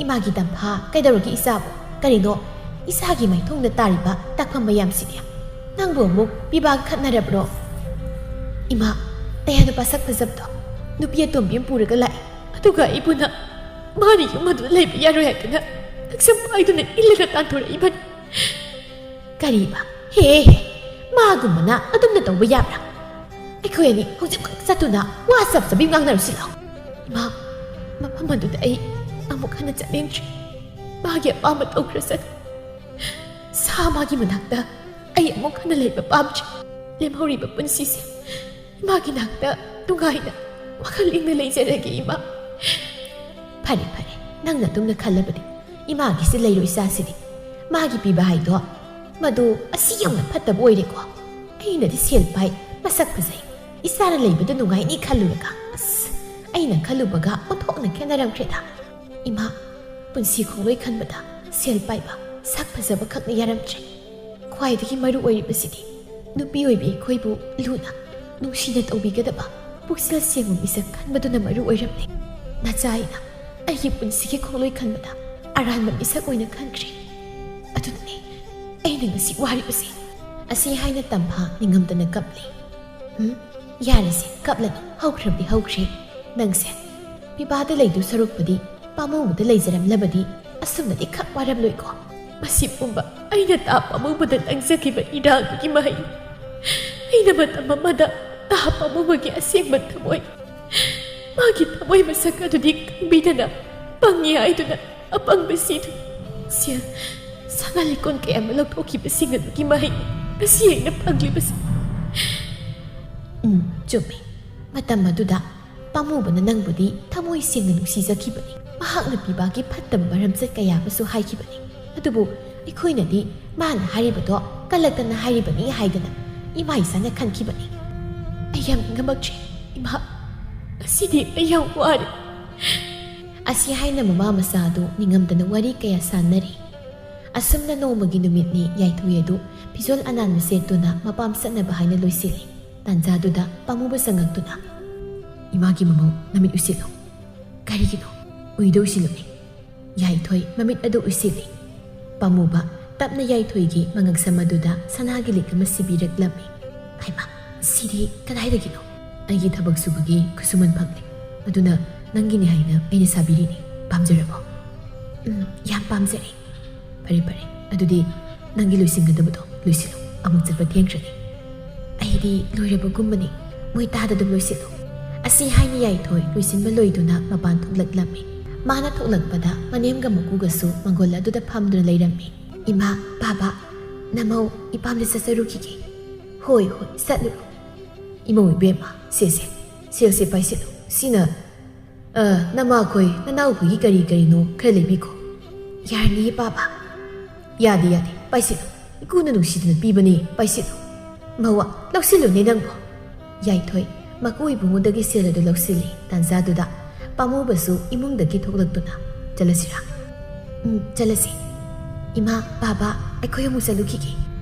"ꯏꯃꯥꯒꯤ ꯇꯝꯐꯥ, ꯀꯩꯗꯧꯔꯒꯦ ꯏꯆꯥꯕꯨ? ꯀꯔꯤꯅꯣ ꯏꯆꯥꯒꯤ ꯃꯥꯏꯊꯣꯡꯗ ꯇꯥꯔꯤꯕ ꯇꯥꯛꯐꯝ ꯃꯌꯥꯝꯁꯤꯗꯤ? ꯅꯪꯕꯨ ꯑꯃꯨꯛ ꯄꯤꯕꯥꯒ ꯈꯠꯅꯔꯕ꯭ꯔꯣ?" "ꯏꯃꯥ, ꯇꯌꯥ ꯅꯨꯄꯥ ꯁꯛ ꯐꯖꯕꯗꯣ ꯅꯨꯄꯤ ꯑꯇꯣꯝꯕꯤ ꯑꯃ ꯄꯨꯔꯒ ꯂꯥꯛꯑꯦ꯫ ꯑꯗꯨꯒ ꯑꯩꯕꯨꯅ ꯃꯥꯅ ꯌꯨꯝ ꯑꯗꯨꯗ ꯂꯩꯕ ꯌꯥꯔꯣꯏ ꯍꯥꯏꯗꯅ ꯅꯛꯁꯝ ꯄꯥꯏꯗꯨꯅ ꯏꯜꯂꯒ ꯇꯥꯟꯊꯣꯔꯛꯏꯕꯅꯤ꯫" "ꯀꯔꯤꯕ? ꯍꯦ, ꯃꯥꯒꯨꯝꯕꯅ ꯑꯗꯨꯝꯅ ꯇꯧꯕ ꯌꯥꯕ꯭ꯔꯥ? ꯑꯩꯈꯣꯏ ꯑꯅꯤ ꯍꯧꯖꯤꯛꯃꯛ ꯆꯠꯇꯨꯅ ꯋꯥ ꯆꯞ ꯆꯞꯄꯤ ꯉꯥꯡꯅꯔꯨꯁꯤ ꯂꯥꯎ꯫ ꯏꯃꯥ, ꯃꯐꯝ ꯑꯗꯨꯗ ꯑꯩ ꯑꯃꯨꯛ ꯍꯟꯅ ꯆꯠꯅꯤꯡꯗ꯭ꯔꯦ꯫ ꯃꯥꯒꯤ ꯑꯄꯥꯝꯕ ꯇꯧꯈ꯭ꯔꯁꯅꯨ꯫ ꯁꯥ ꯃꯥꯒꯤ ꯃꯅꯥꯛꯇ ꯑꯩ ꯑꯃꯨꯛ ꯍꯟꯅ ꯂꯩꯕ ꯄꯥꯝꯗ꯭ꯔꯦ꯫ ꯂꯦꯝꯍꯧꯔꯤꯕ ꯄꯨꯟꯁꯤꯁꯦ ꯏꯃꯥꯒꯤ ꯅꯥꯛꯇ ꯅꯨꯡꯉꯥꯏꯅ ꯋꯥꯈꯜ ꯏꯪꯅ ꯂꯩꯖꯔꯒꯦ, ꯏꯃꯥ꯫ ꯐꯔꯦ, ꯐꯔꯦ, ꯅꯪꯅ ꯑꯗꯨꯝꯅ ꯈꯜꯂꯕꯗꯤ ꯏꯃꯥꯒꯤꯁꯤ ꯂꯩꯔꯣꯏ ꯆꯥꯁꯤꯗꯤ꯫ ꯃꯥꯒꯤ ꯄꯤꯕ ꯍꯥꯏꯗꯣ ꯃꯗꯨ ꯑꯁꯤ ꯌꯥꯝꯅ ꯐꯠꯇꯕ ꯑꯣꯏꯔꯦꯀꯣ꯫ ꯑꯩꯅꯗꯤ ꯁꯦꯜ ꯄꯥꯏ, ꯃꯁꯛ ꯐꯖꯩ, ꯏꯆꯥꯅ ꯂꯩꯕꯗ ꯅꯨꯡꯉꯥꯏꯅꯤ ꯈꯜꯂꯨꯔꯒ, ꯑꯁ, ꯑꯩꯅ ꯈꯜꯂꯨꯕꯒ ꯑꯣꯟꯊꯣꯛꯅ ꯈꯦꯠꯅꯔꯝꯈ꯭ꯔꯦꯗ꯫ ꯏꯃꯥ, ꯄꯨꯟꯁꯤ ꯈꯣꯡꯂꯣꯏ ꯈꯟꯕꯗ ꯁꯦꯜ ꯄꯥꯏꯕ, ꯁꯛ ꯐꯖꯕ ꯈꯛꯅ ꯌꯥꯔꯝꯗ꯭ꯔꯦ꯫ ꯈ꯭ꯋꯥꯏꯗꯒꯤ ꯃꯔꯨ ꯑꯣꯏꯔꯤꯕꯁꯤꯗꯤ ꯅꯨꯄꯤ ꯑꯣꯏꯕꯤ ꯑꯩꯈꯣꯏꯕꯨ ꯂꯨꯅ, ꯅꯨꯡꯁꯤꯅ ꯇꯧꯕꯤꯒꯗꯕ ꯄꯨꯛꯆꯦꯜ ꯁꯦꯡꯕ ꯃꯤꯁꯛ ꯈꯟꯕꯗꯨꯅ ꯃꯔꯨ ꯑꯣꯏꯔꯝꯂꯦ꯫ ꯅꯆꯥ ꯑꯩꯅ ꯑꯩꯒꯤ ꯄꯨꯟꯁꯤꯒꯤ ꯈꯣꯡꯂꯣꯏ ꯈꯟꯕꯗ ꯑꯔꯥꯟꯕ ꯃꯤꯁꯛ ꯑꯣꯏꯅ ꯈꯟꯈ꯭ꯔꯦ꯫ ꯑꯗꯨꯅꯅꯦ ꯑꯩꯅ ꯉꯁꯤ ꯋꯥꯔꯤꯕꯁꯦ꯫ ꯑꯁꯤ ꯍꯥꯏꯅ ꯇꯝꯐꯥ ꯅꯤꯡꯉꯝꯗꯅ ꯀꯞꯂꯦ꯫ ꯎꯝ, ꯌꯥꯔꯦꯁꯦ, ꯀꯞꯂꯅꯨ, ꯍꯧꯈ꯭ꯔꯕꯗꯤ ꯍꯧꯈ꯭ꯔꯦ꯫ ꯅꯪꯁꯦ ꯄꯤꯕꯥꯗ ꯂꯩꯗꯨ ꯁꯔꯨꯛꯄꯨꯗꯤ ꯄꯥꯝꯃꯨꯕꯗ ꯂꯩꯖꯔꯝꯂꯕꯗꯤ ꯑꯁꯨꯝꯅꯗꯤ ꯈꯛ ꯋꯥꯔꯝꯂꯣꯏꯀꯣ꯫ ꯃꯁꯤ ꯄꯨꯝꯕ ꯑꯩꯅ ꯇꯥ ꯄꯥꯝꯃꯨꯕꯗ ꯅꯪꯖꯈꯤꯕ ꯏꯔꯥꯜꯗꯨꯒꯤ ꯃꯍꯩ꯫ ꯑꯩꯅ ꯃꯇꯝ ꯑꯃꯗ ꯇꯥ ꯄꯥꯝꯃꯨꯕꯒꯤ ꯑꯁꯦꯡꯕ ꯊꯃꯣꯏ, ꯃꯥꯒꯤ ꯊꯃꯣꯏ ꯃꯁꯛ ꯑꯗꯨꯗꯤ ꯈꯪꯕꯤꯗꯅ ꯄꯪꯉꯤ ꯍꯥꯏꯗꯨꯅ ꯑꯄꯪꯕ ꯁꯤꯗꯨ ꯁꯦꯜ, ꯁꯅꯥ ꯂꯤꯛꯀꯣꯟ ꯀꯌꯥ ꯑꯃ ꯂꯧꯊꯣꯛꯈꯤꯕꯁꯤꯡ ꯑꯗꯨꯒꯤ ꯃꯍꯩ ꯉꯁꯤ ꯑꯩꯅ ꯐꯪꯂꯤꯕꯁꯤ꯫ ꯎꯝ, ꯆꯨꯝꯃꯤ꯫ ꯃꯇꯝ ꯑꯗꯨꯗ ꯄꯥꯝꯃꯨꯕꯅ ꯅꯪꯕꯨꯗꯤ ꯊꯃꯣꯏ ꯁꯦꯡꯅ ꯅꯨꯡꯁꯤꯖꯈꯤꯕꯅꯤ꯫ ꯃꯍꯥꯛꯅ ꯄꯤꯕꯥꯒꯤ ꯐꯠꯇꯕ ꯃꯔꯝꯆꯠ ꯀꯌꯥ ꯑꯃꯁꯨ ꯍꯥꯏꯈꯤꯕꯅꯤ꯫ ꯑꯗꯨꯕꯨ ꯑꯩꯈꯣꯏꯅꯗꯤ ꯃꯥꯅ ꯍꯥꯏꯔꯤꯕꯗꯣ ꯀꯜꯂꯛꯇꯅ ꯍꯥꯏꯔꯤꯕꯅꯤ ꯍꯥꯏꯗꯅ ꯏꯃꯥ ꯏꯆꯥꯅ ꯈꯟꯈꯤꯕꯅꯤ꯫ ꯑꯩ ꯌꯥꯝ ꯅꯤꯡꯉꯝꯃꯛꯇ꯭ꯔꯦ, ꯏꯃꯥ꯫ ꯉꯁꯤꯗꯤ ꯑꯩ ꯌꯥꯝ ꯋꯥꯔꯦ꯫ ꯑꯁꯤ ꯍꯥꯏꯅ ꯃꯃꯥ ꯃꯆꯥ ꯑꯗꯨ ꯅꯤꯡꯉꯝꯗꯅ ꯋꯥꯔꯤ ꯀꯌꯥ ꯁꯥꯟꯅꯔꯤ꯫ ꯑꯁꯨꯝꯅ ꯅꯣꯡꯃꯒꯤ ꯅꯨꯃꯤꯠꯅꯤ ꯌꯥꯏꯊꯣꯏ ꯑꯗꯨ ꯐꯤꯖꯣꯜ ꯑꯅꯥꯟꯕ ꯁꯦꯠꯇꯨꯅ ꯃꯄꯥꯝ ꯆꯠꯅꯕ ꯍꯥꯏꯅ ꯂꯣꯏꯁꯤꯜꯂꯤ꯫ ꯇꯥꯟꯖꯥꯗꯨꯗ ꯄꯥꯝꯃꯨꯕ ꯆꯪꯉꯛꯇꯨꯅ, "ꯏꯃꯥꯒꯤ ꯃꯃꯧ, ꯅꯃꯤꯠ ꯎꯏꯁꯤꯜꯂꯨ꯫ ꯀꯔꯤꯒꯤꯅꯣ? ꯎꯏꯗ ꯎꯏꯁꯤꯜꯂꯨꯅꯦ꯫" ꯌꯥꯏꯊꯣꯏ ꯃꯃꯤꯠ ꯑꯗꯨ ꯎꯏꯁꯤꯜꯂꯤ꯫ ꯄꯥꯝꯃꯨꯕ ꯇꯞꯅ ꯌꯥꯏꯊꯣꯏꯒꯤ ꯃꯉꯛꯁꯝ ꯑꯗꯨꯗ ꯁꯅꯥꯒꯤ ꯂꯤꯛ ꯑꯃ ꯁꯤꯕꯤꯔꯛꯂꯝꯃꯤ꯫ "ꯍꯩꯃꯥ, ꯁꯤꯗꯤ ꯀꯗꯥꯏꯗꯒꯤꯅꯣ?" "ꯑꯩꯒꯤ ꯊꯕꯛ ꯁꯨꯕꯒꯤ ꯈꯨꯠꯁꯨꯃꯟ ꯐꯪꯂꯦ꯫ ꯑꯗꯨꯅ ꯅꯪꯒꯤꯅꯤ ꯍꯥꯏꯅ ꯑꯩꯅ ꯁꯥꯕꯤꯔꯤꯅꯤ꯫ ꯄꯥꯝꯖꯔꯕꯣ?" "ꯎꯝ, ꯌꯥꯝ ꯄꯥꯝꯖꯔꯦ꯫" "ꯐꯔꯦ, ꯐꯔꯦ꯫ ꯑꯗꯨꯗꯤ ꯅꯪꯒꯤ ꯂꯣꯏꯁꯤꯟꯒꯗꯕꯗꯣ "ꯂꯣꯏꯁꯤꯜꯂꯨ, ꯑꯃꯨꯛ ꯆꯠꯄ ꯊꯦꯡꯈ꯭ꯔꯅꯤ꯫ ꯑꯩꯗꯤ ꯂꯣꯏꯔꯕꯒꯨꯝꯕꯅꯤ, ꯃꯣꯏ ꯇꯥꯗ ꯑꯗꯨꯝ ꯂꯣꯏꯁꯤꯜꯂꯨ"꯫ ꯑꯁꯤ ꯍꯥꯏꯅ ꯌꯥꯏꯊꯣꯏ ꯂꯣꯏꯁꯤꯟꯕ ꯂꯣꯏꯗꯨꯅ ꯃꯄꯥꯟ ꯊꯣꯛꯂꯛꯂꯝꯃꯤ꯫ ꯃꯥꯅ ꯊꯣꯛꯂꯛꯄꯗ ꯃꯅꯦꯝꯒ ꯃꯀꯨꯒꯁꯨ ꯃꯪꯒꯣꯜ ꯑꯗꯨꯗ ꯐꯝꯗꯨꯅ ꯂꯩꯔꯝꯃꯤ꯫ "ꯏꯃꯥ, ꯕꯥꯕꯥ, ꯅꯃꯧ ꯏꯄꯥꯝꯗ ꯆꯠꯆꯔꯨꯈꯤꯒꯦ"꯫ "ꯍꯣꯏ, ꯍꯣꯏ, ꯆꯠꯂꯨꯔꯣ"꯫ "ꯏꯃꯧ ꯏꯕꯦꯝꯃ, ꯁꯦ, ꯁꯦ, ꯁꯦꯜꯁꯦ ꯄꯥꯏꯁꯤꯜꯂꯨ꯫ ꯁꯤꯅ, ꯑ, ꯅꯃꯥꯈꯣꯏ, ꯅꯅꯥꯎꯈꯣꯏꯒꯤ ꯀꯔꯤ ꯀꯔꯤꯅꯣ ꯈꯔ ꯂꯩꯕꯤꯈꯣ"꯫ "ꯌꯥꯔꯅꯤꯌꯦ, ꯕꯥꯕꯥ"꯫ "ꯌꯥꯗꯦ, ꯌꯥꯗꯦ, ꯄꯥꯏꯁꯤꯜꯂꯨ꯫ ꯏꯀꯨꯅ ꯅꯨꯡꯁꯤꯗꯅ ꯄꯤꯕꯅꯤ, ꯄꯥꯏꯁꯤꯜꯂꯨ"꯫ "ꯃꯋꯥ, ꯂꯧꯁꯤꯜꯂꯨꯅꯦ ꯅꯪꯕꯣ"꯫ ꯌꯥꯏꯊꯣꯏ ꯃꯀꯨ ꯏꯕꯨꯡꯉꯣꯗꯒꯤ ꯁꯦꯜ ꯑꯗꯨ ꯂꯧꯁꯤꯜꯂꯤ꯫ ꯇꯥꯟꯖꯥꯗꯨꯗ ꯄꯥꯝꯃꯨꯕꯁꯨ ꯏꯃꯨꯡꯗꯒꯤ ꯊꯣꯛꯂꯛꯇꯨꯅ, "ꯆꯠꯂꯁꯤꯔꯥ?" "ꯎꯝ, ꯆꯠꯂꯁꯤ꯫ ꯏꯃꯥ, ꯕꯥꯕꯥ, ꯑꯩꯈꯣꯏ ꯑꯃꯨꯛ ꯆꯠꯂꯨꯈꯤꯒꯦ"꯫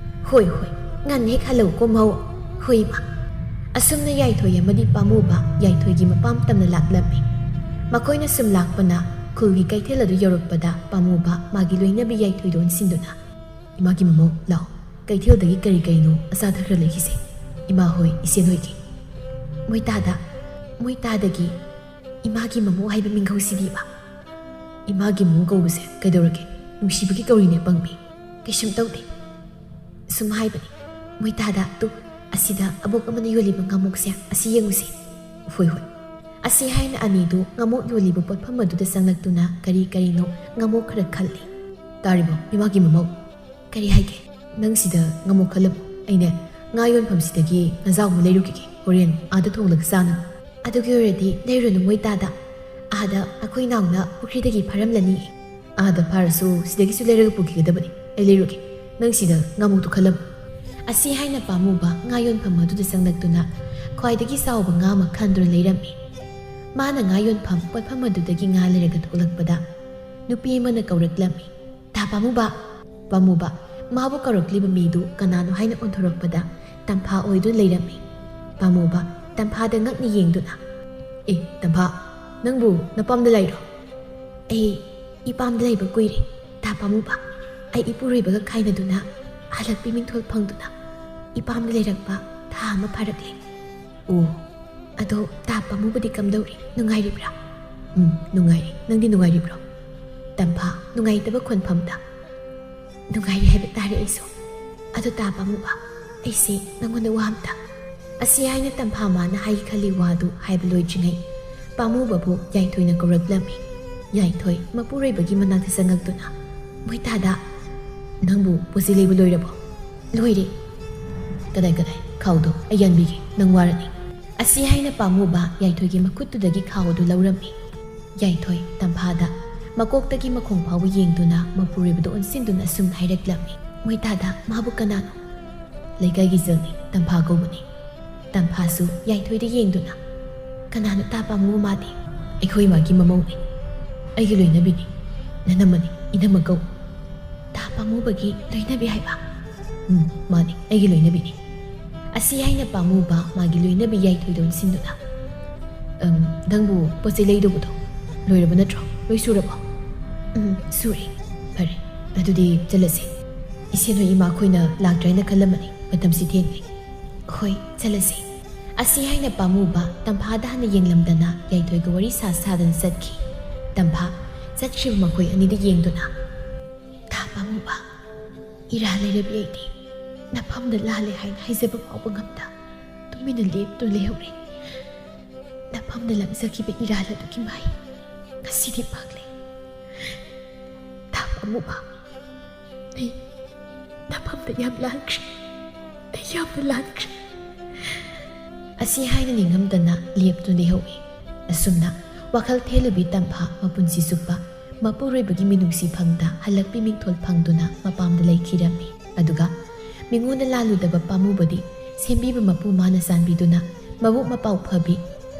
"ꯍꯣꯏ, ꯍꯣꯏ, ꯉꯟꯅ ꯍꯦꯛ ꯍꯜꯂꯛꯎꯀꯣ, ꯃꯧ"꯫ "ꯍꯣꯏ, ꯏꯃꯥ"꯫ ꯑꯁꯨꯝꯅ ꯌꯥꯏꯊꯣꯏ ꯑꯃꯗꯤ ꯄꯥꯝꯃꯨꯕ ꯌꯥꯏꯊꯣꯏꯒꯤ ꯃꯄꯥꯝ ꯇꯝꯅ ꯂꯥꯛꯂꯝꯃꯤ꯫ ꯃꯈꯣꯏꯅ ꯁꯨꯝ ꯂꯥꯛꯄꯅ ꯈꯨꯜꯒꯤ ꯀꯩꯊꯦꯜ ꯑꯗꯨ ꯌꯧꯔꯛꯄꯗ ꯄꯥꯝꯃꯨꯕ ꯃꯥꯒꯤ ꯂꯣꯏꯅꯕꯤ ꯌꯥꯏꯊꯣꯏꯗ ꯑꯣꯟꯁꯤꯟꯗꯨꯅ, "ꯏꯃꯥꯒꯤ ꯃꯃꯧ, ꯂꯥꯛꯑꯣ, ꯀꯩꯊꯦꯜꯗꯒꯤ ꯀꯔꯤ ꯀꯔꯤꯅꯣ ꯑꯆꯥ ꯑꯊꯛ ꯈꯔ ꯂꯩꯈꯤꯁꯦ꯫ ꯏꯃꯥ ꯍꯣꯏ, ꯏꯆꯦ ꯍꯣꯏꯒꯤ"꯫ "ꯃꯣꯏ ꯇꯥꯗ, ꯃꯣꯏ ꯇꯥꯗꯒꯤ ꯏꯃꯥꯒꯤ ꯃꯃꯧ ꯍꯥꯏꯕ ꯃꯤꯡꯒꯧꯁꯤꯗꯤꯕ"꯫ "ꯏꯃꯥꯒꯤ ꯃꯃꯧ ꯀꯧꯕꯁꯦ ꯀꯩꯗꯧꯔꯒꯦ? ꯅꯨꯡꯁꯤꯕꯒꯤ ꯀꯧꯔꯤꯅꯦ, ꯄꯪꯕꯤ꯫ ꯀꯩꯁꯨꯝ ꯇꯧꯗꯦ꯫ ꯁꯨꯝ ꯍꯥꯏꯕꯅꯤ꯫ ꯃꯣꯏ ꯇꯥꯗ, ꯇꯨ, ꯑꯁꯤꯗ ꯑꯕꯣꯛ ꯑꯃꯅ ꯌꯣꯜꯂꯤꯕ ꯉꯥꯃꯣꯛꯁꯦ, ꯑꯁꯤ ꯌꯦꯡꯉꯨꯁꯦ"꯫ "ꯍꯣꯏ, ꯍꯣꯏ"꯫ ꯑꯁꯤ ꯍꯥꯏꯅ ꯑꯅꯤꯗꯨ ꯉꯥꯃꯣꯛ ꯌꯣꯜꯂꯤꯕ ꯄꯣꯠꯐꯝ ꯑꯗꯨꯗ ꯆꯪꯂꯛꯇꯨꯅ ꯀꯔꯤ ꯀꯔꯤꯅꯣ ꯉꯥꯃꯣꯛ ꯈꯔ ꯈꯜꯂꯤ꯫ "ꯇꯥꯔꯤꯕꯣ, ꯏꯃꯥꯒꯤ ꯃꯃꯧ?" "ꯀꯔꯤ ꯍꯥꯏꯒꯦ?" "ꯅꯪ ꯁꯤꯗ ꯉꯥꯃꯣꯛ ꯈꯜꯂꯝꯃꯨ꯫ ꯑꯩꯅꯦ, ꯉꯥ ꯌꯣꯟꯐꯝꯁꯤꯗꯒꯤ ꯉꯥꯖꯥꯎ ꯑꯃ ꯂꯩꯔꯨꯈꯤꯒꯦ, ꯍꯣꯔꯦꯟ ꯑꯥꯗ ꯊꯣꯡꯂꯒ ꯆꯥꯅꯕ"꯫ "ꯑꯗꯨꯒꯤ ꯑꯣꯏꯔꯗꯤ ꯂꯩꯔꯨꯅꯨ, ꯃꯣꯏ ꯇꯥꯗ꯫ ꯑꯥꯗ ꯑꯩꯈꯣꯏ ꯅꯥꯎꯅ ꯄꯨꯈ꯭ꯔꯤꯗꯒꯤ ꯐꯥꯔꯝꯂꯅꯤ"꯫ "ꯑꯥꯗ ꯐꯥꯔꯁꯨ ꯁꯤꯗꯒꯤꯁꯨ ꯂꯩꯔꯒ ꯄꯨꯈꯤꯒꯗꯕꯅꯤ꯫ ꯑꯩ ꯂꯩꯔꯨꯒꯦ꯫ ꯅꯪ ꯁꯤꯗ ꯉꯥꯃꯣꯛꯇꯨ ꯈꯜꯂꯝꯃꯨ"꯫ ꯑꯁꯤ ꯍꯥꯏꯅ ꯄꯥꯝꯃꯨꯕ ꯉꯥ ꯌꯣꯟꯐꯝ ꯑꯗꯨꯗ ꯆꯪꯂꯛꯇꯨꯅ ꯈ꯭ꯋꯥꯏꯗꯒꯤ ꯆꯥꯎꯕ ꯉꯥ ꯑꯃ ꯈꯟꯗꯨꯅ ꯂꯩꯔꯝꯃꯤ꯫ ꯃꯥꯅ ꯉꯥ ꯌꯣꯟꯐꯝ ꯄꯣꯠꯐꯝ ꯑꯗꯨꯗꯒꯤ ꯉꯥ ꯂꯩꯔꯒ ꯊꯣꯛꯂꯛꯄꯗ ꯅꯨꯄꯤ ꯑꯃꯅ ꯀꯧꯔꯛꯂꯝꯃꯤ꯫ "ꯇꯥ ꯄꯥꯝꯃꯨꯕ"꯫ ꯄꯥꯝꯃꯨꯕ ꯃꯥꯕꯨ ꯀꯧꯔꯛꯂꯤꯕ ꯃꯤꯗꯨ ꯀꯅꯥꯅꯣ ꯍꯥꯏꯅ ꯑꯣꯟꯊꯣꯔꯛꯄꯗ ꯇꯝꯐꯥ ꯑꯣꯏꯗꯨꯅ ꯂꯩꯔꯝꯃꯤ꯫ ꯄꯥꯝꯃꯨꯕ ꯇꯝꯐꯥꯗ ꯉꯛꯅ ꯌꯦꯡꯗꯨꯅ, "ꯑꯦ, ꯇꯝꯐꯥ, ꯅꯪꯕꯨ ꯅꯄꯥꯝꯗ ꯂꯩꯔꯣ?" "ꯑꯩ ꯏꯄꯥꯝꯗ ꯂꯩꯕ ꯀꯨꯏꯔꯦ, ꯇꯥ ꯄꯥꯝꯃꯨꯕ꯫ ꯑꯩ ꯏꯄꯨꯔꯣꯏꯕꯒ ꯈꯥꯏꯅꯗꯨꯅ ꯍꯜꯂꯛꯄꯤ ꯃꯤꯡꯊꯣꯜ ꯐꯪꯗꯨꯅ ꯏꯄꯥꯝꯗ ꯂꯩꯔꯛꯄ ꯊꯥ ꯑꯃ ꯐꯥꯔꯛꯂꯦ"꯫ "ꯑꯣ, ꯑꯗꯣ ꯇꯥ ꯄꯥꯝꯃꯨꯕꯗꯤ ꯀꯝꯗꯧꯔꯤ? ꯅꯨꯡꯉꯥꯏꯔꯤꯕ꯭ꯔꯥ?" "ꯎꯝ, ꯅꯨꯡꯉꯥꯏꯔꯤ꯫ ꯅꯪꯗꯤ ꯅꯨꯡꯉꯥꯏꯔꯤꯕ꯭ꯔꯣ?" ꯇꯝꯐꯥ ꯅꯨꯡꯉꯥꯏꯇꯕ ꯈꯣꯟꯐꯝꯗ, "ꯅꯨꯡꯉꯥꯏꯔꯤ ꯍꯥꯏꯕ ꯇꯥꯔꯦ ꯑꯩꯁꯨ"꯫ "ꯑꯗꯨ ꯇꯥ ꯄꯥꯝꯃꯨꯕ, ꯑꯩꯁꯦ ꯅꯪꯉꯣꯟꯗ ꯋꯥ ꯑꯝꯇ"꯫ ꯑꯁꯤ ꯍꯥꯏꯅ ꯇꯝꯐꯥ ꯃꯥꯅ ꯍꯥꯏꯒꯦ ꯈꯜꯂꯤ ꯋꯥꯗꯨ ꯍꯥꯏꯕ ꯂꯣꯏꯗ꯭ꯔꯤꯉꯩ ꯄꯥꯝꯃꯨꯕꯕꯨ ꯌꯥꯏꯊꯣꯏꯅ ꯀꯧꯔꯛꯂꯝꯃꯤ꯫ ꯌꯥꯏꯊꯣꯏ ꯃꯄꯨꯔꯣꯏꯕꯒꯤ ꯃꯅꯥꯛꯇ ꯆꯪꯉꯛꯇꯨꯅ, "ꯃꯣꯏꯇꯥꯗ, ꯅꯪꯕꯨ ꯄꯣꯠꯆꯩ ꯂꯩꯕ ꯂꯣꯏꯔꯕꯣ?" "ꯂꯣꯏꯔꯦ"꯫ "ꯀꯗꯥꯏ ꯀꯗꯥꯏ? ꯈꯥꯎꯗꯣ ꯑꯩ ꯌꯥꯟꯕꯤꯒꯦ, ꯅꯪ ꯋꯥꯔꯅꯤ"꯫ ꯑꯁꯤ ꯍꯥꯏꯅ ꯄꯥꯝꯃꯨꯕ ꯌꯥꯏꯊꯣꯏꯒꯤ ꯃꯈꯨꯠꯇꯨꯗꯒꯤ ꯈꯥꯎ ꯑꯗꯨ ꯂꯧꯔꯝꯃꯤ꯫ ꯌꯥꯏꯊꯣꯏ ꯇꯝꯐꯥꯗ ꯃꯀꯣꯛꯇꯒꯤ ꯃꯈꯣꯡ ꯐꯥꯎꯕ ꯌꯦꯡꯗꯨꯅ ꯃꯄꯨꯔꯣꯏꯕꯗꯨ ꯑꯣꯟꯁꯤꯟꯗꯨꯅ ꯑꯁꯨꯝꯅ ꯍꯥꯏꯔꯛꯂꯝꯃꯤ, "ꯃꯣꯏꯇꯥꯗ, ꯃꯥꯕꯨ ꯀꯅꯥꯅꯣ?" "ꯂꯩꯀꯥꯏꯒꯤ ꯖꯜꯅꯤ, ꯇꯝꯐꯥ ꯀꯧꯕꯅꯤ"꯫ ꯇꯝꯐꯥꯁꯨ ꯌꯥꯏꯊꯣꯏꯗ ꯌꯦꯡꯗꯨꯅ, "ꯀꯅꯥꯅꯣ ꯇꯥ ꯄꯥꯝꯃꯨ ꯃꯥꯗꯤ?" "ꯑꯩꯈꯣꯏ ꯏꯃꯥꯒꯤ ꯃꯃꯧꯅꯤ, ꯑꯩꯒꯤ ꯂꯣꯏꯅꯕꯤꯅꯤ, ꯅꯅꯝꯃꯅꯤ, ꯏꯅꯝꯃ ꯀꯧ"꯫ "ꯇꯥ ꯄꯥꯝꯃꯨꯕꯒꯤ ꯂꯣꯏꯅꯕꯤ ꯍꯥꯏꯕ?" "ꯎꯝ, ꯃꯥꯅꯤ, ꯑꯩꯒꯤ ꯂꯣꯏꯅꯕꯤꯅꯤ"꯫ ꯑꯁꯤ ꯍꯥꯏꯅ ꯄꯥꯝꯃꯨꯕ ꯃꯥꯒꯤ ꯂꯣꯏꯅꯕꯤ ꯌꯥꯏꯊꯣꯏꯗ ꯑꯣꯟꯁꯤꯟꯗꯨꯅ, "ꯑꯝ, ꯅꯪꯕꯨ ꯄꯣꯠ ꯆꯩ ꯂꯩꯗꯧꯕꯗꯣ ꯂꯣꯏꯔꯕ ꯅꯠꯇ꯭ꯔꯣ? ꯂꯣꯏ ꯁꯨꯔꯕꯣ?" "ꯎꯝ, ꯁꯨꯔꯦ"꯫ "ꯐꯔꯦ, ꯑꯗꯨꯗꯤ ꯆꯠꯂꯁꯦ꯫ ꯏꯁꯦꯟ ꯍꯣꯏ ꯏꯃꯥ ꯈꯣꯏꯅ ꯂꯥꯛꯇ꯭ꯔꯦꯅ ꯈꯜꯂꯝꯃꯅꯤ, ꯃꯇꯝꯁꯤ ꯊꯦꯡꯂꯦ"꯫ "ꯍꯣꯏ, ꯆꯠꯂꯁꯦ"꯫ ꯑꯁꯤ ꯍꯥꯏꯅ ꯄꯥꯝꯃꯨꯕ ꯇꯝꯐꯥꯗ ꯍꯥꯟꯅ ꯌꯦꯡꯂꯝꯗꯅ ꯌꯥꯏꯊꯣꯏꯒ ꯋꯥꯔꯤ ꯁꯥ ꯁꯥꯗꯅ ꯆꯠꯈꯤ꯫ ꯇꯝꯐꯥ ꯆꯠꯈ꯭ꯔꯤꯕ ꯃꯈꯣꯏ ꯑꯅꯤꯗ ꯌꯦꯡꯗꯨꯅ, "ꯇꯥ ꯄꯥꯝꯃꯨꯕ, ꯏꯔꯥ ꯂꯩꯔꯕꯤ ꯑꯩꯗꯤ ꯅꯐꯝꯗ ꯂꯥꯜꯂꯦ ꯍꯥꯏꯅ ꯍꯥꯏꯖꯕ ꯐꯥꯎꯕ ꯉꯝꯗ ꯇꯨꯃꯤꯟꯅ ꯂꯦꯞꯇꯨꯅ ꯂꯩꯍꯧꯔꯦ꯫ ꯅꯐꯝꯗ ꯂꯪꯖꯈꯤꯕ ꯏꯔꯥꯜ ꯑꯗꯨꯒꯤ ꯃꯍꯩ ꯉꯁꯤꯗꯤ ꯐꯪꯂꯦ꯫ ꯇꯥ ꯄꯥꯝꯃꯨꯕ, ꯑꯩ ꯅꯐꯝꯗ ꯌꯥꯝ ꯂꯥꯟꯈ꯭ꯔꯦ, ꯑꯩ ꯌꯥꯝꯅ ꯂꯥꯟꯈ꯭ꯔꯦ"꯫ ꯑꯁꯤ ꯍꯥꯏꯅ ꯅꯤꯡꯉꯝꯗꯅ ꯂꯦꯞꯇꯨꯅ ꯂꯩꯍꯧꯏ꯫ ꯑꯁꯨꯝꯅ ꯋꯥꯈꯜ ꯊꯦꯜꯂꯨꯕꯤ ꯇꯝꯐꯥ ꯃꯄꯨꯟꯁꯤ ꯆꯨꯞꯄ ꯃꯄꯨꯔꯣꯏꯕꯒꯤ ꯃꯤꯅꯨꯡꯁꯤ ꯐꯪꯗ ꯍꯜꯂꯛꯄꯤ ꯃꯤꯡꯊꯣꯜ ꯐꯪꯗꯨꯅ ꯃꯄꯥꯝꯗ ꯂꯩꯈꯤꯔꯝꯃꯤ꯫ ꯑꯗꯨꯒ ꯃꯤꯉꯣꯟꯗ ꯂꯥꯜꯂꯨꯗꯕ ꯄꯥꯝꯃꯨꯕꯗꯤ ꯁꯦꯝꯕꯤꯕ ꯃꯄꯨ ꯃꯥꯅ ꯆꯥꯟꯕꯤꯗꯨꯅ ꯃꯕꯨꯛ ꯃꯄꯥꯎ ꯐꯕꯤ,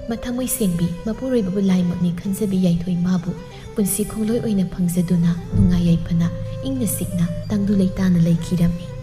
ꯃꯊꯃꯣꯏ ꯁꯦꯡꯕꯤ, ꯃꯄꯨꯔꯣꯏꯕꯕꯨ ꯂꯥꯏꯃꯛꯅꯤ ꯈꯟꯖꯕꯤ ꯌꯥꯏꯊꯣꯏ ꯃꯥꯕꯨ ꯄꯨꯟꯁꯤ ꯈꯣꯡꯂꯣꯏ ꯑꯣꯏꯅ ꯐꯪꯖꯗꯨꯅ ꯅꯨꯡꯉꯥꯏ ꯌꯥꯏꯐꯅ ꯏꯪꯅ ꯆꯤꯛꯅ ꯇꯪꯗꯨ ꯂꯩꯇꯥꯅ ꯂꯩꯈꯤꯔꯝꯃꯤ꯫